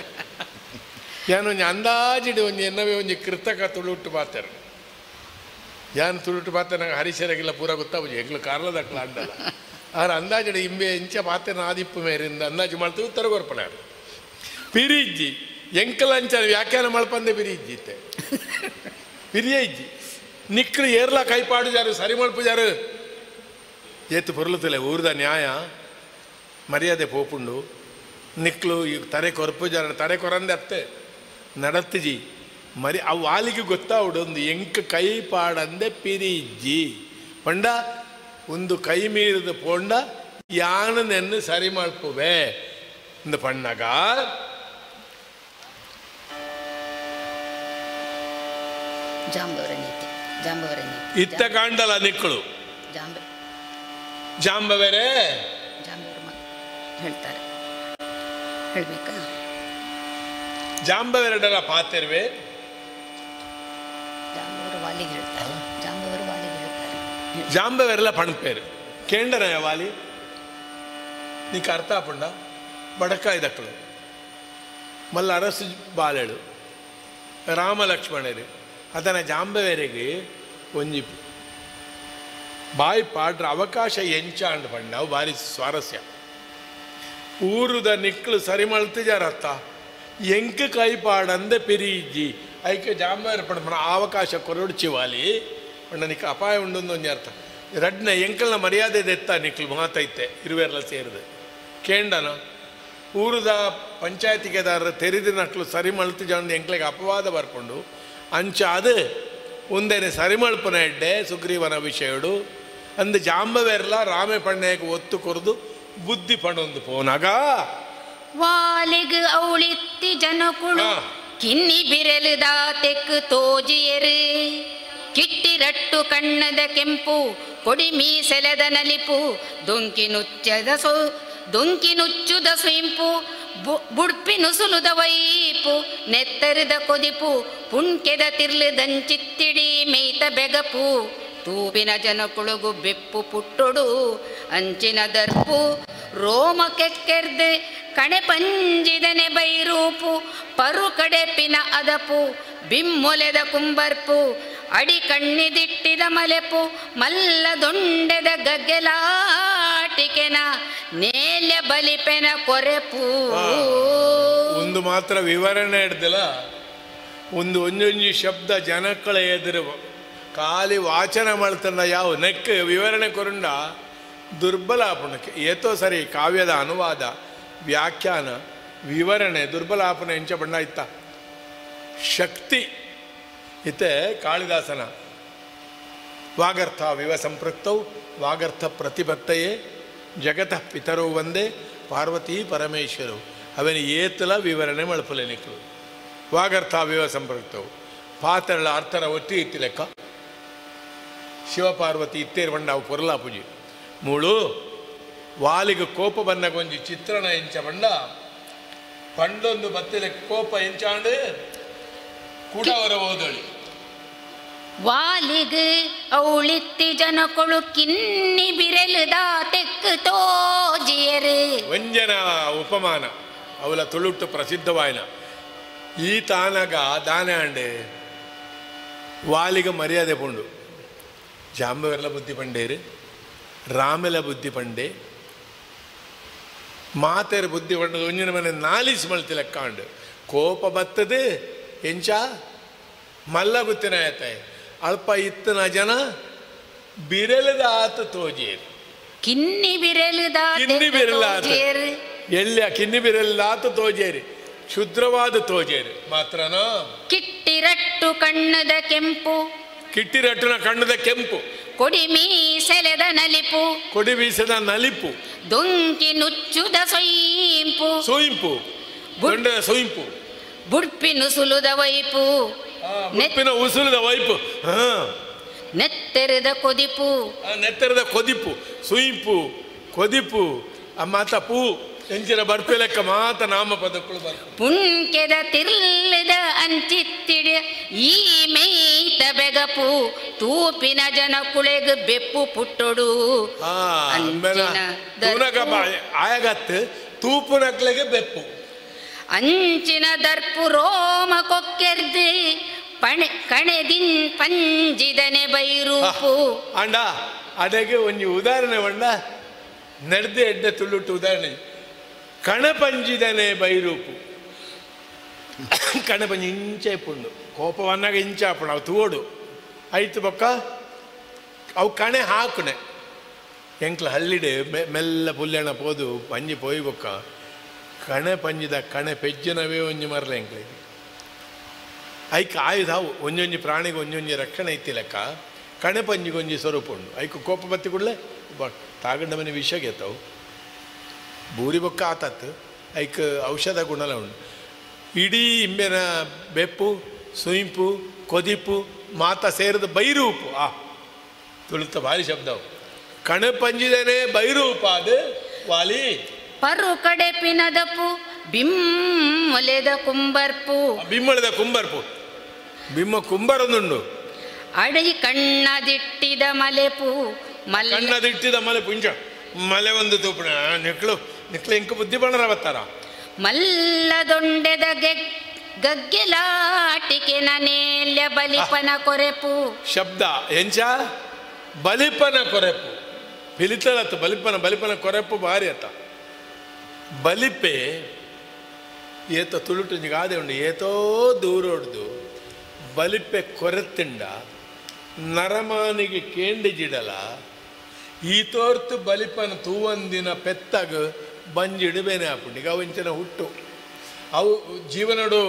ಯಾನು ಒಂಜಿ ಅಂದಾಜಿಡು ಒಂಜಿ ಎನ್ನವೇ ಒಂಜಿ ಕೃತಕ ತುಳುಟ್ಟು ಪಾತಾರೆ ಯಾನು ತುಳುಟ್ಟು ಪಾತೆ ನಂಗೆ ಹರಿಶರಗಿಲ್ಲ ಪೂರ ಗೊತ್ತಾಗುಜಿ ಹೆಗ್ಲು ಕಾರ್ಲದಕ್ಲ ಅಂದಲ್ಲ ಆರ ಅಂದಾಜಿಡು ಇಂಬೆ ಇಂಚ ಪಾತೆ ನಾದಿಪ್ಪು ಮೇರಿಂದ ಅಂದಾಜು ಮಾಡ್ತೀವಿ ಉತ್ತರ ಕೊರ್ಪಣ ಪಿರಿಜ್ಜಿ ಎಂಕಲಂಚ ವ್ಯಾಖ್ಯಾನ ಮಲ್ಪಂದೆ ಪಿರಿಜ್ಜಿ ಇತ್ತೆ ಪಿರಿಯ ಇಜ್ಜಿ ನಿಕ್ಲು ಏರ್ಲ ಕೈಪಾಡುಜಾರು ಸರಿ ಮಲ್ಪುಜಾರು ಏತು ಪೊರ್ಲುತ್ತಲೆ ಊರ್ದ ನ್ಯಾಯ ಮರ್ಯಾದೆ ಪೋಪುಂಡು ನಿಕ್ಲು ಈಗ ತರೆ ಕೊರ್ಪುಜಾರ ತರೆ ಕೊರಂದೆ ಅತ್ತೆ ನಡತ್ತಿಜಿ ಮರಿ ಅವು ವಾಲಿಗೆ ಗೊತ್ತಾವುಡು ಒಂದು ಎಂಕ್ ಕೈ ಪಾಡಂದೆ ಪಿರಿಜ್ಜಿ ಪಂಡ ಒಂದು ಕೈ ಮೀರಿದ ಪೋಂಡ ಯಾನು ನೆನ್ನು ಸರಿ ಮಲ್ಪುವೆ ಇಂದು ಪಣ್ಣಗ ಜಾಂಬವರ ನೀತಿ ಜಾಂಬವರ ನೀತಿ ಇತ್ತ ಕಾಂಡಲ ನಿಕ್ಕಳು ಜಾಂಬವರೇ ಜಾಂಬವರು ಹೇಳ್ತಾರೆ ಹೇಳಬೇಕಾ ಜಾಂಬವೆರಡಲ ಪಾತೆರ್ವೆ ಜಾಂಬವರು ವಾಲಿಗೆ ಹೇಳ್ತಾರೆ ಜಾಂಬವರು ವಾಲಿಗೆ ಹೇಳ್ತಾರೆ ಜಾಂಬವೆರಲ ಪಣಪೇರು ಕೇಂಡರ ವಾಲಿ ನೀಕು ಅರ್ಥ ಆಪುಂಡ ಬಡಕಾಯಿ ದಕ್ಕಳು ಮಲ್ಲ ಅರಸು ಬಾಲೆಳು ರಾಮ ಲಕ್ಷ್ಮಣರು ಅದನ್ನು ಜಾಂಬವೆರೆಗೆ ಒಂಜಿ ಬಾಯಿ ಪಾಡ್ರ ಅವಕಾಶ ಎಂಚಾಂಡ್ ಪಂಡ ಅವು ಭಾರಿ ಸ್ವಾರಸ್ಯ ಊರುದ ನಿಕ್ಲು ಸರಿ ಮಲ್ತಿಜಾರತ್ತ ಎಂಕ್ ಕೈ ಪಾಡಂದೆ ಪಿರಿಜ್ಜಿ ಐಕೆ ಜಾಂಬವೆರ ಪಂಡ ಅವಕಾಶ ಕೊರೊಡ್ಚಿವಾಲಿ ಪಂಡ ನಿಕ್ ಅಪಾಯ ಉಂಡೊಂದು ಒಂಜಿ ಅರ್ಥ ರಡ್ನ ಎಂಕಲ್ನ ಮರ್ಯಾದೆ ದೆತ್ತ ನಿಕ್ಲು ಮಾತೈತೆ ಇರುವೆರ್ಲ ಸೇರಿದೆ ಕೇಂಡನ ಊರುದ ಪಂಚಾಯತಿಗೆದಾರರು ತೆರಿದ ನಕ್ಲು ಸರಿ ಮಲ್ತಿಜಾಂಡ್ ಎಂಕ್ಲಿಗೆ ಅಪವಾದ ಬರ್ಕೊಂಡು ಅಂಚಾದ ಒಂದೇನೆ ಸರಿಮಲ್ಪನ ಎಡ್ಡೆ ಸುಗ್ರೀವನ ವಿಷಯಡು ಅಂದು ಜಾಂಬವೆರ್ಲ ರಾಮೆ ಪಣ್ಣೆಗೆ ಒತ್ತು ಕೊರದು ಬುದ್ಧಿ ಪಣೊಂದು ಪೋನಾಗ ವಾಲಿಗ್ ಔಳಿತ್ತಿ ಜನಕುಳು ಕಿನ್ನಿ ಬಿರಲುದ ತೆಕ್ಕು ತೋಜಿಯರು ಕಿಟ್ಟಿರಟ್ಟು ಕಣ್ಣದ ಕೆಂಪು ಕೊಡಿ ಮೀಸೆಲೆದ ನಲಿಪು ದೊಂಕಿ ನುಚ್ಚುದ ಸುಂಪು ಬುಡ್ಪಿ ನುಸುಲುದ ವೈಪು ನೆತ್ತರದ ಕೊದಿಪು ಪುಣ್ಕೆದ ತಿರ್ಲದಂಚಿತ್ತಿಡಿ ಮೇಯ್ತ ಬೆಗಪು ತೂಪಿನ ಜನಕುಳುಗು ಬೆಪ್ಪು ಪುಟ್ಟೊಡು ಅಂಚಿನ ದರ್ಪು ರೋಮ ಕೆಕ್ಕೆರ್ದು ಕಣೆ ಪಂಜಿದನೆ ಬೈರೂಪು ಪರು ಕಡೆಪಿನ ಅದಪು ಬಿಮ್ಮೊಲೆದ ಕುಂಬರ್ಪು ಅಡಿ ಕಣ್ಣಿದಿಟ್ಟಿದ ಮಲೆಪು ಮಲ್ಲ ದೊಂಡೆದ ಗಗ್ಗೆಲಾಟಿಕೆನ ನೇಲ್ಯ ಬಲಿಪೆನ ಕೊರೆಪು. ಒಂದು ಮಾತ್ರ ವಿವರಣೆ ಹಿಡ್ದಿಲ್ಲ, ಒಂದು ಒಂದೊಂದು ಶಬ್ದ ಜನಕ್ಕಳ ಎದುರು ಖಾಲಿ ವಾಚನ ಮಾಡ್ತಾನ ಯಾವ ನೆಕ್ ವಿವರಣೆ ಕೊರುಂಡ ದುರ್ಬಲ ಆಪಣಕ್ಕೆ ಏತೋ ಸರಿ ಕಾವ್ಯದ ಅನುವಾದ ವ್ಯಾಖ್ಯಾನ ವಿವರಣೆ ದುರ್ಬಲ ಆಪಣ ಎಂಚ ಬಣ್ಣ ಇತ್ತ ಶಕ್ತಿ ಇತ್ತೆ ಕಾಳಿದಾಸನ ವಾಗರ್ಥ ವಿವ ಸಂಪೃಕ್ತೌ ವಾಗರ್ಥ ಪ್ರತಿಪತ್ತಯೇ ಜಗತಃ ಪಿತರೋ ಒಂದೇ ಪಾರ್ವತಿ ಪರಮೇಶ್ವರವು ಅವನ ಏತಲ ವಿವರಣೆ ಮಳಪಲೆ ನಿಕ್ಕಳು ವಾಗರ್ಥ ವಿವ ಸಂಪೃಕ್ತವು ಪಾತ್ರಳ ಅರ್ಥರ ಒಟ್ಟಿ ಇತ್ತಿ ಲೆಕ್ಕ ಶಿವಪಾರ್ವತಿ ಇತ್ತೇರು ಬಣ್ಣ ಅವು ಪೊರಲಾ ಪೂಜೆ ಮೂಳು ವಾಲಿಗೆ ಕೋಪ ಬನ್ನಗೊಂಜಿ ಚಿತ್ರಣ ಎಂಚ ಬಣ್ಣ ಪಂಡೊಂದು ಬತ್ತಿಲೆ ಕೋಪ ಎಂಚಾಂಡು ಕೂಡವರ ಓದಳಿ ವಾಲಿಗ್ ಔಳಿತ್ತಿ ಜನಕೊಳು ಕಿನ್ನಿ ಬಿರಲುದ ತೆಕ್ಕು ತೋಜಿಯರು ವಂಜನ ಉಪಮಾನ ಅವಲ ತುಳುಟ್ಟು ಪ್ರಸಿದ್ಧವಾಯನ ಈ ತಾನಗ ದಾನೆ ಅಂಡೆ ವಾಲಿಗ ಮರ್ಯಾದೆ ಪುಂಡು ಜಾಂಬವೆರ್ಲ ಬುದ್ಧಿ ಪಂಡೇರು ರಾಮೆಲ ಬುದ್ಧಿ ಪಂಡೆ ಮಾತೆರ ಬುದ್ಧಿ ಪಂಡದ ಒಂಜಿನ ಮನೆ ನಾಲಿಸ್ ಮಲ್ತಿ ಲೆಕ್ಕಾಂಡು ಕೋಪ ಬತ್ತದು ಎಂಚ ಮಲ್ಲ ಗುತ್ತಿನ ಆಯ್ತಾಯ ಅಲ್ಪ ಇತ್ತನ ಜನ ಬಿರಲದ ಆತ ತೋಜಿಯರು ಕಿನ್ನಿ ಬಿರಲದ ಕಿನ್ನಿ ಬಿರಲಾತ ಎಳ್ಯ ಕಿನ್ನಿ ಬಿರಲಾತ ತೋಜೇರಿ ಕ್ಷುದ್ರವಾದ ತೋಜೇರು ಮಾತ್ರನಾ ಕಿಟ್ಟಿರಟ್ಟು ಕಣ್ಣದ ಕೆಂಪು ಕಿಟ್ಟಿರಟ್ಟುನ ಕಣ್ಣದ ಕೆಂಪು ಕೊಡಿ ಮೀಸೆಲೆದ ನಲಿಪು ಕೊಡಿ ಮೀಸದ ನಲಿಪು ದೊಂಕಿ ನುಚ್ಚುದ ಸೊಯಿಂಪು ಸೊಯಿಂಪು ದೊಂಡದ ಸೊಯಿಂಪು ಬುಡ್ಪಿನ ಸುಲುದ ವೈಪು ಬುಡ್ಪಿನ ಉಸುಲುದ ವೈಪು ನೆತ್ತೆರದ ಕೊದಿಪು ನೆತ್ತೆರದ ಕೊದಿಪು ಸುಯಿಂಪು ಕೊದಿಪು ಮಾತ ಪೂ ಎಂಚಿನ ಬರ್ಪೆ ಲೆಕ್ಕ ಮಾತ ನಾಮ ಪದಕ್ಕಳು ಬರ್ಪು ಪುಂಕೆದ ತಿರ್ಲದ ಅಂಚಿತ್ತಿಡ ಈ ಮೇಯ್ತ ಬೆಗಪು ತೂಪಿನ ಜನ ಕುಳೆಗ್ ಬೆಪ್ಪು ಪುಟ್ಟೊಡು ಆಯಗತ್ತು ತೂಪುನಕ್ಲೆಗೆ ಬೆಪ್ಪು ಅಂಚಿನ ದರ್ಪು ರೋಮ ಕೊಕ್ಕೆರ್ದು ಪಣೆ ಕಣೆದಿನ್ ಪಂಜಿದನೆ ಬೈರೂಪು ಅಂಡ ಅದಕ್ಕೆ ಒಂಜಿ ಉದಾಹರಣೆ ಬಂಡ ನಡೆದ ಎಡ್ಡೆ ತುಳ್ಳುಟ್ಟು ಉದಾಹರಣೆ ಕಣಪಂಜಿದನೆ ಬೈರೂಪು ಕಣಪಂಜಿ ಇಂಚೆ ಪುಂಡು ಕೋಪವನ್ನಾಗ ಇಂಚಾಪುಂಡು ಅವು ತೂಡು ಐತು ಬೊಕ್ಕ ಅವು ಕಣೆ ಹಾಕುನೆ ಎಂಕ್ಲ ಹಳ್ಳಿಡೆ ಮೆಲ್ಲ ಪುಲ್ಲೆಣ ಪೋದು ಪಂಜಿ ಪೋಯಿ ಬೊಕ್ಕ ಕಣೆ ಪಂಜಿದ ಕಣೆ ಪೆಜ್ಜಿನವೇ ಒಂಜಿ ಮರಲೆ ಎಂಕ್ಲ ಐಕ್ ಆಯುಧ ಒಂಜೊಂಜಿ ಪ್ರಾಣಿಗೆ ಒಂಜೊಂಜಿ ರಕ್ಷಣೆ ಇತ್ತಿ ಲೆಕ್ಕ ಕಣೆ ಪಂಜಿಗೊಂಜಿ ಸ್ವರೂಪ ಉಂಡು ಐಕ್ ಕೋಪ ಬತ್ತಿ ಕೂಡಲೇ ತಾಗಂಡ ಮನೆ ವಿಷ ಗೆತ್ತವು ಬೂರಿ ಬೊಕ್ಕ ಆತತ್ತು ಐಕ್ ಔಷಧ ಗುಣಲ ಉಂಡು ಇಡೀ ಇಂಬೆನ ಬೆಪ್ಪು ಸುಯಿಂಪು ಕೊದಿಪು ಮಾತ ಸೇರಿದ ಬೈರೂಪು ಆ ತುಳುತ್ತ ಭಾರಿ ಶಬ್ದವು ಕಣೆ ಪಂಜಿದನೆ ಬೈರೂಪ ಅದು ವಾಲಿ ಪರು ಕಡೆ ಪಿನದಪು ಬಿಮ್ಮೊಲೆದ ಕುಂಬರ್ಪು ಬಿಮ್ಮೊಲೆದ ಕುಂಬರ್ಪು ಬಿಮ್ಮ ಕುಂಬರನುಂಡು ಅಡಿ ಕಣ್ಣದಿಟ್ಟಿದ ಮಲೆಪು ಕಣ್ಣದಿಟ್ಟಿದ ಮಲೆಪು ಇಂಚ ಮಲೆ ಒಂದು ತೂಪುಣ ನಿಕ್ಲು ನಿಕ್ಲು ಇಂಕ ಬುದ್ಧಿ ಬಣ್ಣರ ಬತ್ತಾರ ಮಲ್ಲದೊಂಡೆದ ಗಗ್ಗೆಲಾಟಿಕೆ ನೇಲ್ಯ ಬಲಿಪನ ಕೊರೆಪು ಶಬ್ದ ಎಂಚ ಬಲಿಪನ ಕೊರೆಪು ಪಿಲಿತಲತ್ತು ಬಲಿಪನ ಬಲಿಪನ ಕೊರೆಪು ಭಾರಿ ಅತ್ತ ಬಲಿಪೆ ಏತ ತುಳುಟು ಗಾದೆ ಉಂಡು ಏತೋ ದೂರೋಡ್ದು ಬಲಿಪೆ ಕೊರೆತಿಂಡ ನರಮಾನಿಗೆ ಕೇಂಡಿಜಿಡಲ ಈ ತೋರ್ತು ಬಲಿಪನ ತೂವಂದಿನ ಪೆತ್ತಾಗ ಬಂಜಿಡು ಬೇನೆ ಆಪುಂಡು ಈಗ ಅವು ಇಂಚಿನ ಹುಟ್ಟು ಅವು ಜೀವನಡು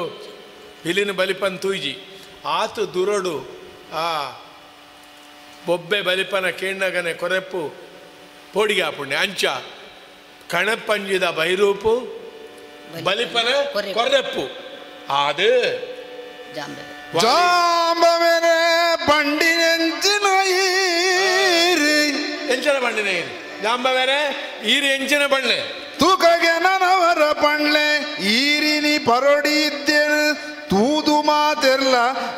ಇಲ್ಲಿನ ಬಲಿಪನ ತೂಜಿ ಆತು ದುರಡು ಆ ಬೊಬ್ಬೆ ಬಲಿಪನ ಕೇಂಡಗನೆ ಕೊರೆಪು ಪೋಡಿಗೆ ಆಪುಂಡೆ ಅಂಚ ಕಣಪಂಜಿದ ಬೈರೂಪು ಬಲಿಪನ ಕೊರೆಪ್ಪು ಅದು ಜಾಂಬವೆನೆ ಬಂಡಿನೆಂಚಿನ ಈರಿ ಎಂಚಿನ ಬಂಡಿನ ಈರಿ ಜಾಂಬವೆರೆ ಈರಿ ಎಂಚಿನ ಬಣ್ಣೆ ತೂಕಗೆ ನನವರ ಪಣ್ಲೆ ಈರಿನಿ ಪರೊಡಿ ಇದ್ದೇನು ತೂದು ಮಾತೆರ್ಲ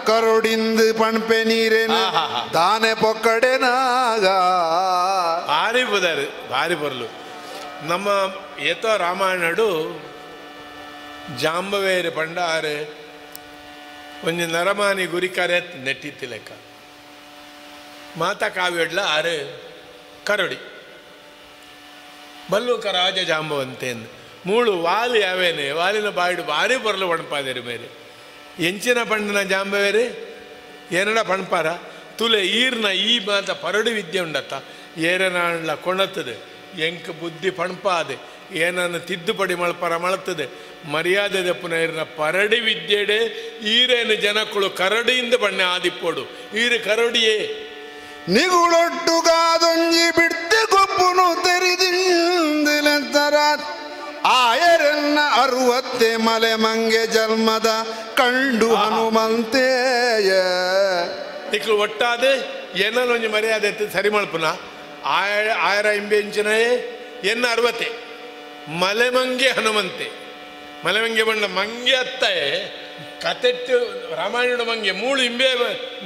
ಕರೋಡಿಂದು ಪಣ್ಪೆ ನೀರೇನು ದಾನೆ ಪೊಕ್ಕಡೆನಾಗ ಭಾರಿ ಬುದಾರು ಭಾರಿ ಬರಲು ನಮ್ಮ ಏತೋ ರಾಮಾಯಣಡು ಜಾಂಬವೇರು ಪಂಡಾರು ಒಂಜಿ ನರಮಾನಿ ಗುರಿಕಾರೆ ನೆಟ್ಟಿತ್ತಿ ಲೆಕ್ಕ ಮಾತಾ ಕಾವ್ಯಡ್ಲ ಆರು ಕರಡಿ ಬಲ್ಲೂಕ ರಾಜ ಜಾಂಬವಂತೇನು ಮೂಳು ವಾಲಿ ಯಾವೇನೆ ವಾಲಿನ ಬಾಯಿಡು ಭಾರಿ ಬರಲು ಪಣಪಾದೇರು ಮೇರೆ ಎಂಚಿನ ಪಂಡನ ಜಾಂಬವೇರು ಏನಡ ಪಣ್ಪಾರ ತುಲೆ ಈರ್ನ ಈ ಮಾತ ಪರಡು ವಿದ್ಯೆ ಉಂಡತ್ತ ಏರನಾಂಡ್ಲ ಕೊಣತದೆ ಎಂಕ್ ಬುದ್ಧಿ ಪಣ್ಪಾದೆ ಏನನ್ನು ತಿದ್ದುಪಡಿ ಮಳ್ಪರ ಮಳತದೆ ಮರ್ಯಾದೆ ದಪ್ಪುನ ಈರ್ನ ಪರಡಿ ವಿದ್ಯೆಡೆ ಈರೇನು ಜನಕ್ಕಳು ಕರಡಿಯಿಂದ ಬಣ್ಣ ಆದಿಪ್ಪೋಡು ಈರು ಕರಡಿಯೇ ನಿಗುಳೊಟ್ಟುಗಾದೊಂಜಿ ಬಿಡ್ತೆ ಗೊಬ್ಬುನು ತೆರಿದಿಂದಲೆಂತರ ಆಯರನ್ನ ಅರುವತ್ತೆ ಮಲೆ ಮಂಗೆ ಜನ್ಮದ ಕಂಡು ಹನುಮಂತೆಯ ನಿಕ್ಲು ಒಟ್ಟಾದ ಏನನ್ನ ಒಂಜಿ ಮರ್ಯಾದೆ ಸರಿ ಮಲ್ಪುನ ಆಯ ಆಯರ ಇಂಬೆಂಚಿನಯೇ ಎನ್ನ ಅರುವತ್ತೆ ಮಲೆಮಂಗೆ ಹನುಮಂತೆ ಮಲೆಮಂಗೆ ಬಣ್ಣ ಮಂಗೆ ಅತ್ತಾಯೆ ಕತೆಟ್ಟು ರಾಮಾಯಣ ಮಂಗೆ ಮೂಳು ಇಂಬೆ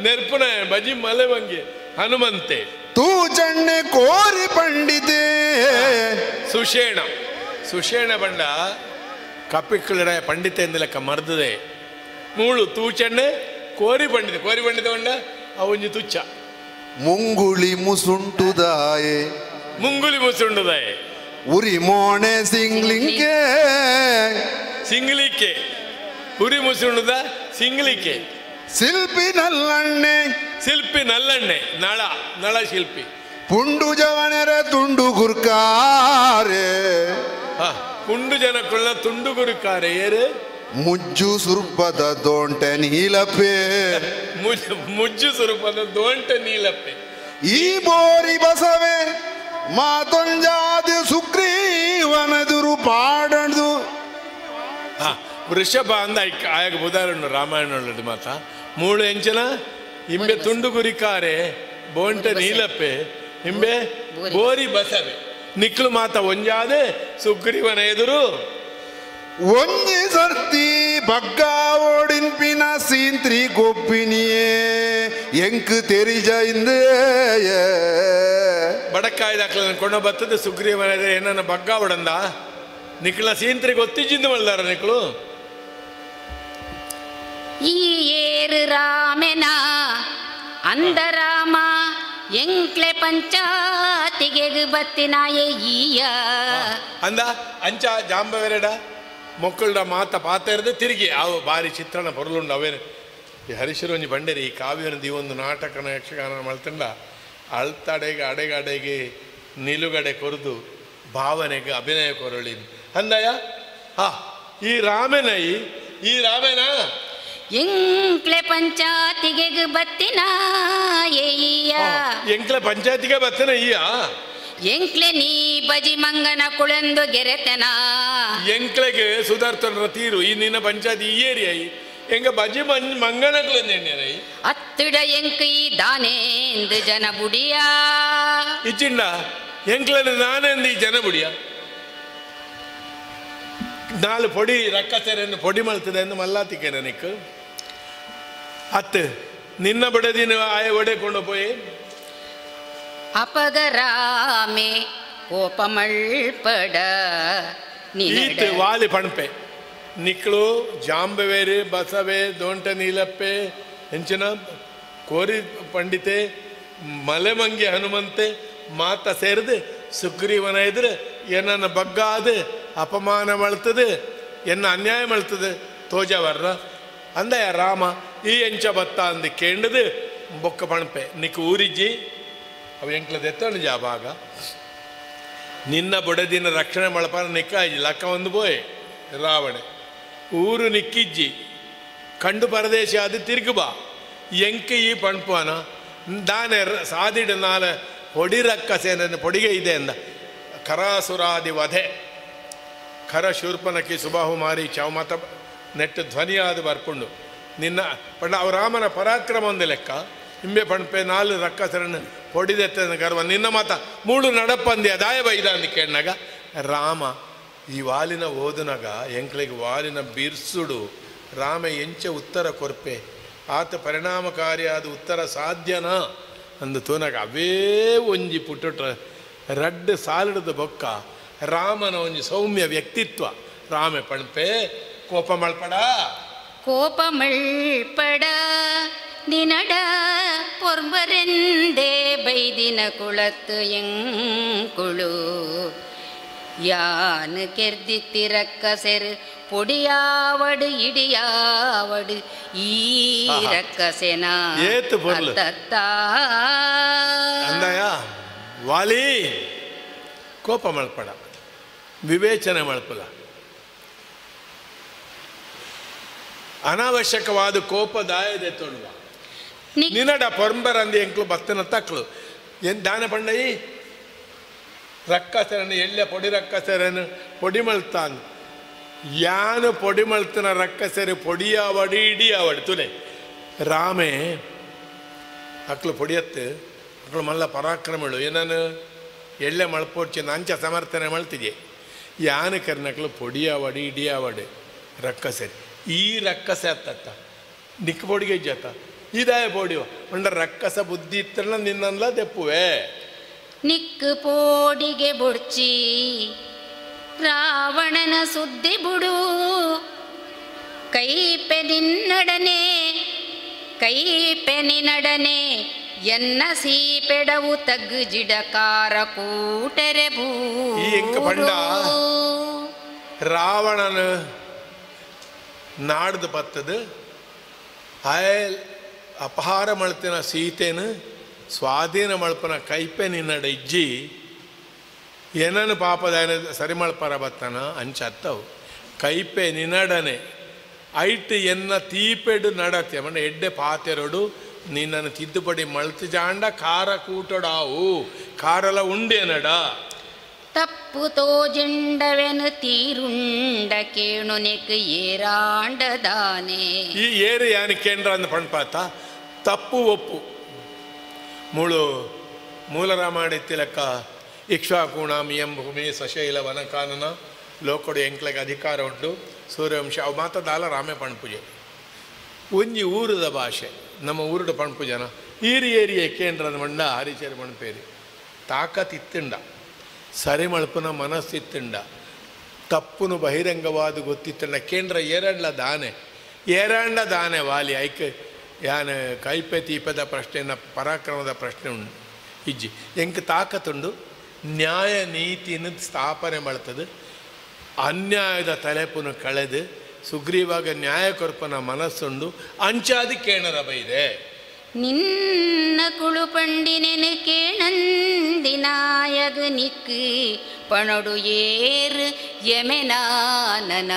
ನೆರ್ಪುನ ಬಜಿ ಮಲೆಮಂಗೆ ಹನುಮಂತೆ ತೂ ಚಣ್ಣೆ ಕೋರಿ ಪಂಡಿತೆ ಸುಷೇಣ ಸುಷೇಣ ಬಂಡ ಕಪಿಕ್ಕಳ ಪಂಡಿತೆ ಎಂದಲೆಕ್ಕ ಮರ್ದದೆ ಮೂಳು ತೂಚಣ್ಣೆ ಕೋರಿ ಪಂಡಿತ ಕೋರಿ ಪಂಡಿತ ಬಂಡ ಅವೊಂಜಿ ತುಚ್ಚ ಮುಂಗುಳಿ ಮುಸುಂಟುದಾಯೆ ಮುಂಗುಳಿ ಮುಸುಂಟುದಾಯೆ ಉರಿ ಮೋಣೆ ಸಿಂಗ್ಲಿಂಕೆ ಸಿಂಗ್ಲಿಕ್ಕೆ ಉರಿ ಮುಸುಂಡುದ ಸಿಂಗ್ಲಿಕ್ಕೆ ಶಿಲ್ಪಿ ನಲ್ಲಣ್ಣೆ ಶಿಲ್ಪಿ ನಲ್ಲಣ್ಣೆ ನಳ ನಳ ಶಿಲ್ಪಿ ಪುಂಡು ಜವನರ ತುಂಡು ಗುರ್ಕಾರೆ ಪುಂಡು ಜನಕ್ಕುಳ್ಳ ತುಂಡು ಗುರುಕಾರೆ ಏರು ಮುಜ್ಜು ಸುರ್ಪದ ದೋಂಟೆ ನೀಲಪ್ಪೆ ಮುಜ್ಜು ಸುರ್ಪದ ದೋಂಟೆ ನೀಲಪ್ಪೆ ಈ ಬೋರಿ ಬಸವೆ ಮಾತೊಂಜಾದ ಸುಗ್ರೀವನದುರು ಪಾಡದು. ವೃಷಭ ಅಂದ ಆಯಾಗ ಬುಧಾರಣ್ಣು ರಾಮಾಯಣ ಮಾತ ಮೂಳು ಎಂಚನ ಇಂಬೆ ತುಂಡು ಗುರಿಕಾರೆ ಬೋಂಟೆ ನೀಲಪ್ಪೆ ಇಂಬೆ ಬೋರಿ ಬಸವೆ ನಿಕ್ಲು ಮಾತ ಒಂಜಾದೆ ಸುಗ್ರೀವನ ಎದುರು ಒಂಜಿ ಸರ್ತಿ ಬಗ್ಗ ಓಡಿನ್ಪಿನ ಸೀಂತ್ರಿ ಗೊಪ್ಪಿನಿಯೇ ಎಂಕ್ ತೆರಿಜ ಇಂದೇ ಬಡಕಾಯ್ದಾಕ್ಲ ಕೊಂಡ ಬತ್ತದ ಸುಗ್ರೀವನ ಎದುರು ಏನನ್ನ ಬಗ್ಗ ಒಡಂದ ನಿಕ್ಲ ಸೀಂತ್ರಿ ಗೊತ್ತಿಜ್ಜಿಂದ ಮಲ್ದಾರ ನಿಕ್ಲು. ಈ ಏರು ರಾಮೆನ ಅಂದರಾಮ ಎಂಕ್ಲೆ ಪಂಚಾತಿಗೆ ಬತ್ತಿನಾಯೇ ಈಯ ಅಂದ ಅಂಚ ಜಾಂಬವೆರಡ ಮೊಕ್ಕಳ್ಡ ಮಾತ ಪಾತೆರ್ದು ತಿರುಗಿ ಅವು ಬಾರಿ ಚಿತ್ರಣ ಪೊರಲುಂಡು ಅವೇನು. ಈ ಹರಿಶಿರೋಂಜಿ ಬಂಡೇರಿ ಈ ಕಾವ್ಯನ ಒಂದು ನಾಟಕನ ಯಕ್ಷಗಾನ ಮಲ್ತಂಡ ಅಳ್ತಡೆಗೆ ಅಡೆಗಡೆಗೆ ನಿಲುಗಡೆ ಕೊರದು ಭಾವನೆಗೆ ಅಭಿನಯ ಕೊರಳಿ ಅಂದಯ್ಯ. ಹಾ ಈ ರಾಮನ ಈ ರಾಮನ ಎಂಕ್ಲೆ ಪಂಚಾತಿಗೆ ಬತ್ತಿನಾಯೇಯ ಎಂಕ್ಲೆ ಪಂಚಾಯತಿಗೆ ಬತ್ತಿನ ಈಯ ಎಂಕ್ಲೆ ನೀ ಬಜಿ ಮಂಗನ ಕುಳೆಂದು ಗೆರೆತನ ಎಂಕ್ಲೆಗೆ ಸುಧಾರ್ತನ ತೀರು ಈ ನಿನ್ನ ಪಂಚಾಯತಿ ಈ ಏರಿಯ ಎಂಗ ಬಜಿ ಮಂಗನ ಕುಳೆಂದೆಣ್ಣೆ ಅತ್ತಿಡ ಎಂಕ್ ಈ ದಾನೇಂದು ಜನ ಬುಡಿಯ ಇಚ್ಚಿಂಡ ಎಂಕ್ಲೆ ನಾನೆಂದು ಈ ಜನ ಬುಡಿಯ ನಾಲು ಪೊಡಿ ರಕ್ಕಸೆರೆಯನ್ನು ಪೊಡಿ ಮಲ್ತದೆ ಎಂದು ಮಲ್ಲಾತಿಕೆ ನನಗೆ ಅತ್ತು ನಿನ್ನ ಬಡದಿನ ಆಯ ಒಡೆ ಕೊಂಡು ಪೋಯಿ. ಅಪಗರಾಮೆ ಕೋಪಮಳ್ಪಡ ಈತ ವಾಲಿ ಪಣಪೆ ನಿಕ್ಳು ಜಾಂಬವೇರಿ ಬಸವೆ ದೋಂಟ ನೀಲಪ್ಪೆ ಹೆಂಚಿನ ಕೋರಿ ಪಂಡಿತೆ ಮಲೆಮಂಗಿ ಹನುಮಂತೆ ಮಾತ ಸೇರಿದು ಸುಗ್ರೀವನ ಎದುರು ಏನನ್ನ ಬಗ್ಗಾದು ಅಪಮಾನ ಮಳ್ತದೆ ಎನ್ನ ಅನ್ಯಾಯ ಮಳ್ತದೆ ತೋಜವರ್ರ ಅಂದಯ್ಯ ರಾಮ ಈ ಎಂಚ ಬತ್ತ ಅಂದು ಕೇಂಡದು ಬೊಕ್ಕ ಪಣಪೆ ನಿಕ್ ಊರಿಜ್ಜಿ ಅವು ಎಂಕ್ಲದ ಎತ್ತಣ ಜಾಬಾಗ ನಿನ್ನ ಬೊಡದಿನ ರಕ್ಷಣೆ ಮಳಪಾನ ನಿಕ್ಕಾಯಿ ಲಕ್ಕ ಒಂದು ಬೋಯ್ ರಾವಣೆ ಊರು ನಿಕ್ಕಿಜ್ಜಿ ಕಂಡು ಪರದೇಶ ಅದು ತಿರುಗು ಬಾ ಎಂಕೆ ಈ ಪಣಪುವನ ದಾನೆ ಸಾದಿಡ ನಾಲ ಹೊಡಿ ರಕ್ಕಸೇನ ಪೊಡಿಗೆ ಇದೆ ಅಂದ ಕರಾಸುರಾದಿ ವಧೆ ಖರ ಶೂರ್ಪನಕ್ಕೆ ಸುಬಾಹು ಮಾರಿ ಚೌಮತ ನೆಟ್ಟು ಧ್ವನಿಯಾದ ಬರ್ಪುಂಡು ನಿನ್ನ ಪಂಡ ಅವ ರಾಮನ ಪರಾಕ್ರಮ ಒಂದು ಲೆಕ್ಕ ಇಂಬೆ ಪಣಪೆ ನಾಲು ರಕ್ಕಸರನ್ನು ಹೊಡಿದೆತ್ತ ಗರ್ವ ನಿನ್ನ ಮಾತ ಮೂಳು ನಡಪಂದ್ಯ ದಾಯ ಬೈದ ಅಂದ ಕೇಳಿನಾಗ ರಾಮ ಈ ವಾಲಿನ ಓದುನಾಗ ಎಂಕ್ಲಿಗೆ ವಾಲಿನ ಬಿರ್ಸುಡು ರಾಮ ಎಂಚ ಉತ್ತರ ಕೊರ್ಪೆ ಆತ ಪರಿಣಾಮಕಾರಿಯಾದ ಉತ್ತರ ಸಾಧ್ಯನಾ ಅಂದು ತೋನಾಗ ಅವೇ ಒಂಜಿ ಪುಟ್ಟುಟ ರಡ್ಡು ಸಾಲಿಡದ ಬೊಕ್ಕ ರಾಮನ ಒಂಜಿ ಸೌಮ್ಯ ವ್ಯಕ್ತಿತ್ವ ರಾಮೆ ಪಣಪೆ ಕೋಪ ಮಳ್ಪಡ ಕೋಪ ಮಳ್ಪಡ ನಿನಡ ಪೊರ್ಬರೆಂದೇ ಬೈದಿನ ಕುಳತ್ತು ಎಂಕುಳು ಯಾನು ಕೆರ್ದಿತ್ತಿರಕ್ಕಸೆರು ಪೊಡಿಯಾವಡು ಇಡಿಯಾವಡು ಈ ರಕ್ಕಸೆನ ಅಂದಯ ವಾಲಿ ಕೋಪ ಮಳ್ಪಡ ವಿವೇಚನೆ ಮಳ್ಪಲ ಅನಾವಶ್ಯಕವಾದ ಕೋಪದಾಯದೆ ತೊಡುವ ನಿನಡ ಪೊರಂಬರಂದು ಎಂಕ್ಲು ಬತ್ತನ ತಕ್ಳು ಏನು ದಾನ ಪಂಡಯಿ ರಕ್ಕಸರನ್ನು ಎಳ್ಳೆ ಪೊಡಿ ರಕ್ಕಸರನ್ನು ಪೊಡಿ ಮಳ್ತಾನು ಯಾನು ಪೊಡಿ ಮಳ್ತನ ರಕ್ಕಸರಿ ಪೊಡಿಯಾವಡಿ ಇಡಿಯಾವಡಿ ತುಲೆ ರಾಮೆ ಅಕ್ಲು ಪೊಡಿಯತ್ತು ಅಕ್ಲು ಮಲ್ಲ ಪರಾಕ್ರಮಳು ಏನಾನು ಎಳ್ಳೆ ಮಳ್ಪೋಡ್ಚಿ ಅಂಚ ಸಮರ್ಥನೆ ಮಳ್ತಿದೆ ಯಾನು ಕರ್ನಕ್ಲು ಪೊಡಿಯಾವಡಿ ಇಡಿಯಾವಡಿ ರಕ್ಕಸರಿ ಈ ರಕ್ಕಸೆ ಅತ್ತತ್ತ ನಿಕ್ಕ ಪೊಡಿಗೆ ಇಜ್ಜತ್ತ ಇದಾಯ ಪೊಡಿವ ಅಂಡ ರಕ್ಕಸ ಬುದ್ಧಿ ಇತ್ತಲ್ಲ ನಿನ್ನಲ್ಲ ದೆಪ್ಪುವೆ ನಿಕ್ಕು ಪೋಡಿಗೆ ಬುಡ್ಚಿ ರಾವಣನ ಸುದ್ದಿ ಬುಡು ಕೈಪೆ ನಿನ್ನಡನೆ ಕೈಪೆ ನಿನ್ನಡನೆ ಎನ್ನ ಸೀಪೆಡವು ತಗ್ಗು ಜಿಡಕಾರ ಕೂಟರೆ ಭೂ ಪಂಡ ರಾವಣನ ನಾಡ್ದು ಬತ್ತದು ಆಯಲ್ ಅಪಹಾರ ಮಳ್ತಿನ ಸೀತೆನು ಸ್ವಾಧೀನ ಮಳ್ಪನ ಕೈಪೆ ನಿನ್ನಡ ಇಜ್ಜಿ ಏನನ್ನು ಪಾಪದ ಸರಿ ಮಳ್ಪರ ಬತ್ತನ ಅಂಚತ್ತವು ಕೈಪೆ ನಿನ್ನಡನೆ ಐಟ್ ಎನ್ನ ತೀಪೆಡು ನಡತೆ ಮಣ್ಣ ಎಡ್ಡೆ ಪಾತೆರಡು ನಿನ್ನನ್ನು ತಿದ್ದುಪಡಿ ಮಳ್ತು ಜಾಂಡ ಖಾರ ಕೂಟಡಾವು ಖಾರಲ ಉಂಡೇನಡ ತಪ್ಪು ತೋಜಿಂಡವೆನು ತೀರುಂಡ ಕೇಣು ನೆಕ್ ಏರಾಂಡದಾನೆ. ಈ ಏರು ಯಾನು ಕೇಂದ್ರ ಅಂದ ಪಣ್ಪಾತ ತಪ್ಪು ಒಪ್ಪು ಮೂಳು ಮೂಲರಾಮಾಯಣ ಇತ್ತಿಲಕ್ಕ ಇಕ್ಷ್ವಾಕೂಣಾಂ ಯಂ ಭೂಮಿ ಸಶೈಲ ವನಕಾನನ ಲೋಕಡು ಎಂಕ್ಲೆಗೆ ಅಧಿಕಾರ ಉಂಟು ಸೂರ್ಯವಂಶ ಅವು ಮಾತದಾಲ ರಾಮೆ ಪಣ್ಪುಜೆ ಒಂಜಿ ಊರದ ಭಾಷೆ ನಮ್ಮ ಊರುಡು ಪಣ್ಪುಜನ ಈರಿ ಏರಿಯೇ ಕೇಂದ್ರದ ಮಂಡ ಹರಿಚೇರಿ ಮಣ್ಪೇರಿ ತಾಕತ್ತಿತ್ತುಂಡ ಸರಿ ಮಳ್ಪುನ ಮನಸ್ಸಿತ್ತುಂಡ ತಪ್ಪುನು ಬಹಿರಂಗವಾದ ಗೊತ್ತಿತ್ತಂಡ ಕೇಂದ್ರ ಏರಂಡ್ಲ ದಾನೆ ಏರಂಡ ದಾನೆ ವಾಲಿ ಐಕ್ ಯಾನ್ ಕೈಪೆ ತೀಪದ ಪ್ರಶ್ನೆನ ಪರಾಕ್ರಮದ ಪ್ರಶ್ನೆ ಉಂಡು ಇಜ್ಜಿ ಎಂಕ್ ತಾಕತ್ತುಂಡು ನ್ಯಾಯ ನೀತಿನ ಸ್ಥಾಪನೆ ಮಾಡ್ತದೆ ಅನ್ಯಾಯದ ತಲೆಪುನು ಕಳೆದು ಸುಗ್ರೀವಾಗ ನ್ಯಾಯ ಕೊರ್ಪನ ಮನಸ್ಸುಂಡು ಅಂಚಾದಿ ಕೇಣರ ಬೈದೆ. ನಿನ್ನ ಕುಳು ಪಂಡಿನೆನು ಕೇಣಂದಿನಾಯಗ ನಿಕ್ ಪಣೊಡು ಏರು ಯಮೆನಾನನ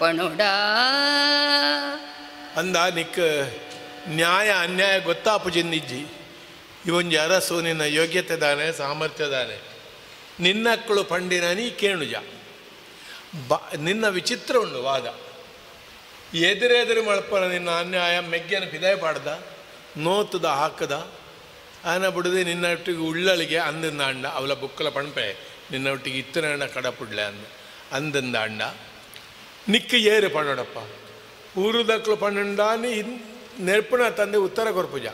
ಪಣೊಡ ಅಂದ ನಿಕ್ ನ್ಯಾಯ ಅನ್ಯಾಯ ಗೊತ್ತಾಪುಜಿಂದಿಜ್ಜಿ ಇವೊಂಜಿ ಅರಸು ನಿನ್ನ ಯೋಗ್ಯತೆ ದಾನೆ ಸಾಮರ್ಥ್ಯ ದಾನೆ ನಿನ್ನಕ್ಕಳು ಪಂಡಿನ ನೀ ಕೇಣುಜ ಬ ನಿನ್ನ ವಿಚಿತ್ರ ಉಂಡು ವಾದ ಎದುರೆದುರು ಮಳ್ಪನ ನಿನ್ನ ಅನ್ಯಾಯ ಮೆಗ್ಗೆನ ಪಿದಾಯ ಪಾಡ್ದ ನೋತದ ಹಾಕದ ಆನ ಬಿಡದೆ ನಿನ್ನ ಒಟ್ಟಿಗೆ ಉಳ್ಳಳಿಗೆ ಅಂದಿಂದ ಅಂಡ ಅವಳ ಬುಕ್ಕಲ ಪಣಪೆ ನಿನ್ನ ಒಟ್ಟಿಗೆ ಇತ್ತನ ಅಣ್ಣ ಕಡಪುಡ್ಲೆ ಅಂದ ಅಂದಿಂದ ಅಂಡ ನಿಕ್ಕ ಏರು ಪಣ್ಣೋಡಪ್ಪ ಊರುದಕ್ಳು ಪಣ್ಣಂಡಾನಿ ನೆರ್ಪುಣ ತಂದೆ ಉತ್ತರ ಕೊರ್ಪುಜ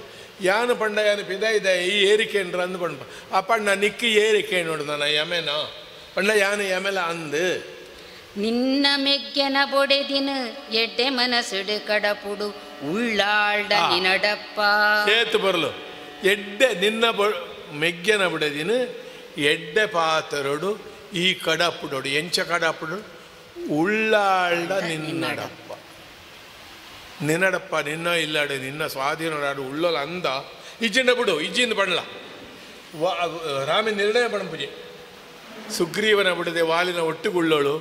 ಯಾನು ಪಂಡ ಯಾನು ಪಿದಾಯಿದ ಈ ಏರಿಕೆಂಡ್ರ ಅಂದು ಪಣ್ಪ ಆ ಪಣ್ಣ ನಿಕ್ಕ ಏರಿಕೆ ನೋಡು ನನ್ನ ಯಮೆನ ಪಂಡ ಯಾನು ಯಮೆಲ ಅಂದು ನಿನ್ನ ಮೆಗ್ಗೆನ ಬೊಡೆದಿನ ಎಡ್ಡೆ ಮನಸ್ಸುಡು ಕಡಪುಡು ಉಳ್ಳಾಳ್ಡ ನಿನಡಪ್ಪ ಏತು ಬರಲು ಎಡ್ಡೆ ನಿನ್ನ ಮೆಗ್ಗೆನ ಬುಡೆದಿನ ಎಡ್ಡೆ ಪಾತರಡು ಈ ಕಡಪುಡೋಡು ಎಂಚ ಕಡಪುಡು ಉಳ್ಳಾಳ್ಡ ನಿನ್ನಡಪ್ಪ ನಿನ್ನಡಪ್ಪ ನಿನ್ನ ಇಲ್ಲಾಡು ನಿನ್ನ ಸ್ವಾಧೀನಡಾಡು ಉಳ್ಳೋಲ ಅಂದ ಇಜ್ಜಿಂಡ ಬಿಡು ಇಜ್ಜಿಂದ ಬಣ್ಣಲ ವಾ ರಾಮಿ ನಿರ್ಣಯ ಪಣಪುಜೆ ಸುಗ್ರೀವನ ಬಿಡದೆ ವಾಲಿನ ಒಟ್ಟುಗುಳ್ಳೋಳು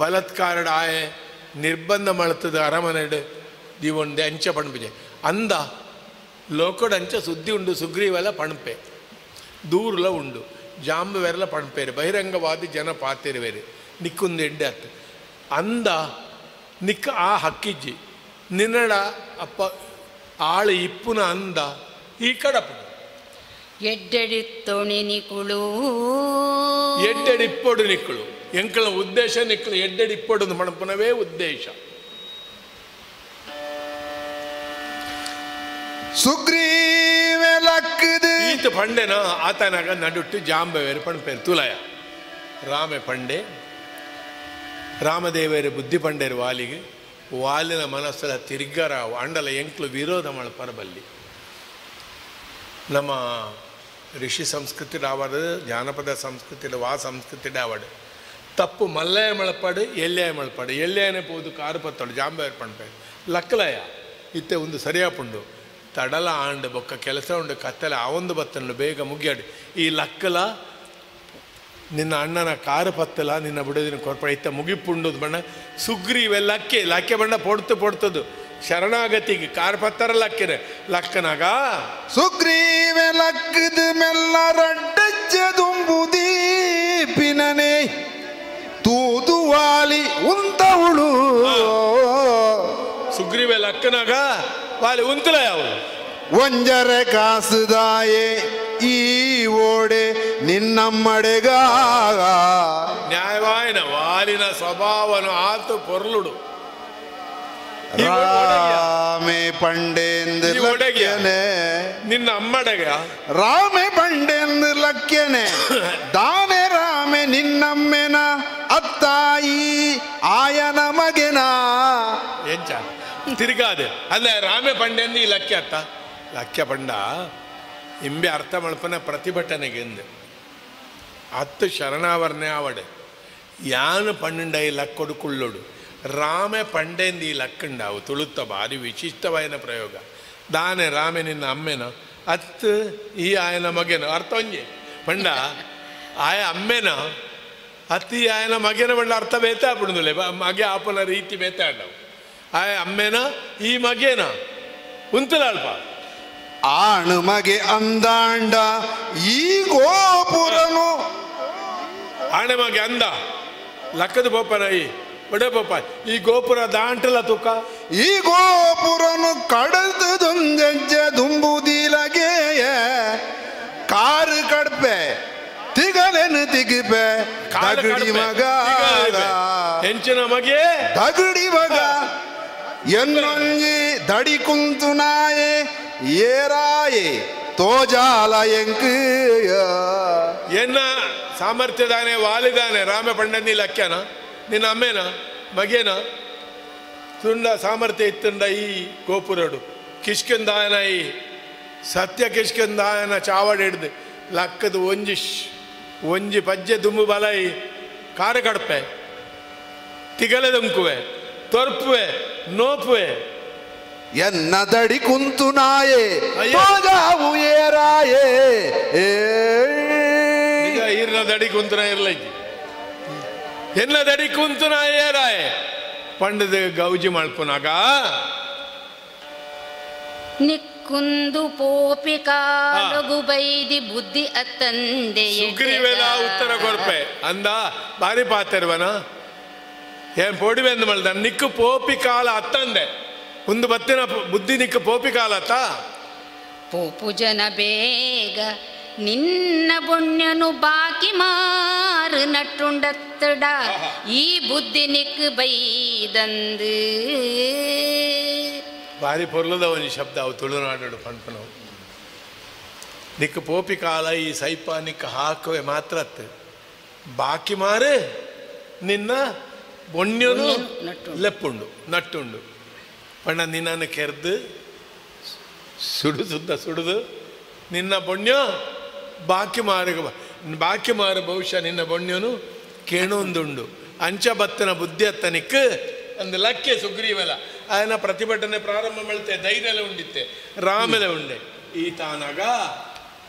ಬಲತ್ಕಾರಡ ಆಯೆ ನಿರ್ಬಂಧ ಮಳ್ತದ ಅರಮನೆಡು ದೀವೊಂಡೆ ಅಂಚ ಪಣಪುಜೆ ಅಂದ ಲೋಕಡ ಅಂಚ ಸುದ್ದಿ ಉಂಡು ಸುಗ್ರೀವೆಲ್ಲ ಪಣಪೆ ದೂರುಲ ಉಂಡು ಜಾಂಬವೆರಲ ಪಣಪೇರು ಬಹಿರಂಗವಾದಿ ಜನ ಪಾತಿರುವೇರು ನಿಕ್ಕೊಂದು ಎಡ್ಡೆ ಅತ್ತು ಅಂದ ನಿಕ್ಕ ಆ ಹಕ್ಕಿಜ್ಜಿ ನಿನ್ನಡ ಅಪ್ಪ ಆಳು ಇಪ್ಪುನ ಅಂದ ಈ ಕಡಪು ಎಡ್ಡೆಡಿ ತೊಣಿ ನಿಕುಳು ಎಡ್ಡೆಡಿ ಇಪ್ಪೊಡು ನಿಕ್ಕಳು ಎಂಕಳ ಉದ್ದೇಶ ನಿಕ್ಕಳು ಎಡ್ಡೆಡಿ ಇಪ್ಪೊಡು ಮಣಪುನವೇ ಉದ್ದೇಶ. ಸುಗ್ರೀವೆ ಲಕ್ಕದು ಈತ ಪಂಡೆನ ಆತನಾಗ ನಡುಟ್ಟು ಜಾಂಬವೇರು ಪಣಪೇರು ತುಲಯ ರಾಮೆ ಪಂಡೆ ರಾಮದೇವರು ಬುದ್ಧಿ ಪಂಡೇರು ವಾಲಿಗೆ ವಾಲಿನ ಮನಸ್ಸಲ ತಿರ್ಗರ ಅಂಡಲ ಎಂಕ್ಲು ವಿರೋಧ ಮಳ್ಪರಬಲ್ಲಿ ನಮ್ಮ ಋಷಿ ಸಂಸ್ಕೃತಿ ಆವಡು ಜಾನಪದ ಸಂಸ್ಕೃತಿ ವಾ ಸಂಸ್ಕೃತಿ ಆವಡು ತಪ್ಪು ಮಲ್ಲಯ ಮಳಪಾಡು ಎಲ್ಯಾಯ ಮಳಪಾಡು ಎಲ್ಯಾಯನೇ ಪೋದು ಕಾರು ಪತ್ತೋಡು ಜಾಂಬವೇರು ಪಣಪೇರು ಲಕ್ಕಲಯ ಇತ್ತೆ ಒಂದು ಸರಿಯಾಪುಂಡು ತಡಲ ಆಂಡು ಬೊಕ್ಕ ಕೆಲಸ ಉಂಡು ಕತ್ತಲೆ ಆವೊಂದು ಬತ್ತಂಡು ಬೇಗ ಮುಗಿಯಾಡು ಈ ಲಕ್ಕಲ ನಿನ್ನ ಅಣ್ಣನ ಕಾರು ಪತ್ತಲ ನಿನ್ನ ಬಿಡೋದಿನ ಕೊರ್ಪಡ ಇತ್ತ ಮುಗಿಪುಂಡು ಬಣ್ಣ ಸುಗ್ರೀವೆ ಲಕ್ಕೆ ಲಕ್ಕೆ ಬಣ್ಣ ಪೊಡ್ತು ಪೊಡ್ತದು ಶರಣಾಗತಿಗೆ ಕಾರು ಪತ್ತರ ಲಕ್ಕಿನ ಲಕ್ಕನಾಗ ಸುಗ್ರೀವೆ ಲಕ್ಕದ ಮೆಲ್ಲ ರಡ್ಡಜ್ಜದುಂಬುದೀಪಿನನೆ ತೂದುವಾಲಿ ಉಂತವಳು ಸುಗ್ರೀವೆ ಲಕ್ಕನಾಗ ವಾಲಿ ಉಂತಲ ಯಾವುದು ಒಂಜರೆ ಕಾಸುದಾಯೆ ಈ ಓಡೆ ನಿನ್ನಮ್ಮಡೆಗ ನ್ಯಾಯವಾಯನ ವಾಲಿನ ಸ್ವಭಾವನು ಆತು ಪೊರ್ಲುಡು ರಾಮೆ ಪಂಡೇಂದು ಲಕ್ಷ್ಯನೆ ನಿನ್ನ ಅಮ್ಮಡೆಗ ರಾಮೆ ಪಂಡೇಂದು ಲಕ್ಷ್ಯನೆ ದಾನೆ ರಾಮೆ ನಿನ್ನಮ್ಮೆನ ಅತ್ತಾಯಿ ಆಯನ ಮಗೆನ ಎಂಚ ತಿರ್ಗಾದೆ ಅಲ್ಲ ರಾಮೆ ಪಂಡೆಂದು ಈ ಲಕ್ಷ್ಯ ಅತ್ತ ಲಕ್ಷ್ಯ ಪಂಡ ಇಂಬೆ ಅರ್ಥ ಮಲ್ಪನ ಪ್ರತಿಭಟನೆಗೆ ಎಂದು ಅತ್ತು ಶರಣಾವರಣೆ ಆವಡೆ ಯಾನು ಪಣ್ಣುಂಡ ಈ ಲಕ್ಕೊಡು ಕುಳ್ಳೋಡು ರಾಮೆ ಪಂಡೆಂದು ಈ ಲಕ್ಕಂಡಾವು ತುಳುತ್ತ ಭಾರಿ ವಿಶಿಷ್ಟವಾಯಿನ ಪ್ರಯೋಗ ದಾನೆ ರಾಮೆ ನಿನ್ನ ಅಮ್ಮೆನ ಅತ್ತು ಈ ಆಯನ ಮಗೇನ ಅರ್ಥ ಒಂಜೆ ಪಂಡ ಆಯ ಅಮ್ಮೆನ ಅತ್ತಿ ಆಯನ ಮಗೇನ ಪಂಡ ಅರ್ಥ ಬೇತೆ ಆಪುಡುಂದುಲೆ ಮಗೆ ಆಪನ ರೀತಿ ಬೇತೆ ಆಂಡವು. ಆಯ ಅಮ್ಮೇನ ಈ ಮಗೇನ ಉಂತಲಾಲ್ಪ ಆಣು ಮಗೆ ಅಂದಾಂಡ ಈ ಗೋಪುರನು ಆಣೆ ಮಗೆ ಅಂದ ಲಕ್ಕದ ಪೋಪನ ಈ ಒಡೆ ಪೋಪ ಈ ಗೋಪುರ ದಾಂಟಲ ತುಕ್ಕ ಈ ಗೋಪುರನು ಕಡದೊಂದೆಜ್ಜೆ ದುಂಬುದಿಲಗೆಯ ಕಾರು ಕಡ್ಪೆ ತಿಗಲೆನು ತಿಗಿಪೆ ದಗಡಿ ಮಗ ಹೆಂಚಿನ ಮಗೆ ದಗಡಿ ಮಗ ಎನ್ನೊಂಜಿ ದಡಿ ಕುಂತು ನಾಯೆ ಏರಾಯೆ ತೋಜಾಲ ಎಂಕ್ ಎನ್ನ ಸಾಮರ್ಥ್ಯದಾನೆ ವಾಲಿದಾನೆ ರಾಮ ಪಂಡನಿ ಲಕ್ಕ್ಯನ ನಿನ್ನ ಅಮ್ಮೇನ ಮಗೇನ ತುಂಡ ಸಾಮರ್ಥ್ಯ ಇತ್ತುಂಡ ಈ ಗೋಪುರಡು ಕಿಷ್ಕಿಂದಾಯನ ಈ ಸತ್ಯ ಕಿಷ್ಕಿಂದಾಯನ ಚಾವಡಿ ಹಿಡ್ದು ಲಕ್ಕದ ಒಂಜಿ ಒಂಜಿ ಪಜ್ಜೆ ದುಂಬು ಬಲ ಈ ಕಾರ ಕಡಪೆ ತಿಗಲೆ ದುಂಕುವೆ ತೊರ್ಪುವೆ ನೋಪುವೆ ಎನ್ನ ದಡಿ ಕುಂತು ನಾಯೆ ತೋಜಾವು ಏರಾಯೆ ಈರ್ನ ದಡಿ ಕುಂತನ ಇರ್ಲೈತಿ ಎನ್ನ ದಡಿ ಕುಂತು ನಾಯೇರಾಯೆ ಪಂಡದ ಗೌಜಿ ಮಲ್ಪುನಾಗ ನಿಕ್ಕುಂದು ಪೋಪಿ ಕಾಲಗು ಬೈದಿ ಬುದ್ಧಿ ಅತ್ತಂದೆ ಸುಗ್ರೀವೆಲ ಉತ್ತರ ಕೊರ್ಪೆ ಅಂದ ಬಾರಿ ಪಾತಿರ್ವನ ಏನ್ ಪೋಡಿವೆಂದು ಮಲ್ದ ನಿಕ್ಕು ಪೋಪಿ ಕಾಲ ಅತ್ತಂದೆ ಒಂದು ಬತ್ತಿನ ಬುದ್ಧಿ ನಿಕ್ಕು ಪೋಪಿ ಕಾಲ ಅತ್ತ ಪೋಪು ಜನ ಬೇಗ ನಿನ್ನ ಬೊಣ್ಯನು ಬಾಕಿ ಮಾರು ನಟ್ಟುಂಡತ್ತಡ ಈ ಬುದ್ಧಿ ನಿಕ್ಕು ಬೈದಂದು ಭಾರಿ ಪೊರ್ಲದ ಒಂದು ಶಬ್ದ ಅವು ತುಳುನಾಡು ಪಂಪನವು ನಿಕ್ಕು ಪೋಪಿ ಕಾಲ ಈ ಸೈಪ ನಿಕ್ಕು ಹಾಕುವೆ ಮಾತ್ರ ಅತ್ತು ಬಾಕಿ ಮಾರು ನಿನ್ನ ಬೊಣ್ಯನು ಲೆಪ್ಪುಂಡು ನಟ್ಟುಂಡು ಪಣ್ಣ ನಿನ್ನನ್ನು ಕೆರೆದು ಸುಡು ಸುದ್ದ ಸುಡಿದು ನಿನ್ನ ಬೊಣ್ಯ ಬಾಕಿ ಮಾರು ಬಾಕಿ ಮಾರು ಬಹುಶಃ ನಿನ್ನ ಬೊಣ್ಯನು ಕೇಣೊಂದುಂಡು ಅಂಚ ಬತ್ತನ ಬುದ್ಧಿ ಅತ್ತ ನಿಕ್ಕು ಅಂದು ಲಕ್ಕೆ ಸುಗ್ರೀವಲ ಆಯನ ಪ್ರತಿಭಟನೆ ಪ್ರಾರಂಭ ಮಳ್ತೆ ಧೈರ್ಯಲ ಉಂಡಿತ್ತೆ ರಾಮೆಲೆ ಉಂಡೆ ಈ ತಾನಾಗ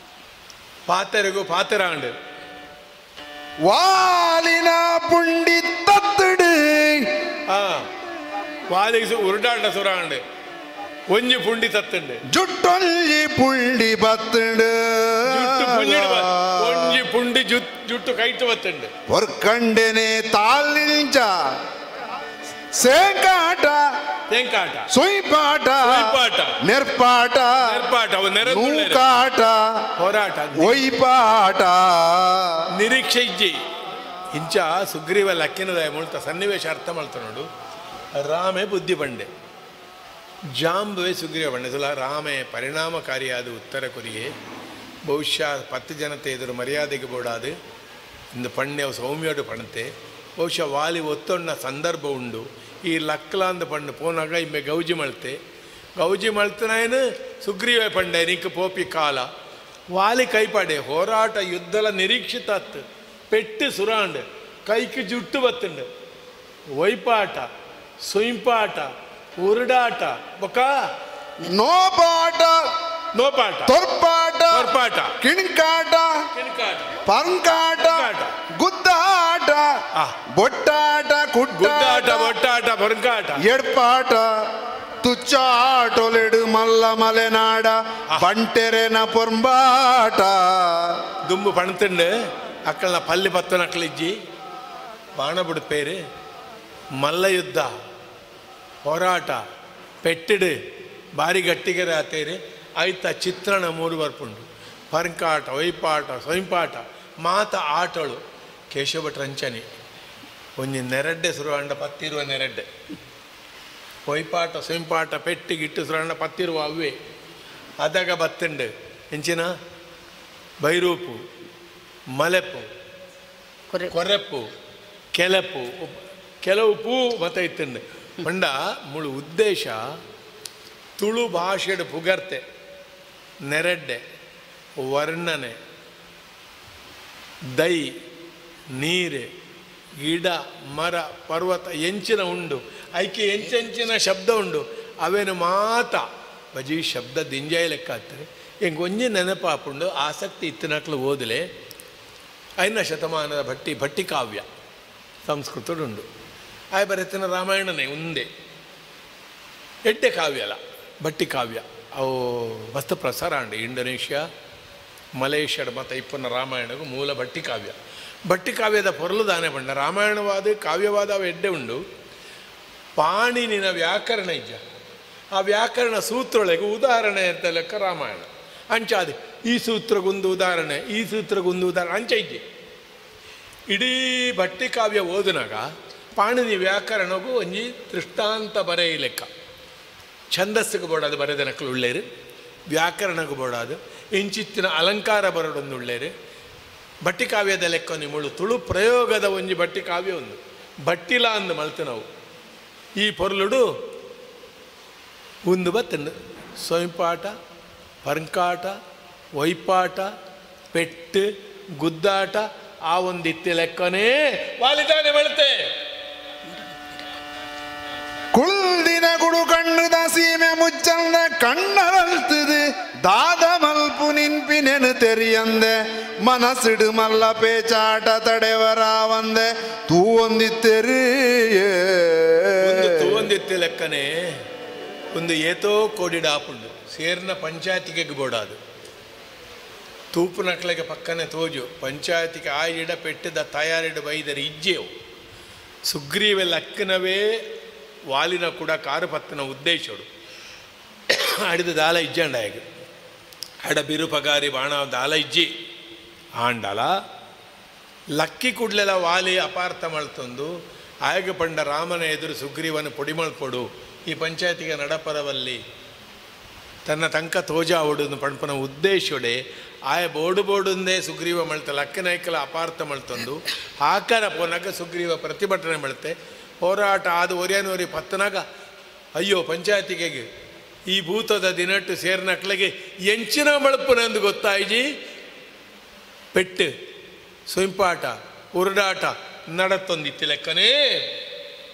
ಪಾತೆರೆಗೂ ಪಾತೆರಾಂಡು ವಾಲಿನ ಪುಂಡಿ ತತ್ತಡು ವಾಲಿಗೆ ಉರುಡಾಟ ಸುರಾಂಡು ಒಂಜಿ ಪುಂಡಿ ತತ್ತಂಡು ಜುಟ್ಟೊಂಜಿ ಪುಂಡಿ ಬತ್ತಂಡು ಜುಟ್ಟು ಪುಂಡಿ ಒಂಜಿ ಪುಂಡಿ ಜುಟ್ಟು ಕೈಟು ಬತ್ತಂಡು ಹೊರ್ಕಂಡೆನೆ ತಾಲಿಂಚ ಸೇಂಕಾಟ ತೇಂಕಾಟ ಸುಯ್ಪಾಟ ಸುಯ್ಪಾಟ ನೆರ್ಪಾಟ ನೆರ್ಪಾಟ ನೂಕಾಟ ಹೋರಾಟ ಒಯ್ಪಾಟ ನಿರೀಕ್ಷೆ ಇಜ್ಜಿ ಇಂಚ ಸುಗ್ರೀವ ಲಕ್ಕಿನದ ಮುಳ್ತ ಸನ್ನಿವೇಶ ಅರ್ಥ ಮಾಡ್ತ ನೋಡು ರಾಮೆ ಬುದ್ಧಿ ಬಂಡೆ ಜಾಂಬುವೆ ಸುಗ್ರೀವ ಬಂಡೆ ಸಲ ರಾಮೆ ಪರಿಣಾಮಕಾರಿಯಾದ ಉತ್ತರ ಕೊರಿಯೆ ಬಹುಶಃ ಪತ್ತು ಜನತೆ ಎದುರು ಮರ್ಯಾದೆಗೆ ಬೋಡಾದು ಇಂದು ಪಣ್ಣೆ ಸೌಮ್ಯೋಡು ಪಣತೆ ಬಹುಶಃ ವಾಲಿ ಒತ್ತೊಣ್ಣ ಸಂದರ್ಭ ಉಂಡು ಈ ಲಕ್ಲಾಂದ ಪಣ್ಣು ಪೋನಾಗ ಇಮ್ಮೆ ಗೌಜಿ ಮಳ್ತೆ ಗೌಜಿ ಮಳ್ತನಾಯನು ಸುಗ್ರೀವ ಪಂಡೆ ನಿಂಕ ಪೋಪಿ ಕಾಲ ವಾಲಿ ಕೈಪಾಡೆ ಹೋರಾಟ ಯುದ್ಧಲ ನಿರೀಕ್ಷಿತ ಅತ್ತು ಪೆಟ್ಟು ಸುರಾಂಡು ಕೈக்கு ಜುಟ್ಟು ಬತ್ತುಂಡು ಒಯ್ಪಾಟ ಸುಂಪಾಟ ಉರುಡಾಟ ಬೊಕ್ಕ ನೋಪಾಟ ನೋಪಾಟ ತೊರ್ಪಾಟ ತೊರ್ಪಾಟ ಕಿಣ್ಕಾಟ ಕಿಣ್ಕಾಟ ಪಂಕಾಟ ಗುದ್ದಾಟ ಬೊಟ್ಟಾಟ ಗುದ್ದಾಟ ಬೊಟ್ಟಾಟ ಬೊರ್ಕಾಟ ಎಡ್ಪಾಟ ತುಚ್ಚಾಟೊಲೆಡು ಮಲ್ಲ ಮಲೆನಾಡ ಬಂಟೆರೆನ ಪೊಂಬಾಟ ದುಂಬು ಪಣತುಂಡು ಅಕ್ಕಲ್ನ ಪಲ್ಲಿ ಪತ್ತನಕ್ಕಲಿಜ್ಜಿ ಬಾಣ ಬಿಡ್ಪೇರು ಮಲ್ಲ ಯುದ್ಧ ಹೋರಾಟ ಪೆಟ್ಟಿಡು ಭಾರಿ ಗಟ್ಟಿಗೆರೆ ಆತೇರಿ ಆಯ್ತ ಚಿತ್ರಣ ಮೂರು ಬರ್ಪುಂಡು ಪರ್ಕಾಟ ಒಯ್ಪಾಟ ಸೊಂಪಾಟ ಮಾತ ಆಟಳು ಕೇಶವ ರಂಚನೆ ಒಂಜಿ ನೆರಡ್ಡೆ ಸುರುವಂಡ ಪತ್ತಿರುವ ನೆರಡ್ಡೆ ಒಯ್ಪಾಟ ಸೊಂಪಾಟ ಪೆಟ್ಟು ಗಿಟ್ಟು ಸುರಂಡ ಪತ್ತಿರುವ ಅವ್ವೆ ಅದಾಗ ಬತ್ತುಂಡು ಎಂಚಿನ ಬೈರೂಪು ಮಲೆಪು ಕೊರೆಪ್ಪು ಕೆಲಪು ಕೆಲವು ಪೂ ಮತ ಇತ್ತುಂಡು ಪಂಡ ಮುಳು ಉದ್ದೇಶ ತುಳು ಭಾಷೆಡು ಪುಗರ್ತೆ ನೆರಡ್ಡೆ ವರ್ಣನೆ ದೈ ನೀರು ಗಿಡ ಮರ ಪರ್ವತ ಎಂಚಿನ ಉಂಡು ಐಕೆ ಎಂಚೆಂಚಿನ ಶಬ್ದ ಉಂಡು ಅವೇನು ಮಾತ ಬಜಿ ಶಬ್ದ ದಿಂಜಾಯ ಲೆಕ್ಕ ಆಗ್ತದೆ ಎಂಗೆ ಒಂಜಿ ನೆನಪಾಪುಂಡು ಆಸಕ್ತಿ ಇತ್ತಿನಕ್ಲು ಓದಲೆ ಐನ ಶತಮಾನದ ಭಟ್ಟಿ ಭಟ್ಟಿ ಕಾವ್ಯ ಸಂಸ್ಕೃತಡುಂಡು ಆಯ್ ಬರೆತಿನ ರಾಮಾಯಣನೇ ಉಂದೆ ಎಡ್ಡೆ ಕಾವ್ಯ ಅಲ್ಲ ಭಟ್ಟಿ ಕಾವ್ಯ ಅವು ಮಸ್ತ್ ಪ್ರಸಾರ ಅಂಡು ಇಂಡೋನೇಷ್ಯಾ ಮಲೇಷ್ಯಾದ ಮತ್ತು ಇಪ್ಪನ ರಾಮಾಯಣಗೂ ಮೂಲ ಭಟ್ಟಿ ಕಾವ್ಯ. ಭಟ್ಟಿ ಕಾವ್ಯದ ಪೊರಲು ದಾನೆ ಬಣ್ಣ ರಾಮಾಯಣವಾದ ಕಾವ್ಯವಾದ ಅವು ಎಡ್ಡೆ ಉಂಡು. ಪಾಣಿನಿನ ವ್ಯಾಕರಣ ಇಜ್ಜ ಆ ವ್ಯಾಕರಣ ಸೂತ್ರೊಳಗೆ ಉದಾಹರಣೆ ಅಂತ ಲೆಕ್ಕ ರಾಮಾಯಣ ಅಂಚಾದೆ ಈ ಸೂತ್ರಗೊಂದು ಉದಾಹರಣೆ ಈ ಸೂತ್ರಗೊಂದು ಉದಾಹರಣೆ ಅಂಚ ಇಜ್ಜೆ. ಇಡೀ ಭಟ್ಟಿ ಕಾವ್ಯ ಓದಿನಾಗ ಪಾಣಿನಿ ವ್ಯಾಕರಣಗೂ ಒಂಜಿ ದೃಷ್ಟಾಂತ ಬರೆಯ ಲೆಕ್ಕ. ಛಂದಸ್ಸಿಗೆ ಬೋಡಾದು ಬರೆದ ನಕಲು ಉಳ್ಳೇರು, ವ್ಯಾಕರಣಕ್ಕೂ ಬೋಡಾದು ಇಂಚಿತ್ತಿನ ಅಲಂಕಾರ ಬರೋಡೊಂದು ಉಳ್ಳೇರು. ಭಟ್ಟಿ ಕಾವ್ಯದ ಲೆಕ್ಕ ನಿಮ್ಮಳು ತುಳು ಪ್ರಯೋಗದ ಒಂಜಿ ಭಟ್ಟಿ ಕಾವ್ಯ ಒಂದು ಭಟ್ಟಿಲ ಅಂದು ಮಲ್ತು ನಾವು ಈ ಪೊರ್ಲುಡು ಒಂದು ಬತ್ತಂಡು ಸೊಂಪಾಟ ಪರ್ಂಕಾಟ ವೈಪಾಟ ಪೆಟ್ಟು ಗುದ್ದಾಟ ಆ ಒಂದು ಇತ್ತಿ ಲೆಕ್ಕನೇ ವಾಲಿದಾನೆ ಬಳುತ್ತೆ. ಕುಳ್ದಿನ ಗುಡು ಕಣ್ಣುದ ಸೀಮೆ ಮುಚ್ಚಂದ ಕಣ್ಣರಲ್ತದು ದಾದ ಮಲ್ಪು ನಿನ್ಪಿನೆನು ತೆರಿಯಂದೆ ಮನಸ್ಸಿಡು ಮಲ್ಲ ಪೇಚಾಟ ತಡೆವರಾವಂದೆ ತೂವೊಂದಿತ್ತೆರಿ ತೂವೊಂದಿತ್ತಿ ಲೆಕ್ಕನೇ ಒಂದು ಏತೋ ಕೋಡಿ ಡಾಪುಂಡು ಸೇರ್ನ ಪಂಚಾಯತಿಗೆ ಬೋಡಾದು ತೂಪು ನಕ್ಲೆಗೆ ಪಕ್ಕನೆ ತೋಜು ಪಂಚಾಯತಿಗೆ ಆಯಿಡ ಪೆಟ್ಟದ ತಯಾರಿಡ ಬೈದರೆ ಇಜ್ಜೆವು ಸುಗ್ರೀವೆಲ್ಲ ಅಕ್ಕನವೇ ವಾಲಿನ ಕೂಡ ಕಾರು ಪತ್ತನ ಉದ್ದೇಶಡು ಅಡಿದ ದಾಲ ಇಜ್ಜಂಡಾಯಗ ಅಡ ಬಿರು ಪಗಾರಿ ಬಾಣ ದಾಲ ಇಜ್ಜಿ ಆಂಡಲ ಲಕ್ಕಿ ಕೂಡಲೆಲ್ಲ ವಾಲಿ ಅಪಾರ್ಥ ಮಳ್ತಂದು ಆಯಗ ಪಂಡ ರಾಮನ ಎದುರು ಸುಗ್ರೀವನ ಪೊಡಿ ಮಲ್ಪೊಡು ಈ ಪಂಚಾಯತಿಗೆ ನಡಪರವಲ್ಲಿ ತನ್ನ ತಂಕ ತೋಜಾವಡು ಪಣ್ಪನ ಉದ್ದೇಶೊಡೆ ಆಯ ಬೋಡು ಬೋಡುಂದೇ ಸುಗ್ರೀವ ಮಳ್ತ ಲಕ್ಕನಾಯ್ಕಲ ಅಪಾರ್ಥ ಮಳ್ತಂದು ಆಕಾರ ಪೋನಾಗ ಸುಗ್ರೀವ ಪ್ರತಿಭಟನೆ ಮಳ್ತೆ ಹೋರಾಟ ಆದ ಒರಿಯನೋರಿ ಪತ್ತನಾಗ ಅಯ್ಯೋ ಪಂಚಾಯತಿಗೆ ಈ ಭೂತದ ದಿನಟ್ಟು ಸೇರ್ನಕ್ಲೆಗೆ ಎಂಚಿನ ಮಳಪುನಂದು ಗೊತ್ತಾಯ್ಜಿ ಪೆಟ್ಟು ಸೊಂಪಾಟ ಉರುಡಾಟ ನಡತ್ತೊಂದಿತ್ತು ಲೆಕ್ಕನೇ.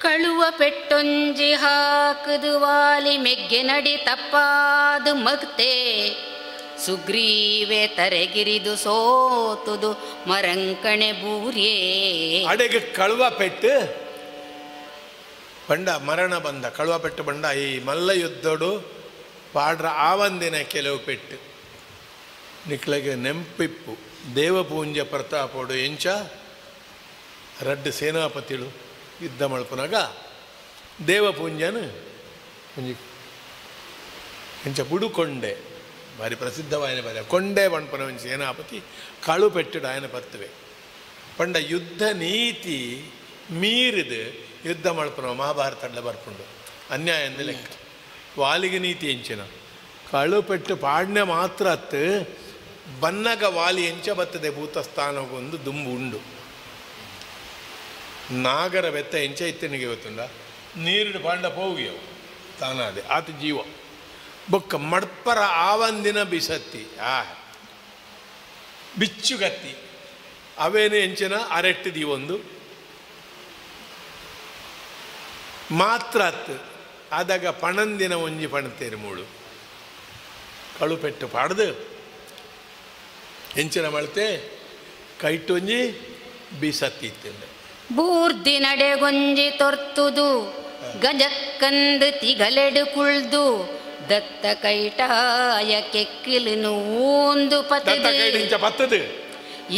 ಕಳುವ ಪೆಟ್ಟೊಂಜಿ ಹಾಕದು ವಾಲಿ ಮೆಗ್ಗೆ ನಡಿ ತಪ್ಪಾದು ಮಗ್ತೆ ಸುಗ್ರೀವೆ ತರೆಗಿರಿದು ಸೋತುದು ಮರಂಕಣೆ ಬೂರ್ಯೇ. ಅಡೆಗೆ ಕಳುವ ಪೆಟ್ಟು ಬಂಡ ಮರಣ ಬಂದ ಕಳುವ ಪೆಟ್ಟು ಬಂಡ ಈ ಮಲ್ಲ ಯುದ್ಧಡು ಪಾಡ್ರ ಆವಂದಿನ ಕೆಲವು ಪೆಟ್ಟು ನಿಕ್ಲೆಗೆ ನೆಂಪಿಪ್ಪು ದೇವಪೂಂಜ ಪ್ರತಾಪೋಡು ಎಂಚ ರಡ್ಡು ಸೇನಾಪತಿಳು ಯುದ್ಧ ಮಲ್ಪನಾಗ ದೇವಪೂಂಜನ ಒಂಜಿ ಎಂಚ ಬುಡುಕೊಂಡೆ ಭಾರಿ ಪ್ರಸಿದ್ಧವಾಯನ ಪದ ಕೊಂಡೆ ಪಣ್ಪನ ಒಂಜಿ ಸೇನಾಪತಿ ಕಳು ಪೆಟ್ಟುಡು ಆಯನ ಪತ್ತುವೆ ಪಂಡ ಯುದ್ಧ ನೀತಿ ಮೀರಿದು ಯುದ್ಧ ಮಲ್ಪನ ಮಹಾಭಾರತ ಬರ್ಪುಂಡು ಅನ್ಯಾಯ ಅಂದ ಲೆಕ್ಕ. ವಾಲಿಗೆ ನೀತಿ ಎಂಚಿನ ಕಳು ಪೆಟ್ಟು ಪಾಡ್ನೆ ಮಾತ್ರ ಅತ್ತು ಬನ್ನಗ ವಾಲಿ ಎಂಚ ಬತ್ತದೆ ಭೂತಸ್ಥಾನಕ್ಕೊಂದು ದುಂಬು ಉಂಡು. ನಾಗರ ಬೆತ್ತ ಎಂಚ ಇತ್ತನಿಗೆ ಗೊತ್ತುಂಡ ನೀರಿಡು ಪಾಂಡ ಪೋಗಿಯವು ತಾನಾದೆ ಆತ ಜೀವ ಬೊಕ್ಕ ಮಡ್ಪರ ಆವಂದಿನ ಬಿಸತ್ತಿ ಆ ಬಿಚ್ಚುಗತ್ತಿ ಅವೇನು ಎಂಚಿನ ಅರೆಟ್ಟಿದಿ ಒಂದು ಮಾತ್ರ ಅತ್ತು ಆದಾಗ ಪಣಂದಿನ ಒಂಜಿ ಪಣತೇರು ಮೂಳು ಕಳು ಪೆಟ್ಟು ಪಾಡ್ದು ಎಂಚಿನ ಮಳ್ತೆ ಕೈಟೊಂಜಿ ಬಿಸತ್ತಿ ಇತ್ತಿಂದ ಬೂರ್ದಿ ನಡೆಗೊಂಜಿ ತೊರ್ತುದು ಗಜಕ್ಕಂದು ತಿಗಲೆಡು ಕುಳ್ದು ದತ್ತ ಕೈಟಾಯ ಕೆಕ್ಕಿಲು ಊಂದು ಪತ್ತದು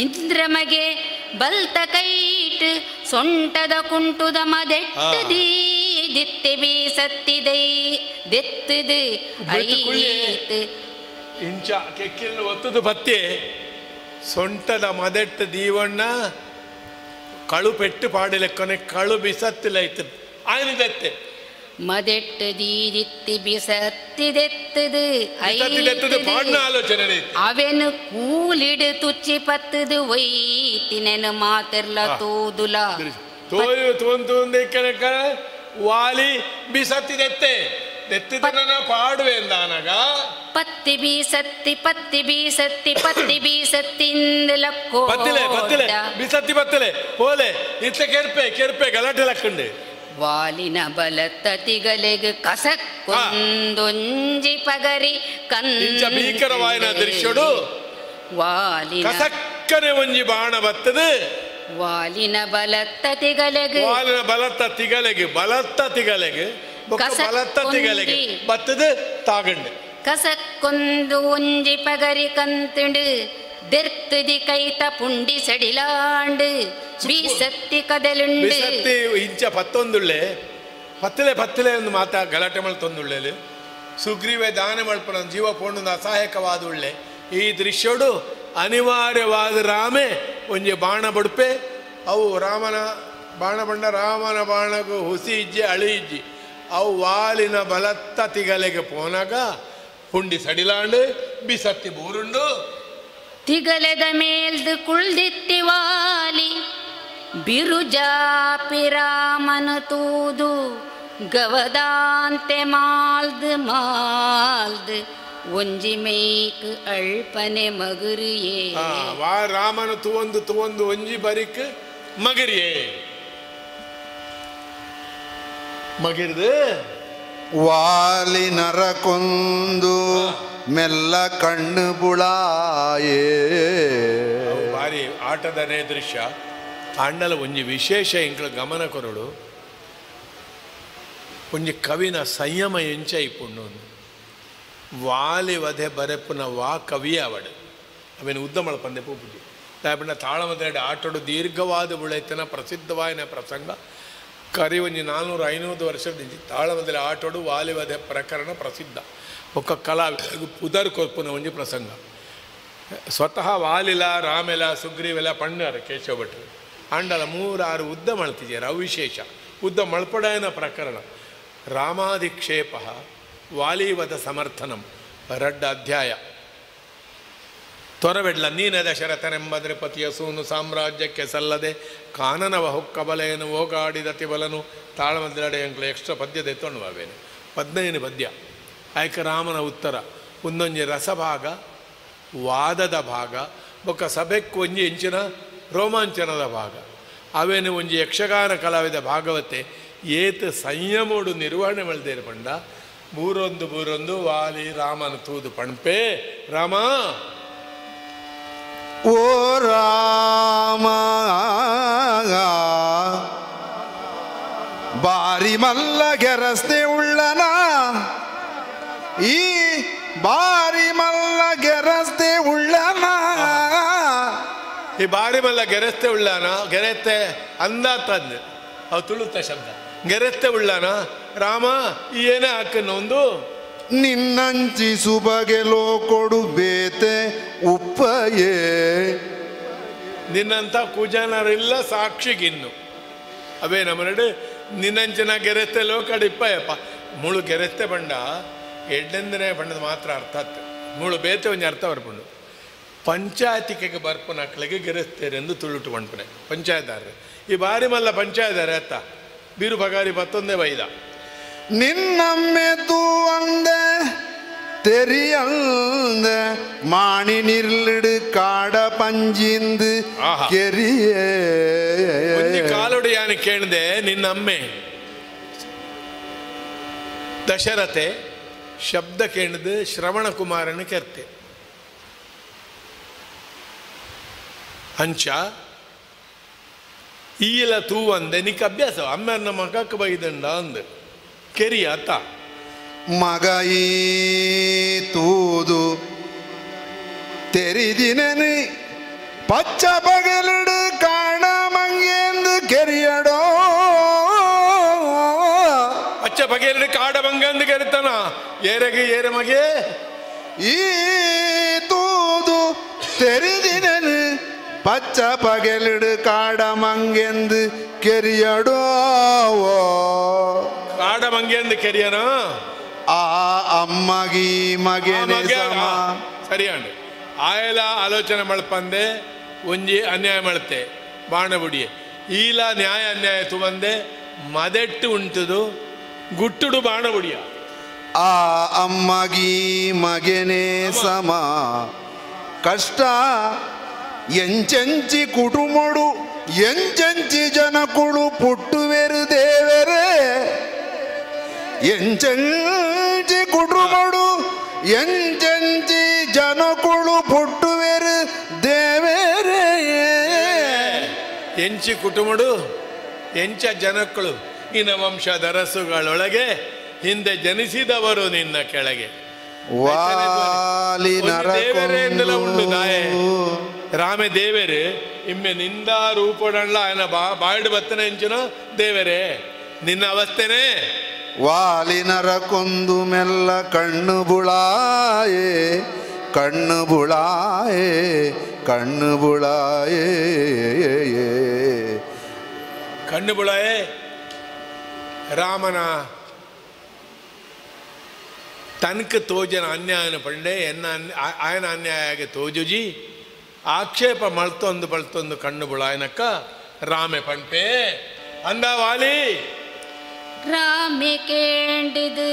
ಇಂದ್ರಮಗೆ ಬಲ್ತ ಕೈಟ್ ಸೊಂಟದ ಕುಂಟುದ ಮದೆಟ್ಟದಿ ದಿತ್ತಿ ಬೀಸತ್ತಿದೈ ದೆತ್ತದು ಐತ್ ಇಂಚ ಕೆಕ್ಕಿಲು ಒತ್ತದು ಪತ್ತೆ ಸೊಂಟದ ಮದೆಟ್ಟು ದೀವಣ್ಣ ಕಳು ಪೆಟ್ಟು ಪಾಡಿಲೆಕ್ಕನೆ ಕಳು ಬಿಸತ್ತಿಲ್ಲ ಇತ್ತು ಆಯ್ನ ದತ್ತೆ ಮದೆಟ್ಟು ದೀದಿತ್ತಿ ಬಿಸತ್ತಿದೆತ್ತದು ಪಾಡಿನ ಆಲೋಚನೆ ಅವೆನು ಕೂಲಿಡು ತುಚ್ಚಿ ಪತ್ತದು ಒಯ್ತಿನೆನು ಮಾತಿರ್ಲ ತೂದುಲ ತೋಯು ತೋಂತು ವಾಲಿ ಬಿಸತ್ತಿದೆತ್ತೆ ದೆತ್ತಿದ ಪಾಡುವೆ ಅಂದಾನಾಗ ಪತ್ತಿ ಬೀಸತ್ತಿ ಪತ್ತಿ ಬೀಸತ್ತಿ ಪತ್ತಿ ಬೀಸತ್ತಿಂದಲಕ್ಕೋ ಪತ್ತಿಲೆ ಪತ್ತಿಲೆ ಬಿಸತ್ತಿ ಪತ್ತಿಲೆ ಪೋಲೆ ಇತ್ತ ಕೆರ್ಪೆ ಕೆರ್ಪೆ ಗಲಾಟೆ ಲಕ್ಕಂಡೆ ವಾಲಿನ ಬಲತ್ತ ತಿಗಲೆಗ್ ಕಸಕ್ಕೊಂದೊಂಜಿ ಪಗರಿ ಇಂಚ ಭೀಕರವಾಯಿನ ದೃಶ್ಯಡು ವಾಲಿನ ಕಸಕ್ಕನೆ ಒಂಜಿ ಬಾಣ ಬತ್ತದು ವಾಲಿನ ಬಲತ್ತ ತಿಗಲೆಗ್ ವಾಲಿನ ಬಲತ್ತ ತಿಗಲೆಗ್ ಬಲತ್ತ ತಿಗಲೆಗ್ ಬಲತ್ತ ತಿಗಲೆಗೆ ಬತ್ತದ ತಾಗಂಡು ಕಸಕ್ಕೊಂದು ಒಂಜಿ ಪಗರಿ ಕಂತುಂಡು ದೆರ್ತುದಿ ಕೈತ ಪುಂಡಿ ಸಡಿಲಾಂಡು ಬೀಸತ್ತಿ ಕದಲುಂಡು ಬೀಸತ್ತಿ ಇಂಚ ಪತ್ತೊಂದುಳ್ಳೆ ಪತ್ತಲೆ ಪತ್ತಲೆ ಒಂದು ಮಾತಾ ಗಲಾಟೆ ಮಲ್ತೊಂದುಳ್ಳೆಲು ಸುಗ್ರೀವೆ ದಾನ ಮಲ್ಪನ ಜೀವ ಪೋಂಡು ಅಸಹಾಯಕವಾದ ಉಳ್ಳೆ ಈ ದೃಶ್ಯಡು ಅನಿವಾರ್ಯವಾದ ರಾಮೆ ಒಂಜಿ ಬಾಣ ಬಡುಪೆ ಅವು ರಾಮನ ಬಾಣ ಬಂಡ ರಾಮನ ಬಾಣಗೂ ಹುಸಿ ಇಜ್ಜಿ ಅಳಿ ಇಜ್ಜಿ ಅವು ವಾಲಿನ ಬಲತ್ತ ತಿಗಲೆಗೆ ಪೋನಾಗ ಪುಂಡಿ ಸಡಿಲಾಂಡು ಬಿಸತ್ತಿ ಬೂರುಂಡು ತಿಗಲೆದ ಮೇಲ್ದು ಕುಳ್ದಿತ್ತಿ ವಾಲಿ ಬಿರುಜಾಪಿ ರಾಮನು ತೂದು ಗವದಾಂತೆ ಮಾಲ್ದು ಮಾಲ್ದು ಒಂಜಿ ಮೇಕ್ ಅಳ್ಪನೆ ಮಗುರಿಯೇ ವಾ ರಾಮನು ತುವಂದು ತುವಂದು ಒಂಜಿ ಬರಿಕ್ ಮಗರಿಯೇ ಮಗಿರ್ದು ವಾಲಿ ನರಕೊಂದು ಮೆಲ್ಲ ಕಣ್ಣು ಬುಳಾಯೇ. ಭಾರಿ ಆಟದನೇ ದೃಶ್ಯ. ಆಂಡಲ ಒಂಜಿ ವಿಶೇಷ ಎಂಕ್ಲ ಗಮನ ಕೊರಡು ಒಂಜಿ ಕವಿನ ಸಂಯಮ ಎಂಚ ಇಪ್ಪುಂಡು. ವಾಲಿ ವಧೆ ಬರೆಪುನ ವಾ ಕವಿಯ ಅವಡು ಅವೇನು ಉದ್ದ ಮಳಪಂದೆ ಪೂಪುಜಿ ದಾಯಪಂಡ ತಾಳಮದೆರಡು ಆಟೋಡು ದೀರ್ಘವಾದ ಬುಳೆತನ ಪ್ರಸಿದ್ಧವಾಯಿನ ಪ್ರಸಂಗ ಕರಿ ಒಂಜಿ 400-500 ವರ್ಷದ ತಾಳಮದಲೆ ಆಟೋಡು ವಾಲಿವಧೆ ಪ್ರಕರಣ ಪ್ರಸಿದ್ಧ. ಒಕ್ಕ ಕಲಾ ಪುದರ್ ಕೊರ್ಪುನ ಒಂಜಿ ಪ್ರಸಂಗ. ಸ್ವತಃ ವಾಲಿಲ ರಾಮೆಲ ಸುಗ್ರೀವೆಲ ಪಣ್ಣಾರ ಕೇಶವ ಭಟ್ರು ಆಂಡಲ 3-6 ಉದ್ದ ಮಳ್ತಿದ್ದಾರೆ. ಅವು ವಿಶೇಷ ಉದ್ದ ಮಳ್ಪಡಾಯನ ಪ್ರಕರಣ. ರಾಮಾಧಿಕ್ಷೇಪ ವಾಲಿವಧ ಸಮರ್ಥನಂ ರಡ್ಡ ಅಧ್ಯಾಯ. ತೊರವೆಡ್ಲ ನೀನ ದಶರಥನೆಂಬ ನೃಪತಿಯ ಸೂನು ಸಾಮ್ರಾಜ್ಯಕ್ಕೆ ಸಲ್ಲದೆ ಕಾನನವ ಹೊಕ್ಕಬಲೆಯನ್ನು ಓಗಾಡಿದ ತಿಬಲನು ತಾಳಮದ್ದಡೆ ಅಂಕ್ಲ ಎಕ್ಸ್ಟ್ರಾ ಪದ್ಯದ ಎತ್ತೊಂಡು 15 ಪದ್ಯ. ಆಯ್ಕ ರಾಮನ ಉತ್ತರ ಒಂದೊಂಜಿ ರಸಭಾಗ ವಾದದ ಭಾಗ ಬೊಕ್ಕ ಸಭೆಕ್ಕು ಒಂಜಿ ಎಂಚಿನ ರೋಮಾಂಚನದ ಭಾಗ. ಅವೇನು ಒಂಜಿ ಯಕ್ಷಗಾನ ಕಲಾವಿದ ಭಾಗವತೆ ಏತ ಸಂಯಮೋಡು ನಿರ್ವಹಣೆ ಮಲ್ದೇರು ಪಂಡ ಬೂರೊಂದು ಬೂರೊಂದು ವಾಲಿ ರಾಮನ ತೂದು ಪಣ್ಪೆ ರಾಮ ಓ ರಾಮ ಬಾರಿ ಮಲ್ಲ ಗೆರಸ್ತೆ ಉಳ್ಳನ ಈ ಬಾರಿ ಮಲ್ಲ ಗೆರಸ್ತೆ ಉಳ್ಳನ ಈ ಬಾರಿ ಮಲ್ಲ ಗೆರಸ್ತೆ ಉಳ್ಳನ ಗೆರೆತ್ತೆ ಅಂದ ತಂದೆ ಅವು ತುಳುತ್ತ ಶಬ್ದ ಗೆರೆತ್ತೆ ಉಳ್ಳನ ರಾಮ ಈ ಏನೇ ಹಾಕನ್ನು ನಿನ್ನಂಚಿ ಸುಬಗೆಲೋ ಕೊಡು ಬೇತೆ ಉಪ್ಪಯೇ ನಿನ್ನಂಥ ಕುಜನರಿಲ್ಲ ಸಾಕ್ಷಿಗಿನ್ನು ಅವೇ ನಮ್ಮ ನಿನ್ನಂಚಿನ ಗೆರೆತ್ತೆ ಲೋಕಡ ಇಪ್ಪಯಪ್ಪ ಮುಳು ಗೆರೆತ್ತೆ ಬಂಡ ಎಡ್ಡೆಂದನೇ ಬಣ್ಣದ ಮಾತ್ರ ಅರ್ಥ ಆತು ಮುಳು ಬೇತೆ ಒಂಜಿ ಅರ್ಥ ಬರ್ಪುಂಡು ಪಂಚಾಯತಿಕೆಗೆ ಬರ್ಪುನಕ್ಲೆಗೆ ಗೆರೆಸ್ತೇರೆಂದು ತುಳುಟು ಪಣ್ಪುನೆ ಪಂಚಾಯತ್ದಾರರು ಈ ಬಾರಿ ಮಲ್ಲ ಪಂಚಾಯತ್ದಾರೆ ಅತ್ತ ಬೀರು ಬಗಾರಿ ಬತ್ತೊಂದೇ ಬೈದ ನಿನ್ನಮ್ಮೆ ತೂ ಅಂದೆ ತೆರಿಯಂದ ಮಾಣಿ ನಿರ್ಲಿಡು ಕಾಡ ಪಂಜಿಂದು ಕೆರಿಯೇ ಕಾಲೊಡು ಯಾನು ಕೇಳಿದೆ ನಿನ್ನಮ್ಮೆ ದಶರಥೆ ಶಬ್ದ ಕೇಳಿದು ಶ್ರವಣ ಕುಮಾರನ ಕೆರ್ತೆ ಅಂಚ ಈಲ ತೂ ಅಂದೆ ನಿಕ್ಕ ಅಭ್ಯಾಸ ಅಮ್ಮನ ಮಗಕ್ಕೆ ಬೈದಂಡ ಅಂದು ಕೆರಿಯ ಅತ್ತ ಮಗ ಈ ತೂದು ತೆರಿದಿನನು ಪಚ್ಚ ಪಗಲಿಡು ಕಾಣ ಮಂಗೆಂದು ಕೆರಿಯಡೋ ಪಚ್ಚ ಪಗಲಿಡು ಕಾಡ ಮಂಗಂದು ಕೆರಿತಾನ ಏರೆಗೆ ಏರೆ ಮಗೆ ಈ ತೂದು ತೆರಿದಿನನು ಪಚ್ಚ ಪಗಲಿಡು ಕಾಡ ಮಂಗೆಂದು ಕೆರಿಯಡೋ ಕಾಡ ಮಂಗೆಂದು ಕೆರಿಯನ ಆ ಅಮ್ಮಗಿ ಮಗನೇ ಸಮ ಸರಿಯಾಂಡು ಆಯಲ ಆಲೋಚನೆ ಮಳ್ಪಂದೆ ಒಂಜಿ ಅನ್ಯಾಯ ಮಳ್ತೆ ಬಾಣ ಬುಡಿಯೆ ಈಲ ನ್ಯಾಯ ಅನ್ಯಾಯ ತುವಂದೆ ಮದೆಟ್ಟು ಉಂಟುದು ಗುಟ್ಟುಡು ಬಾಣ ಬುಡಿಯ ಆ ಅಮ್ಮಗಿ ಮಗನೇ ಸಮ ಕಷ್ಟ ಎಂಚೆಂಚಿ ಕುಟುಂಬಡು ಎಂಚೆಂಚಿ ಜನಕುಳು ಪುಟ್ಟುವೆರು ದೇವರೇ ಎಂಚೆಂಚಿ ಕುಟುಂಬಡು ಎಂಚೆಂಚಿ ಜನಕುಳು ಪುಟ್ಟುವೆರು ದೇವರೇ ಎಂಚಿ ಕುಟುಂಬಡು ಎಂಚ ಜನಕ್ಕಳು ಇನ ವಂಶದ ಅರಸುಗಳೊಳಗೆ ಹಿಂದೆ ಜನಿಸಿದವರು ನಿನ್ನ ಕೆಳಗೆ. ವಾಲಿ ದೇವರೇ ಎಂದೆಲ್ಲ ಉಂಡು ದಾಯೆ ರಾಮೆ ದೇವರೇ ಇಮ್ಮೆ ನಿಂದ ರೂಪಡಲ್ಲ ಆಯನ ಬಾಳ್ಡು ಬತ್ತನ ಎಂಚಿನ ದೇವರೇ ನಿನ್ನ ಅವಸ್ಥೆನೇ. ವಾಲಿ ನರಕೊಂದು ಮೆಲ್ಲ ಕಣ್ಣು ಬುಳಾಯೇ ಕಣ್ಣು ಬುಳಾಯೇ ಕಣ್ಣು ಬುಳಾಯೇ ಕಣ್ಣು ಬುಳಾಯೇ. ರಾಮನ ತನಕ ತೋಜನ ಅನ್ಯಾಯನ ಪಂಡೆ ಎನ್ನ ಆಯನ ಅನ್ಯಾಯ ತೋಜುಜಿ ಆಕ್ಷೇಪ ಮಳ್ತೊಂದು ಬಳ್ತೊಂದು ಕಣ್ಣು ಬುಳಾಯನಕ್ಕ ರಾಮೆ ಪಂಪೆ ಅಂದ ವಾಲಿ. ರಾಮೆ ಕೇಂಡಿದು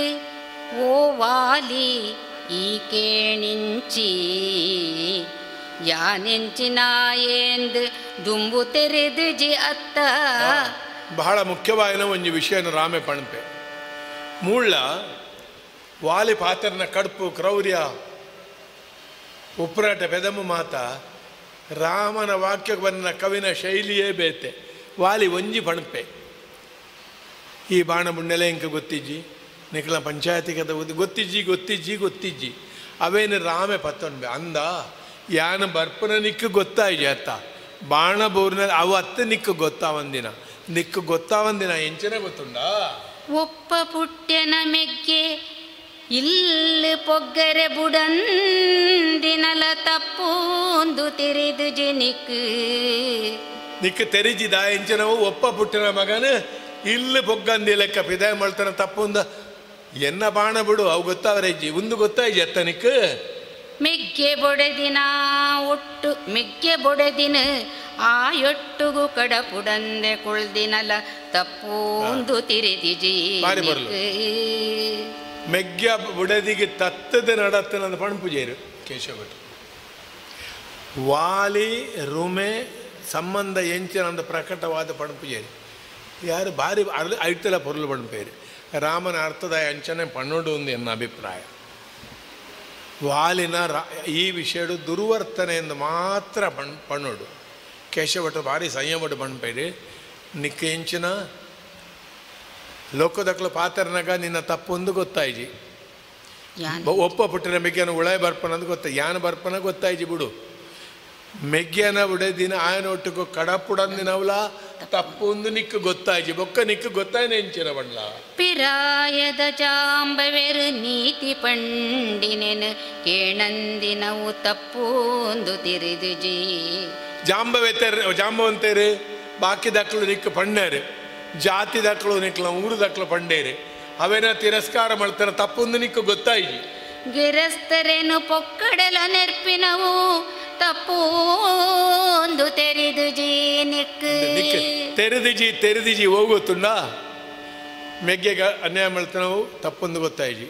ಓ ವಾಲಿ ಈ ಕೇಣಿಂಚಿ ಯಾನೆಂಚಿನಾಯೇಂದು ದುಂಬು ತೆರೆದು ಜಿ ಅತ್ತ. ಬಹಳ ಮುಖ್ಯವಾದ ಒಂದು ವಿಷಯನ ರಾಮೆ ಪಣಪೆ ಮೂಳ್ಳ ವಾಲಿ ಪಾತ್ರನ ಕಡ್ಪು ಕ್ರೌರ್ಯ ಉಪ್ರಾಟ ಪೆದಮು ಮಾತ ರಾಮನ ವಾಕ್ಯಕ್ಕೆ ಬಂದ ಕವಿನ ಶೈಲಿಯೇ ಬೇತೆ. ವಾಲಿ ಒಂಜಿ ಪಣಪೆ ಈ ಬಾಣ ಬುಣ್ಣೆಲೆ ಇಂಕ ಗೊತ್ತಿಜ್ಜಿ ನಿಖಲ ಪಂಚಾಯತಿ ಕದ ಗೊತ್ತಿಜ್ಜಿ ಗೊತ್ತಿಜ್ಜಿ ಗೊತ್ತಿಜ್ಜಿ ಅವೇನು ರಾಮೆ ಪತ್ತೊಂಡ್ಬೆ ಅಂದ ಯಾನ ಬರ್ಪನ ನಿಕ್ಕು ಗೊತ್ತಾಯ್ಜಿ ಅತ್ತ ಬಾಣ ಬೋರ್ನ ಅವು ಅತ್ತ ನಿಕ್ಕು ಗೊತ್ತಾವಂದಿನ ನಿಕ್ಕು ಗೊತ್ತಾವಂದಿನ ಎಂಚನೆ ಗೊತ್ತುಂಡ. ಒಪ್ಪ ಪುಟ್ಯನ ಮೆಗ್ಗೆ ಇಲ್ಲಿ ಪೊಗ್ಗರೆ ಬುಡಂದಿನಲ ತಪ್ಪೊಂದು ತೆರೆದು ಜನಿಕ್ ನಿಕ್ಕು ತೆರಿಜಿದ ಎಂಚನವು ಒಪ್ಪ ಪುಟ್ಟಿನ ಮಗನ ಇಲ್ಲಿ ಪೊಗ್ಗಂದಿ ಲೆಕ್ಕ ಪಿದಾಯ ಮಾಡ್ತಾನೆ ತಪ್ಪೊಂದ ಎನ್ನ ಬಾಣ ಬಿಡು ಅವು ಗೊತ್ತಾವರೆಜ್ಜಿ ಒಂದು ಗೊತ್ತಾಯ್ಜಿ ಅತ್ತ ನಿಕ್ಕು. ಮೆಗ್ಗೆ ಬೊಡೆದಿನ ಒಟ್ಟು ಮೆಗ್ಗೆ ಬೊಡೆದಿನ ಆಯೊಟ್ಟುಗು ಕಡಪುಡಂದೆ ಕುಳ್ದಿನಲ ತಪ್ಪೊಂದು ತಿರಿದಿಜಿ. ಮೆಗ್ಯ ಬುಡದಿಗೆ ತತ್ತದ ನಡತ್ತನ ಪಣಪುಜೇರು ಕೇಶವ ಭಟ್ರು. ವಾಲಿ ರುಮೆ ಸಂಬಂಧ ಎಂಚಿನ ಪ್ರಕಟವಾದ ಪಣಪುಜೇರು ಯಾರು ಭಾರಿ ಐತಲ ಪೊರುಳು ಪಣಪೇರು ರಾಮನ ಅರ್ಥದ ಅಂಚನೆ ಪಣ್ಣೋಡು ಒಂದು ಎನ್ನ ಅಭಿಪ್ರಾಯ. ವಾಲಿನ ಈ ವಿಷಯಡು ದುರ್ವರ್ತನೆ ಎಂದು ಮಾತ್ರ ಪಣ್ಣೋಡು ಕೇಶವ ಭಟ್ರು ಭಾರಿ ಸಂಯಮಡು ಪಣಪೇರು. ನಿಕ್ಕ ಎಂಚಿನ ಲೋಕದಕ್ಲು ಪಾತ್ರನಾಗ ನಿನ್ನ ತಪ್ಪೊಂದು ಗೊತ್ತಾಯ್ಜಿ ಒಪ್ಪ ಪುಟ್ಟಿನ ಮೆಗ್ಯನ ಉಳಾಯ ಬರ್ಪನ ಗೊತ್ತ ಯಾನ ಬರ್ಪನ ಗೊತ್ತಾಯ್ಜಿ ಬಿಡು ಮೆಗ್ಯನ ದಿನ ಆಯನ ಒಟ್ಟುಗು ಕಡಪುಡಂದಿನವಲ ತಪ್ಪೊಂದು ನಿಕ್ಕು ಗೊತ್ತಾಯ್ಜಿ ಬೊಕ್ಕ ನಿಕ್ಕು ಗೊತ್ತಾಯ್ನ ಎಂಚಿನ ಬಣ್ಣ. ಪಿರಾಯದ ಜಾಂಬವೆರು ನೀತಿ ಪಂಡಿನೆನು ಕೇಣಂದಿನವು ತಪ್ಪೊಂದು ತಿರಿದುಜಿ. ಜಾಂಬವೆತರ್ ಜಾಂಬವಂತೇರು ಬಾಕಿ ದಕ್ಕಲು ನಿಕ್ಕು ಪಣ್ಣೇರು ಜಾತಿ ದಕ್ಕಲು ನಿಕ್ಲ ಊರು ದಕ್ಕಲು ಪಂಡೇರು ಅವೇನ ತಿರಸ್ಕಾರ ಮಾಡ್ತಾರ ತಪ್ಪೊಂದು ನಿಕ್ಕು ಗೊತ್ತಾಯ್ಜಿ. ಗಿರಸ್ತರೇನು ಪೊಕ್ಕಡಲ ನೆರ್ಪಿನವು ತಪ್ಪೊಂದು ತೆರಿದುಜಿ ನಿಕ್ಕು ತೆರೆದಿಜಿ ತೆರೆದಿಜಿ ಹೋಗುತ್ತುಂಡ ಮೆಗ್ಗೆಗೆ ಅನ್ಯಾಯ ಮಾಡ್ತಾನವು ತಪ್ಪೊಂದು ಗೊತ್ತಾಯ್ಜಿ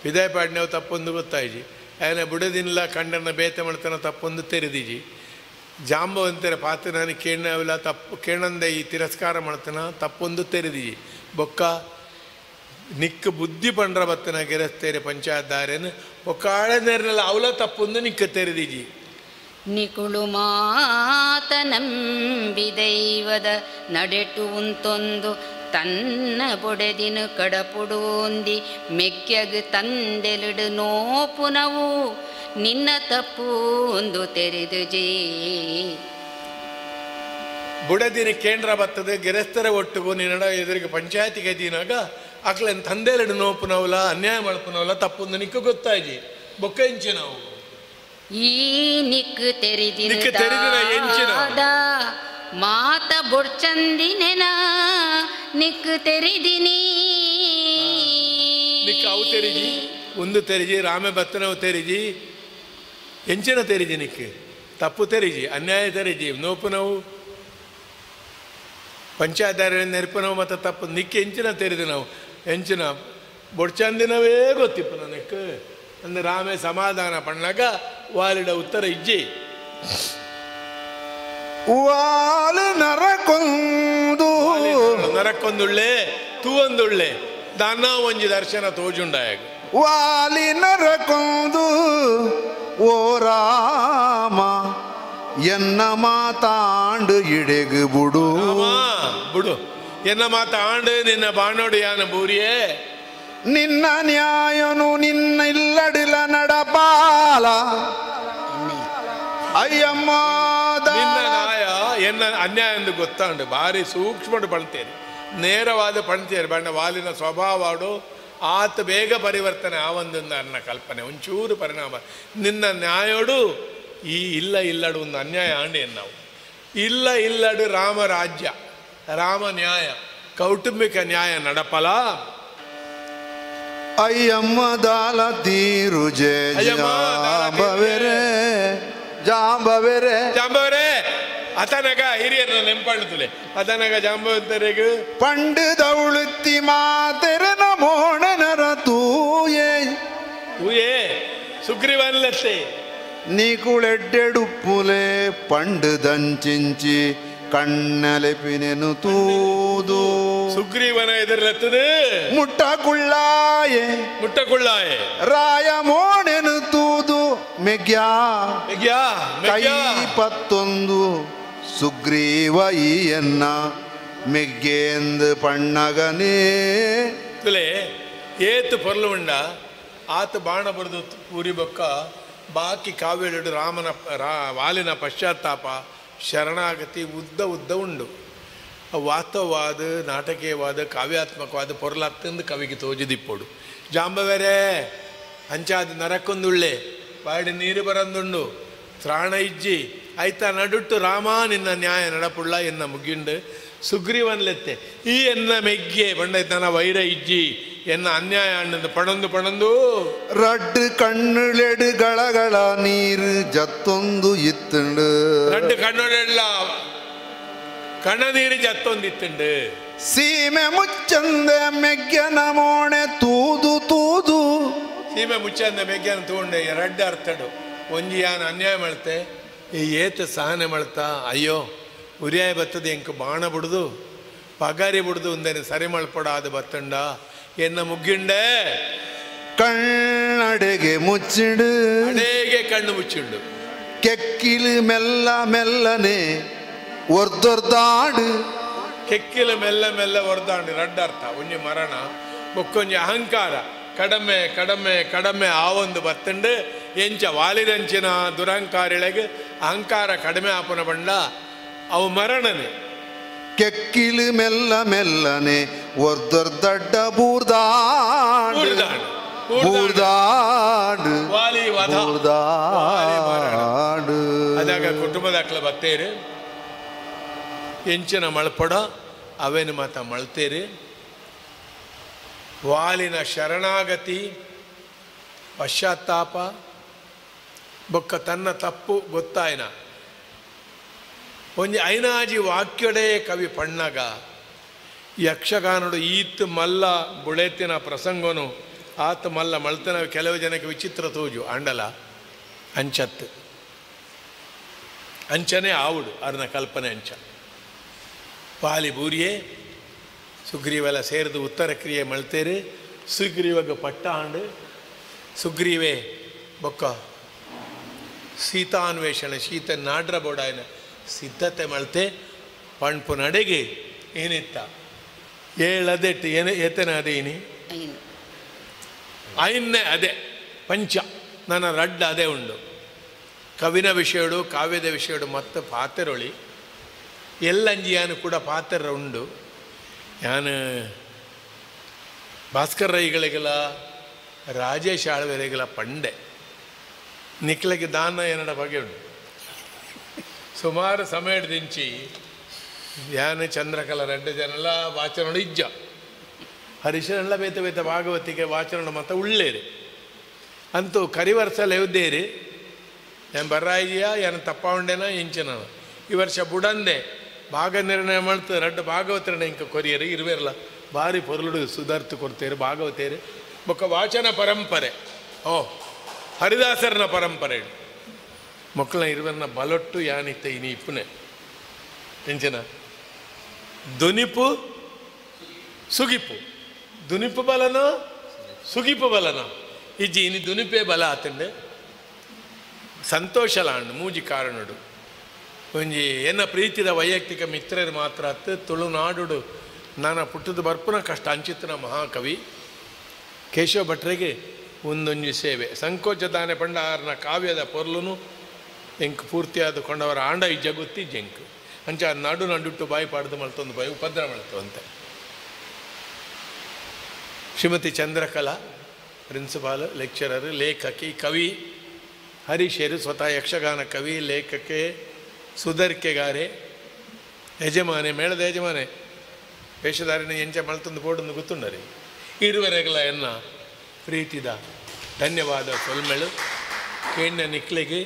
ವಿದಾಯ ಪಾಡಿನವು ತಪ್ಪೊಂದು ಗೊತ್ತಾಯ್ಜಿ ಆಯನ ಬುಡದಿಲ್ಲ ಕಂಡನ ಬೇತೆ ಮಾಡ್ತಾನ ತಪ್ಪೊಂದು ತೆರೆದಿಜಿ ಜಾಂಬವಂತರ ಪಾತ್ರ ನಾನು ಕೇಳವಿಲ್ಲ ತಪ್ಪು ಕೇಳಂದೆ ಈ ತಿರಸ್ಕಾರ ಮಾಡ್ತಾನ ತಪ್ಪೊಂದು ತೆರೆದಿಜಿ ಬೊಕ್ಕ ನಿಕ್ಕ ಬುದ್ಧಿ ಪಂಡ್ರ ಬತ್ತನ ಗೆರಸ್ತೇರೆ ಪಂಚಾಯತ್ದಾರೇನು ಒಕ್ಕಾಳೆ ನೇರನೆಲ್ಲ ಅವಲ ತಪ್ಪೊಂದು ನಿಕ್ಕ ತೆರೆದಿಜಿ. ನಿಕುಳು ಮಾತ ನಂಬಿ ದೈವದ ನಡೆಟು ಉಂತೊಂದು ತನ್ನ ಬೊಡೆದಿನ ಕಡಪುಡೋಂದಿ ಮೆಗ್ಯಗ್ ತಂದೆಲಿಡು ನೋಪುನವು ನಿನ್ನ ತಪ್ಪು ಒಂದು ತೆರೆದುಜಿ. ಬುಡದಿನ ಕೇಂದ್ರ ಬರ್ತದೆ ಗೆರೆಸ್ತರ ಒಟ್ಟಿಗೂ ನಿನ್ನಡ ಎದುರಿಗೆ ಪಂಚಾಯತಿಗೆ ದಿನಾಗ ಅಕ್ಲೇನು ತಂದೆಲಿಡು ನೋಪುನವಲ್ಲ ಅನ್ಯಾಯ ಮಾಡ್ಪುನವಲ್ಲ ತಪ್ಪೊಂದು ನಿಕ್ಕು ಗೊತ್ತಾಯ್ಜಿ ಬೊಕ್ಕ ಎಂಚಿನವು ಈ ನಿಕ್ಕು ತೆರಿದಿನ ಮಾತ ಬೊಡ್ಚಂದಿನೆನ ನಿಕ್ಕು ತೆರಿದಿನಿ. ನಿಕ್ಕು ಅವು ತೆರಿಜಿ ಒಂದು ತೆರಿಜಿ ರಾಮೆ ಬತ್ತನವು ತೆರಿಜಿ ಎಂಚಿನ ತೆರಿಜಿ ನಿಕ್ಕು ತಪ್ಪು ತೆರಿಜಿ ಅನ್ಯಾಯ ತೆರಿಜಿ ನೋಪುನವು ಪಂಚಾಯತ್ ನೆರಪನವು ಮತ್ತು ತಪ್ಪು ನಿಕ್ಕೆ ಎಂಚಿನ ತೆರಿದು ನಾವು ಎಂಚಿನ ಬೊಡ್ಚಂದಿನವೇ ಗೊತ್ತಿಪ್ಪ ನನಕ್ಕೆ ಅಂದ್ರೆ ರಾಮೆ ಸಮಾಧಾನ ಪಣ್ಣಾಗ ವಾಲಿಡ ಉತ್ತರ ಇಜ್ಜಿ. ವಾಲಿ ನರಕೊಂದು ನರಕೊಂದುಳ್ಳೆ ತೂವೊಂದುಳ್ಳೆ ದಾನ ಒಂಜಿ ದರ್ಶನ ತೋಜುಂಡಾಯ. ವಾಲಿ ನರಕೊಂದು ಓ ರಾಮ ಎನ್ನ ಮಾತಾಂಡು ಇಡೆಗು ಬುಡು ಬಿಡು ಎನ್ನ ಮಾತಾಂಡು ನಿನ್ನ ಬಾಣೋಡು ಯಾನ ಬೂರಿಯೇ. ನಿನ್ನ ನ್ಯಾಯನು ನಿನ್ನ ಇಲ್ಲಡಿಲ ನಡಪಾಲ ಅಯ್ಯಮ್ಮ ನಿನ್ನ ನ್ಯಾಯ ಎನ್ನ ಅನ್ಯಾಯ ಎಂದು ಗೊತ್ತಾಂಡು ಭಾರಿ ಸೂಕ್ಷ್ಮ ಪಣ್ತೇನೆ ನೇರವಾದ ಪಣ್ತೇನೆ ಬಣ್ಣ ವಾಲಿನ ಸ್ವಭಾವಡು ಆತ ಬೇಗ ಪರಿವರ್ತನೆ ಆವಂದೊಂದು ಅನ್ನ ಕಲ್ಪನೆ ಒಂಚೂರು ಪರಿಣಾಮ ನಿನ್ನ ನ್ಯಾಯೋಡು ಈ ಇಲ್ಲ ಇಲ್ಲಡು ಒಂದು ಅನ್ಯಾಯ ಆಂಡೇನು ನಾವು ಇಲ್ಲ ಇಲ್ಲಡು ರಾಮರಾಜ್ಯ ರಾಮ ನ್ಯಾಯ ಕೌಟುಂಬಿಕ ನ್ಯಾಯ ನಡಪಲ ಅಯ್ಯಮ್ಮ ದಾಲ ತೀರುಜೆ ಜಾಂಬವೆರೆ ಜಾಂಬವೆರೆ ಜಾಂಬವರೇ ಅತನಗ ಹಿರಿಯರನ್ನ ನೆಂಪಣ್ಣುತ್ತಲೆ ಅತನಗ ಜಾಂಬವಂತರಿಗೆ ಪಂಡು ದೌಳುತ್ತಿ ಮಾತೆರನ ಮೋಣನರ ತೂಯೇ ತೂಯೇ ಸುಗ್ರೀವನ್ಲತ್ತೆ ನೀಕುಳೆಡ್ಡೆಡುಪ್ಪುಲೆ ಪಂಡು ದಂಚಿಂಚಿ ಕಣ್ಣಲೆಪಿನೆನು ತೂದು ಸುಗ್ರೀವನ ಎದುರಲೆತ್ತದೆ ಮುಟ್ಟಕುಳ್ಳಾಯೆ ಮುಟ್ಟಕುಳ್ಳಾಯೆ ರಾಯ ಮೋಣೆನು ತೂದು ಮೆಗ್ಯಾ ಮೆಗ್ಯಾ ಕೈ ಪತ್ತೊಂದು ಸುಗ್ರೀವ ಈಯನ್ನ ಮೆಗ್ಗೇಂದು ಪಣ್ಣಗನೇ ತುಲೆ ಏತು ಪೊರ್ಲು ಉಂಡ ಆತ ಬಾಣ ಬರೆದು ಪೂರಿ ಬೊಕ್ಕ ಬಾಕಿ ಕಾವ್ಯಡು ರಾಮನ ವಾಲಿನ ಪಶ್ಚಾತ್ತಾಪ ಶರಣಾಗತಿ ಉದ್ದ ಉದ್ದ ಉಂಡು ವಾಸ್ತವವಾದ ನಾಟಕೀಯವಾದ ಕಾವ್ಯಾತ್ಮಕವಾದ ಪೊರ್ಲಾಗ್ತಂದು ಕವಿಗೆ ತೋಜುದಿಪ್ಪೋಡು ಜಾಂಬವೇರೆ ಅಂಚಾದ ನರಕ್ಕೊಂದುಳ್ಳೆ ಬಾಡಿ ನೀರು ಬರಂದುಂಡು ತ್ರಾಣ ಇಜ್ಜಿ ಆಯ್ತಾ ನಡುಟ್ಟು ರಾಮ ನಿನ್ನ ನ್ಯಾಯ ನಡಪುಳ್ಳ ಎನ್ನ ಮುಗಿಂಡು ಸುಗ್ರೀವನ್ಲೆತ್ತೆ ಈ ಎನ್ನ ಮೆಗ್ಗೆ ಬಂಡೈತನ ವೈರ ಇಜ್ಜಿ ಎನ್ನ ಅನ್ಯಾಯ ಅಣ್ಣಂದು ಪಣಂದು ಪಣಂದು ರಡ್ಡು ಕಣ್ಣುಳೆಡು ಗಳಗಳ ನೀರು ಜತ್ತೊಂದು ಇತ್ತುಂಡು ರಡ್ಡು ಕಣ್ಣುಳೆಲ್ಲ ಕಣ್ಣ ನೀರು ಜತ್ತೊಂದಿತ್ತುಂಡು ಸೀಮೆ ಮುಚ್ಚಂದೆ ಮೆಗ್ಗನ ಮೋಣೆ ತೂದು ತೂದು ಸೀಮೆ ಮುಚ್ಚಂದೆ ಮೆಗ್ಗನ ತೂಂಡೆ ರಡ್ಡು ಅರ್ಥಡು ಒಂಜಿ ಯಾನ್ ಅನ್ಯಾಯ ಮಾಡ್ತೆ ಈ ಏತ ಸಹನೆ ಮಾಡ್ತಾ ಅಯ್ಯೋ ಉರಿಯಾಯ ಬತ್ತದ ಎಂಕ್ ಬಾಣ ಬಿಡ್ದು ಪಗಾರಿ ಬಿಡ್ದು ಒಂದೇನೆ ಸರಿ ಮಲ್ಪಡ ಅದು ಬತ್ತಂಡ ಎನ್ನ ಮುಗ್ಗಿಂಡೆ ಕಣ್ಣಡೆಗೆ ಮುಚ್ಚಿಡು ಅಡೇಗೆ ಕಣ್ಣು ಮುಚ್ಚಿಂಡು ಕೆಕ್ಕಿಲು ಮೆಲ್ಲ ಮೆಲ್ಲನೆ ಒರ್ದೊರ್ದಾಡು ಕೆಕ್ಕಿಲು ಮೆಲ್ಲ ಮೆಲ್ಲ ಒರ್ದಾಂಡು ರಡ್ಡರ್ಥ ಒಂಜಿ ಮರಣ ಬೊಕ್ಕೊಂಜಿ ಅಹಂಕಾರ ಕಡಮೆ ಕಡಮೆ ಕಡಮೆ ಆ ಒಂದು ಬತ್ತಂಡು ಎಂಚ ವಾಲಿದಂಚಿನ ದುರಹಂಕಾರಿಳೆಗೆ ಅಹಂಕಾರ ಕಡಿಮೆ ಆಪನ ಬಂಡ ಅವು ಮರಣನೆ ಕೆಕ್ಕಿಲು ಮೆಲ್ಲ ಮೆಲ್ಲನೆ ಒರ್ದೊರ್ದಡ್ಡ ಬೂರ್ದಾಡು ಬೂರ್ದಾಡು ವಾಲಿ ವಧ ಬೂರ್ದಾಡು ಅದಾಗ ಕುಟುಂಬದಾಕ್ಲ ಬತ್ತೇರು ಎಂಚಿನ ಮಳ್ಪಡ ಅವೇನು ಮಾತ ಮಳ್ತೇರು ವಾಲಿನ ಶರಣಾಗತಿ ಪಶ್ಚಾತ್ತಾಪ ಬೊಕ್ಕ ತನ್ನ ತಪ್ಪು ಗೊತ್ತಾಯ್ನ ಒಂಜಿ ಐನಾಜಿ ವಾಕ್ಯೊಡೆ ಕವಿ ಪಣ್ಣಗ ಯಕ್ಷಗಾನಡು ಈತ್ ಮಲ್ಲ ಬುಳೆತಿನ ಪ್ರಸಂಗನು ಆತ ಮಲ್ಲ ಮಳ್ತನ ಕೆಲವು ಜನಕ್ಕೆ ವಿಚಿತ್ರ ತೋಜು ಅಂಡಲ ಅಂಚತ್ತು ಅಂಚನೆ ಆವುಡು ಅರ್ನ ಕಲ್ಪನೆ ಅಂಚ ಪಾಲಿ ಬೂರಿಯೇ ಸುಗ್ರೀವೆಲ್ಲ ಸೇರಿದು ಉತ್ತರ ಕ್ರಿಯೆ ಮಳ್ತೇರು ಸುಗ್ರೀವಾಗ ಪಟ್ಟ ಆಂಡು ಸುಗ್ರೀವೆ ಬೊಕ್ಕ ಸೀತಾನ್ವೇಷಣೆ ಸೀತ ನಾಡ್ರ ಬೋಡಾಯನ ಸಿದ್ಧತೆ ಮಳ್ತೆ ಪಣ್ಪು ನಡೆಗೆ ಏನಿತ್ತ ಏಳದೆಟ್ಟು ಏನ ಏತನ ಅದೇ ಏನಿ ಐನ್ನೇ ಅದೇ ಪಂಚ ನನ್ನ ರಡ್ಡ ಅದೇ ಉಂಡು ಕವಿನ ವಿಷಯಡು ಕಾವ್ಯದ ವಿಷಯಡು ಮತ್ತು ಪಾತೆರೊಳಿ ಎಲ್ಲಂಜಿಯಾನು ಕೂಡ ಪಾತೆರ ಉಂಡು ಯಾನು ಭಾಸ್ಕರ್ ರೈಗಳಿಗೆಲ್ಲ ರಾಜೇಶ್ ಆಳ್ವೆರೆಗೆಲ್ಲ ಪಂಡೆ ನಿಕ್ಲಗೆ ದಾನ ಏನಡ ಬಗೆ ಉಂಡು ಸುಮಾರು ಸಮಯದಿಂಚಿ ಯಾನು ಚಂದ್ರಕಲ ರೆಡ್ಡ ಜನೆಲ್ಲ ವಾಚನಡು ಇಜ್ಜ ಹರಿಶನೆಲ್ಲ ಬೇತ ಬೇತ ಭಾಗವತಿಗೆ ವಾಚನ ಮತ್ತು ಉಳ್ಳೇರಿ ಅಂತೂ ಕರಿವರ್ಸಲ ಎವ್ದೇರಿ ಏನು ಬರ್ರಾಯಿಯಾ ಏನು ತಪ್ಪ ಉಂಡೇನ ಇಂಚಿನ ಈ ವರ್ಷ ಬುಡಂದೆ ಭಾಗ ನಿರ್ಣಯ ಮಾಡ್ತಾರೆ ರಡ್ಡು ಭಾಗವತರಣ ಇಂಕ ಕೊರಿಯರು ಇರುವೆರಲ್ಲ ಭಾರಿ ಪೊರುಳು ಸುಧಾರ್ತು ಕೊಡ್ತೇರು ಭಾಗವತೇರು ಬೊಕ್ಕ ವಾಚನ ಪರಂಪರೆ ಓ ಹರಿದಾಸರನ ಪರಂಪರೆ ಮಕ್ಕಳನ್ನ ಇರುವನ್ನ ಬಲೊಟ್ಟು ಯಾನಿತ್ತ ಇನಿ ಇಪ್ಪುನೆ ಎಂಚಿನ ದುನಿಪು ಸುಗಿಪು ದುನಿಪು ಬಲನ ಸುಗಿಪು ಬಲನ ಇಜ್ಜಿ ಇನಿ ದುನಿಪೇ ಬಲ ಆತಂಡೆ ಸಂತೋಷಲಾಂಡು ಮೂಜಿ ಕಾರಣಡು ಒಂಜಿ ಎನ್ನ ಪ್ರೀತಿದ ವೈಯಕ್ತಿಕ ಮಿತ್ರರು ಮಾತ್ರ ಅತ್ತು ತುಳುನಾಡುಡು ನಾನು ಪುಟ್ಟದ ಬರ್ಪುನ ಕಷ್ಟ ಅಂಚಿತನ ಮಹಾಕವಿ ಕೇಶವ ಭಟ್ರಿಗೆ ಒಂದೊಂಜಿ ಸೇವೆ ಸಂಕೋಚ ದಾನೆ ಪಂಡ ಆರ್ನ ಕಾವ್ಯದ ಪೊರ್ಲುನು ಎಂಕ್ ಪೂರ್ತಿಯಾದ ಕೊಂಡವರ ಆಂಡ ಈ ಜಗುತ್ತಿ ಜಂಕ್ ಅಂಚ ನಡು ನಡುಟ್ಟು ಬಾಯಿ ಪಾಡ್ದು ಮಲ್ತೊಂದು ಬಾಯಿ ಉಪದ್ರ ಮಲ್ತು ಅಂತೆ. ಶ್ರೀಮತಿ ಚಂದ್ರಕಲಾ ಪ್ರಿನ್ಸಿಪಾಲ್, ಲೆಕ್ಚರರ್, ಲೇಖಕಿ, ಕವಿ. ಹರೀಶರು ಸ್ವತಃ ಯಕ್ಷಗಾನ ಕವಿ, ಲೇಖಕೆ, ಸುಧರ್ಕೆಗಾರೆ, ಯಜಮಾನೆ, ಮೇಳದ ಯಜಮಾನೆ, ವೇಷಧಾರಿನ ಎಂಚ ಮಲ್ತೊಂದು ಬೋಡೊಂದು ಗೊತ್ತುಂಡರಿ. ಇರುವರೆಗಲ ಎನ್ನ ಪ್ರೀತಿದ ಧನ್ಯವಾದ ಸೊಲ್ಮೆಳು. ಕೇಣ್ಯ ನಿಕ್ಲೆಗೆ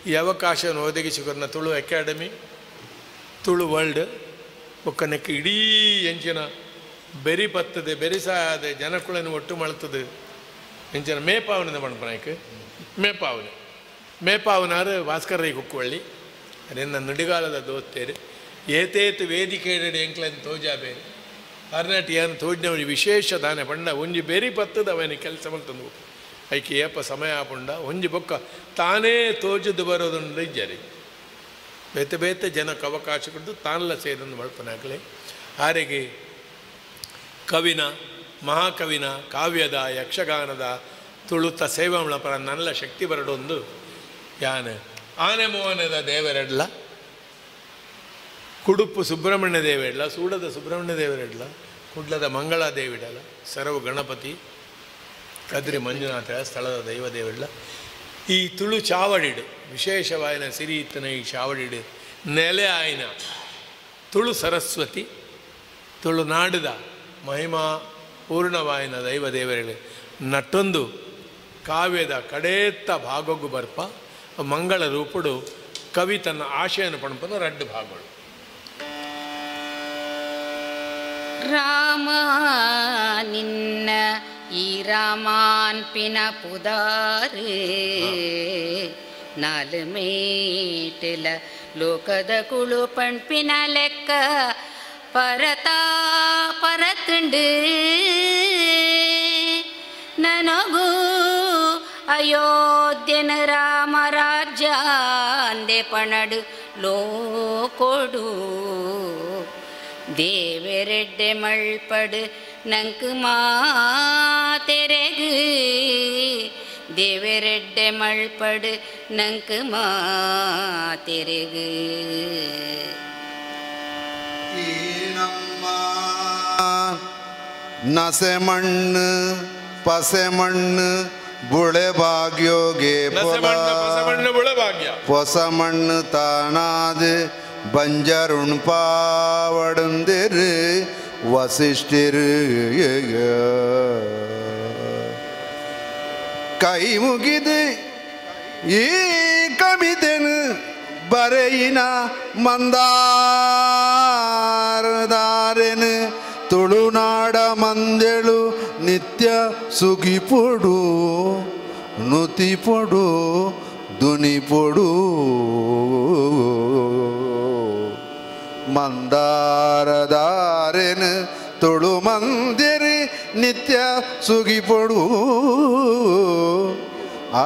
ಈ ಅವಕಾಶವನ್ನು ಒದಗಿಸಿಕೊರ್ನ ತುಳು ಅಕಾಡೆಮಿ, ತುಳು ವರ್ಲ್ಡ್ ಬೊಕ್ಕ ನೆಕ್ ಇಡೀ ಎಂಚಿನ ಬೆರಿ ಪತ್ತದೆ ಬೆರಿಸಾದೆ ಜನಕುಳನ್ನು ಒಟ್ಟು ಮಳ್ತದೆ ಎಂಚಿನ ಮೇಪಾವನಿಂದ ಮಣ್ಪನಾಯ್ಕ ಮೇಪಾವನೆ ಮೇಪಾವನಾರು ಭಾಸ್ಕರ ರೈ ಕುಕ್ಕುವಳ್ಳಿ ಅದರಿಂದ ನುಡಿಗಾಲದ ದೋಸ್ತೇರು ಏತೇತು ವೇದಿಕೆ ಎಂಕ್ಲನ್ ತೋಜಾ ಬೇರೆ ಅರ್ನಾಟಿಯನ್ನು ತೋಜಿನ ಒಂಜಿ ವಿಶೇಷ ದಾನೆ ಪಂಡ ಒಂಜಿ ಬೆರಿ ಪತ್ತದ ಅವನ ಕೆಲಸ ಮಲ್ತಂದು ಐಕೆ ಏಪ ಸಮಯ ಪುಂಡ ಒಂಜಿ ಬೊಕ್ಕ ತಾನೇ ತೋಜದ್ದು ಬರೋದುಂಡು ಇಜ್ಜರಿ ಬೇತೆ ಬೇತೆ ಜನಕ್ಕೆ ಅವಕಾಶ ಕೊಟ್ಟು ತಾನಲ್ಲ ಸೇರೊಂದು ಮಲ್ಪನಾಗಲಿ. ಆರೆಗೆ ಕವಿನ ಮಹಾಕವಿನ ಕಾವ್ಯದ ಯಕ್ಷಗಾನದ ತುಳುತ ಸೇವೆ ಪರ ನಲ್ಲ ಶಕ್ತಿ ಬರಡೊಂದು ಯಾನ್ ಆನೆ ಮೋಹನದ ದೇವರೆಡ್ಲ ಕುಡುಪು ಸುಬ್ರಹ್ಮಣ್ಯ ದೇವರೆಡ್ಲ ಸೂಡದ ಸುಬ್ರಹ್ಮಣ್ಯ ದೇವರೆಡ್ಲ ಕುಡ್ಲದ ಮಂಗಳ ದೇವಿಡಲ ಸರವು ಗಣಪತಿ ಕದ್ರಿ ಮಂಜುನಾಥ ಸ್ಥಳದ ದೈವ ದೇವರೆಡ್ಲ ಈ ತುಳು ಚಾವಡಿಡು ವಿಶೇಷವಾಯಿನ ಸಿರಿಯಿತ್ತನ ಈ ಚಾವಡಿಡು ನೆಲೆ ಆಯಿನ ತುಳು ಸರಸ್ವತಿ ತುಳುನಾಡದ ಮಹಿಮಾ ಪೂರ್ಣವಾಯಿನ ದೈವ ದೇವರುಗಳು ನಟ್ಟೊಂದು ಕಾವ್ಯದ ಕಡೇತ್ತ ಭಾಗಕ್ಕೂ ಬರ್ಪ ಮಂಗಳ ರೂಪುಡು ಕವಿ ತನ್ನ ಆಶಯನ ಪಣಪನ ರಡ್ಡು ಭಾಗಗಳು. ರಾಮ ನಿನ್ನ ಈ ರಾಮಾನ್ಪಿನ ಪುದಾರು ನಾಲು ಮೇಟಲ ಲೋಕದ ಕುಳು ಪಣ್ಪಿನ ಲೆಕ್ಕ ಪರತಾ ಪರತುಂಡು ನನಗೂ ಅಯೋಧ್ಯನ ರಾಮ ರಾಜ್ಯಾಂದೆ ಪಣಡು ಲೋಕೊಡು ದೇವರೆಡ್ಡೆ ಮಳ್ಪಡು ನಂಕು ಮಾತೆರೆಗು ದೇವರೆಡ್ಡೆ ಮಳ್ಪಡು ನಂಕು ಮಾತೆರೆಗು. ಈ ನಮ್ಮ ನಸೆ ಮಣ್ಣು ಪಸೆ ಮಣ್ಣು ಬುಳೆ ಭಾಗ್ಯೋಗೆ ಹೊಸ ಮಣ್ಣು ತಾನಾದು ಬಂಜರುಣ್ ಪಾವಡಂದಿರು ವಸಿಷ್ಠಿರು ಕೈ ಮುಗಿದು ಈ ಕವಿತೆನು ಬರೆಯಿನ ಮಂದಾರದಾರೆನು ತುಳುನಾಡ ಮಂದೆಳು ನಿತ್ಯ ಸುಗಿಪೊಡು ನುತಿಪೊಡು ದುನಿಪೊಡು ಮಂದಾರದಾರೆನು ತುಳು ಮಂದಿರಿ ನಿತ್ಯ ಸುಗಿಪೊಡು ಆ.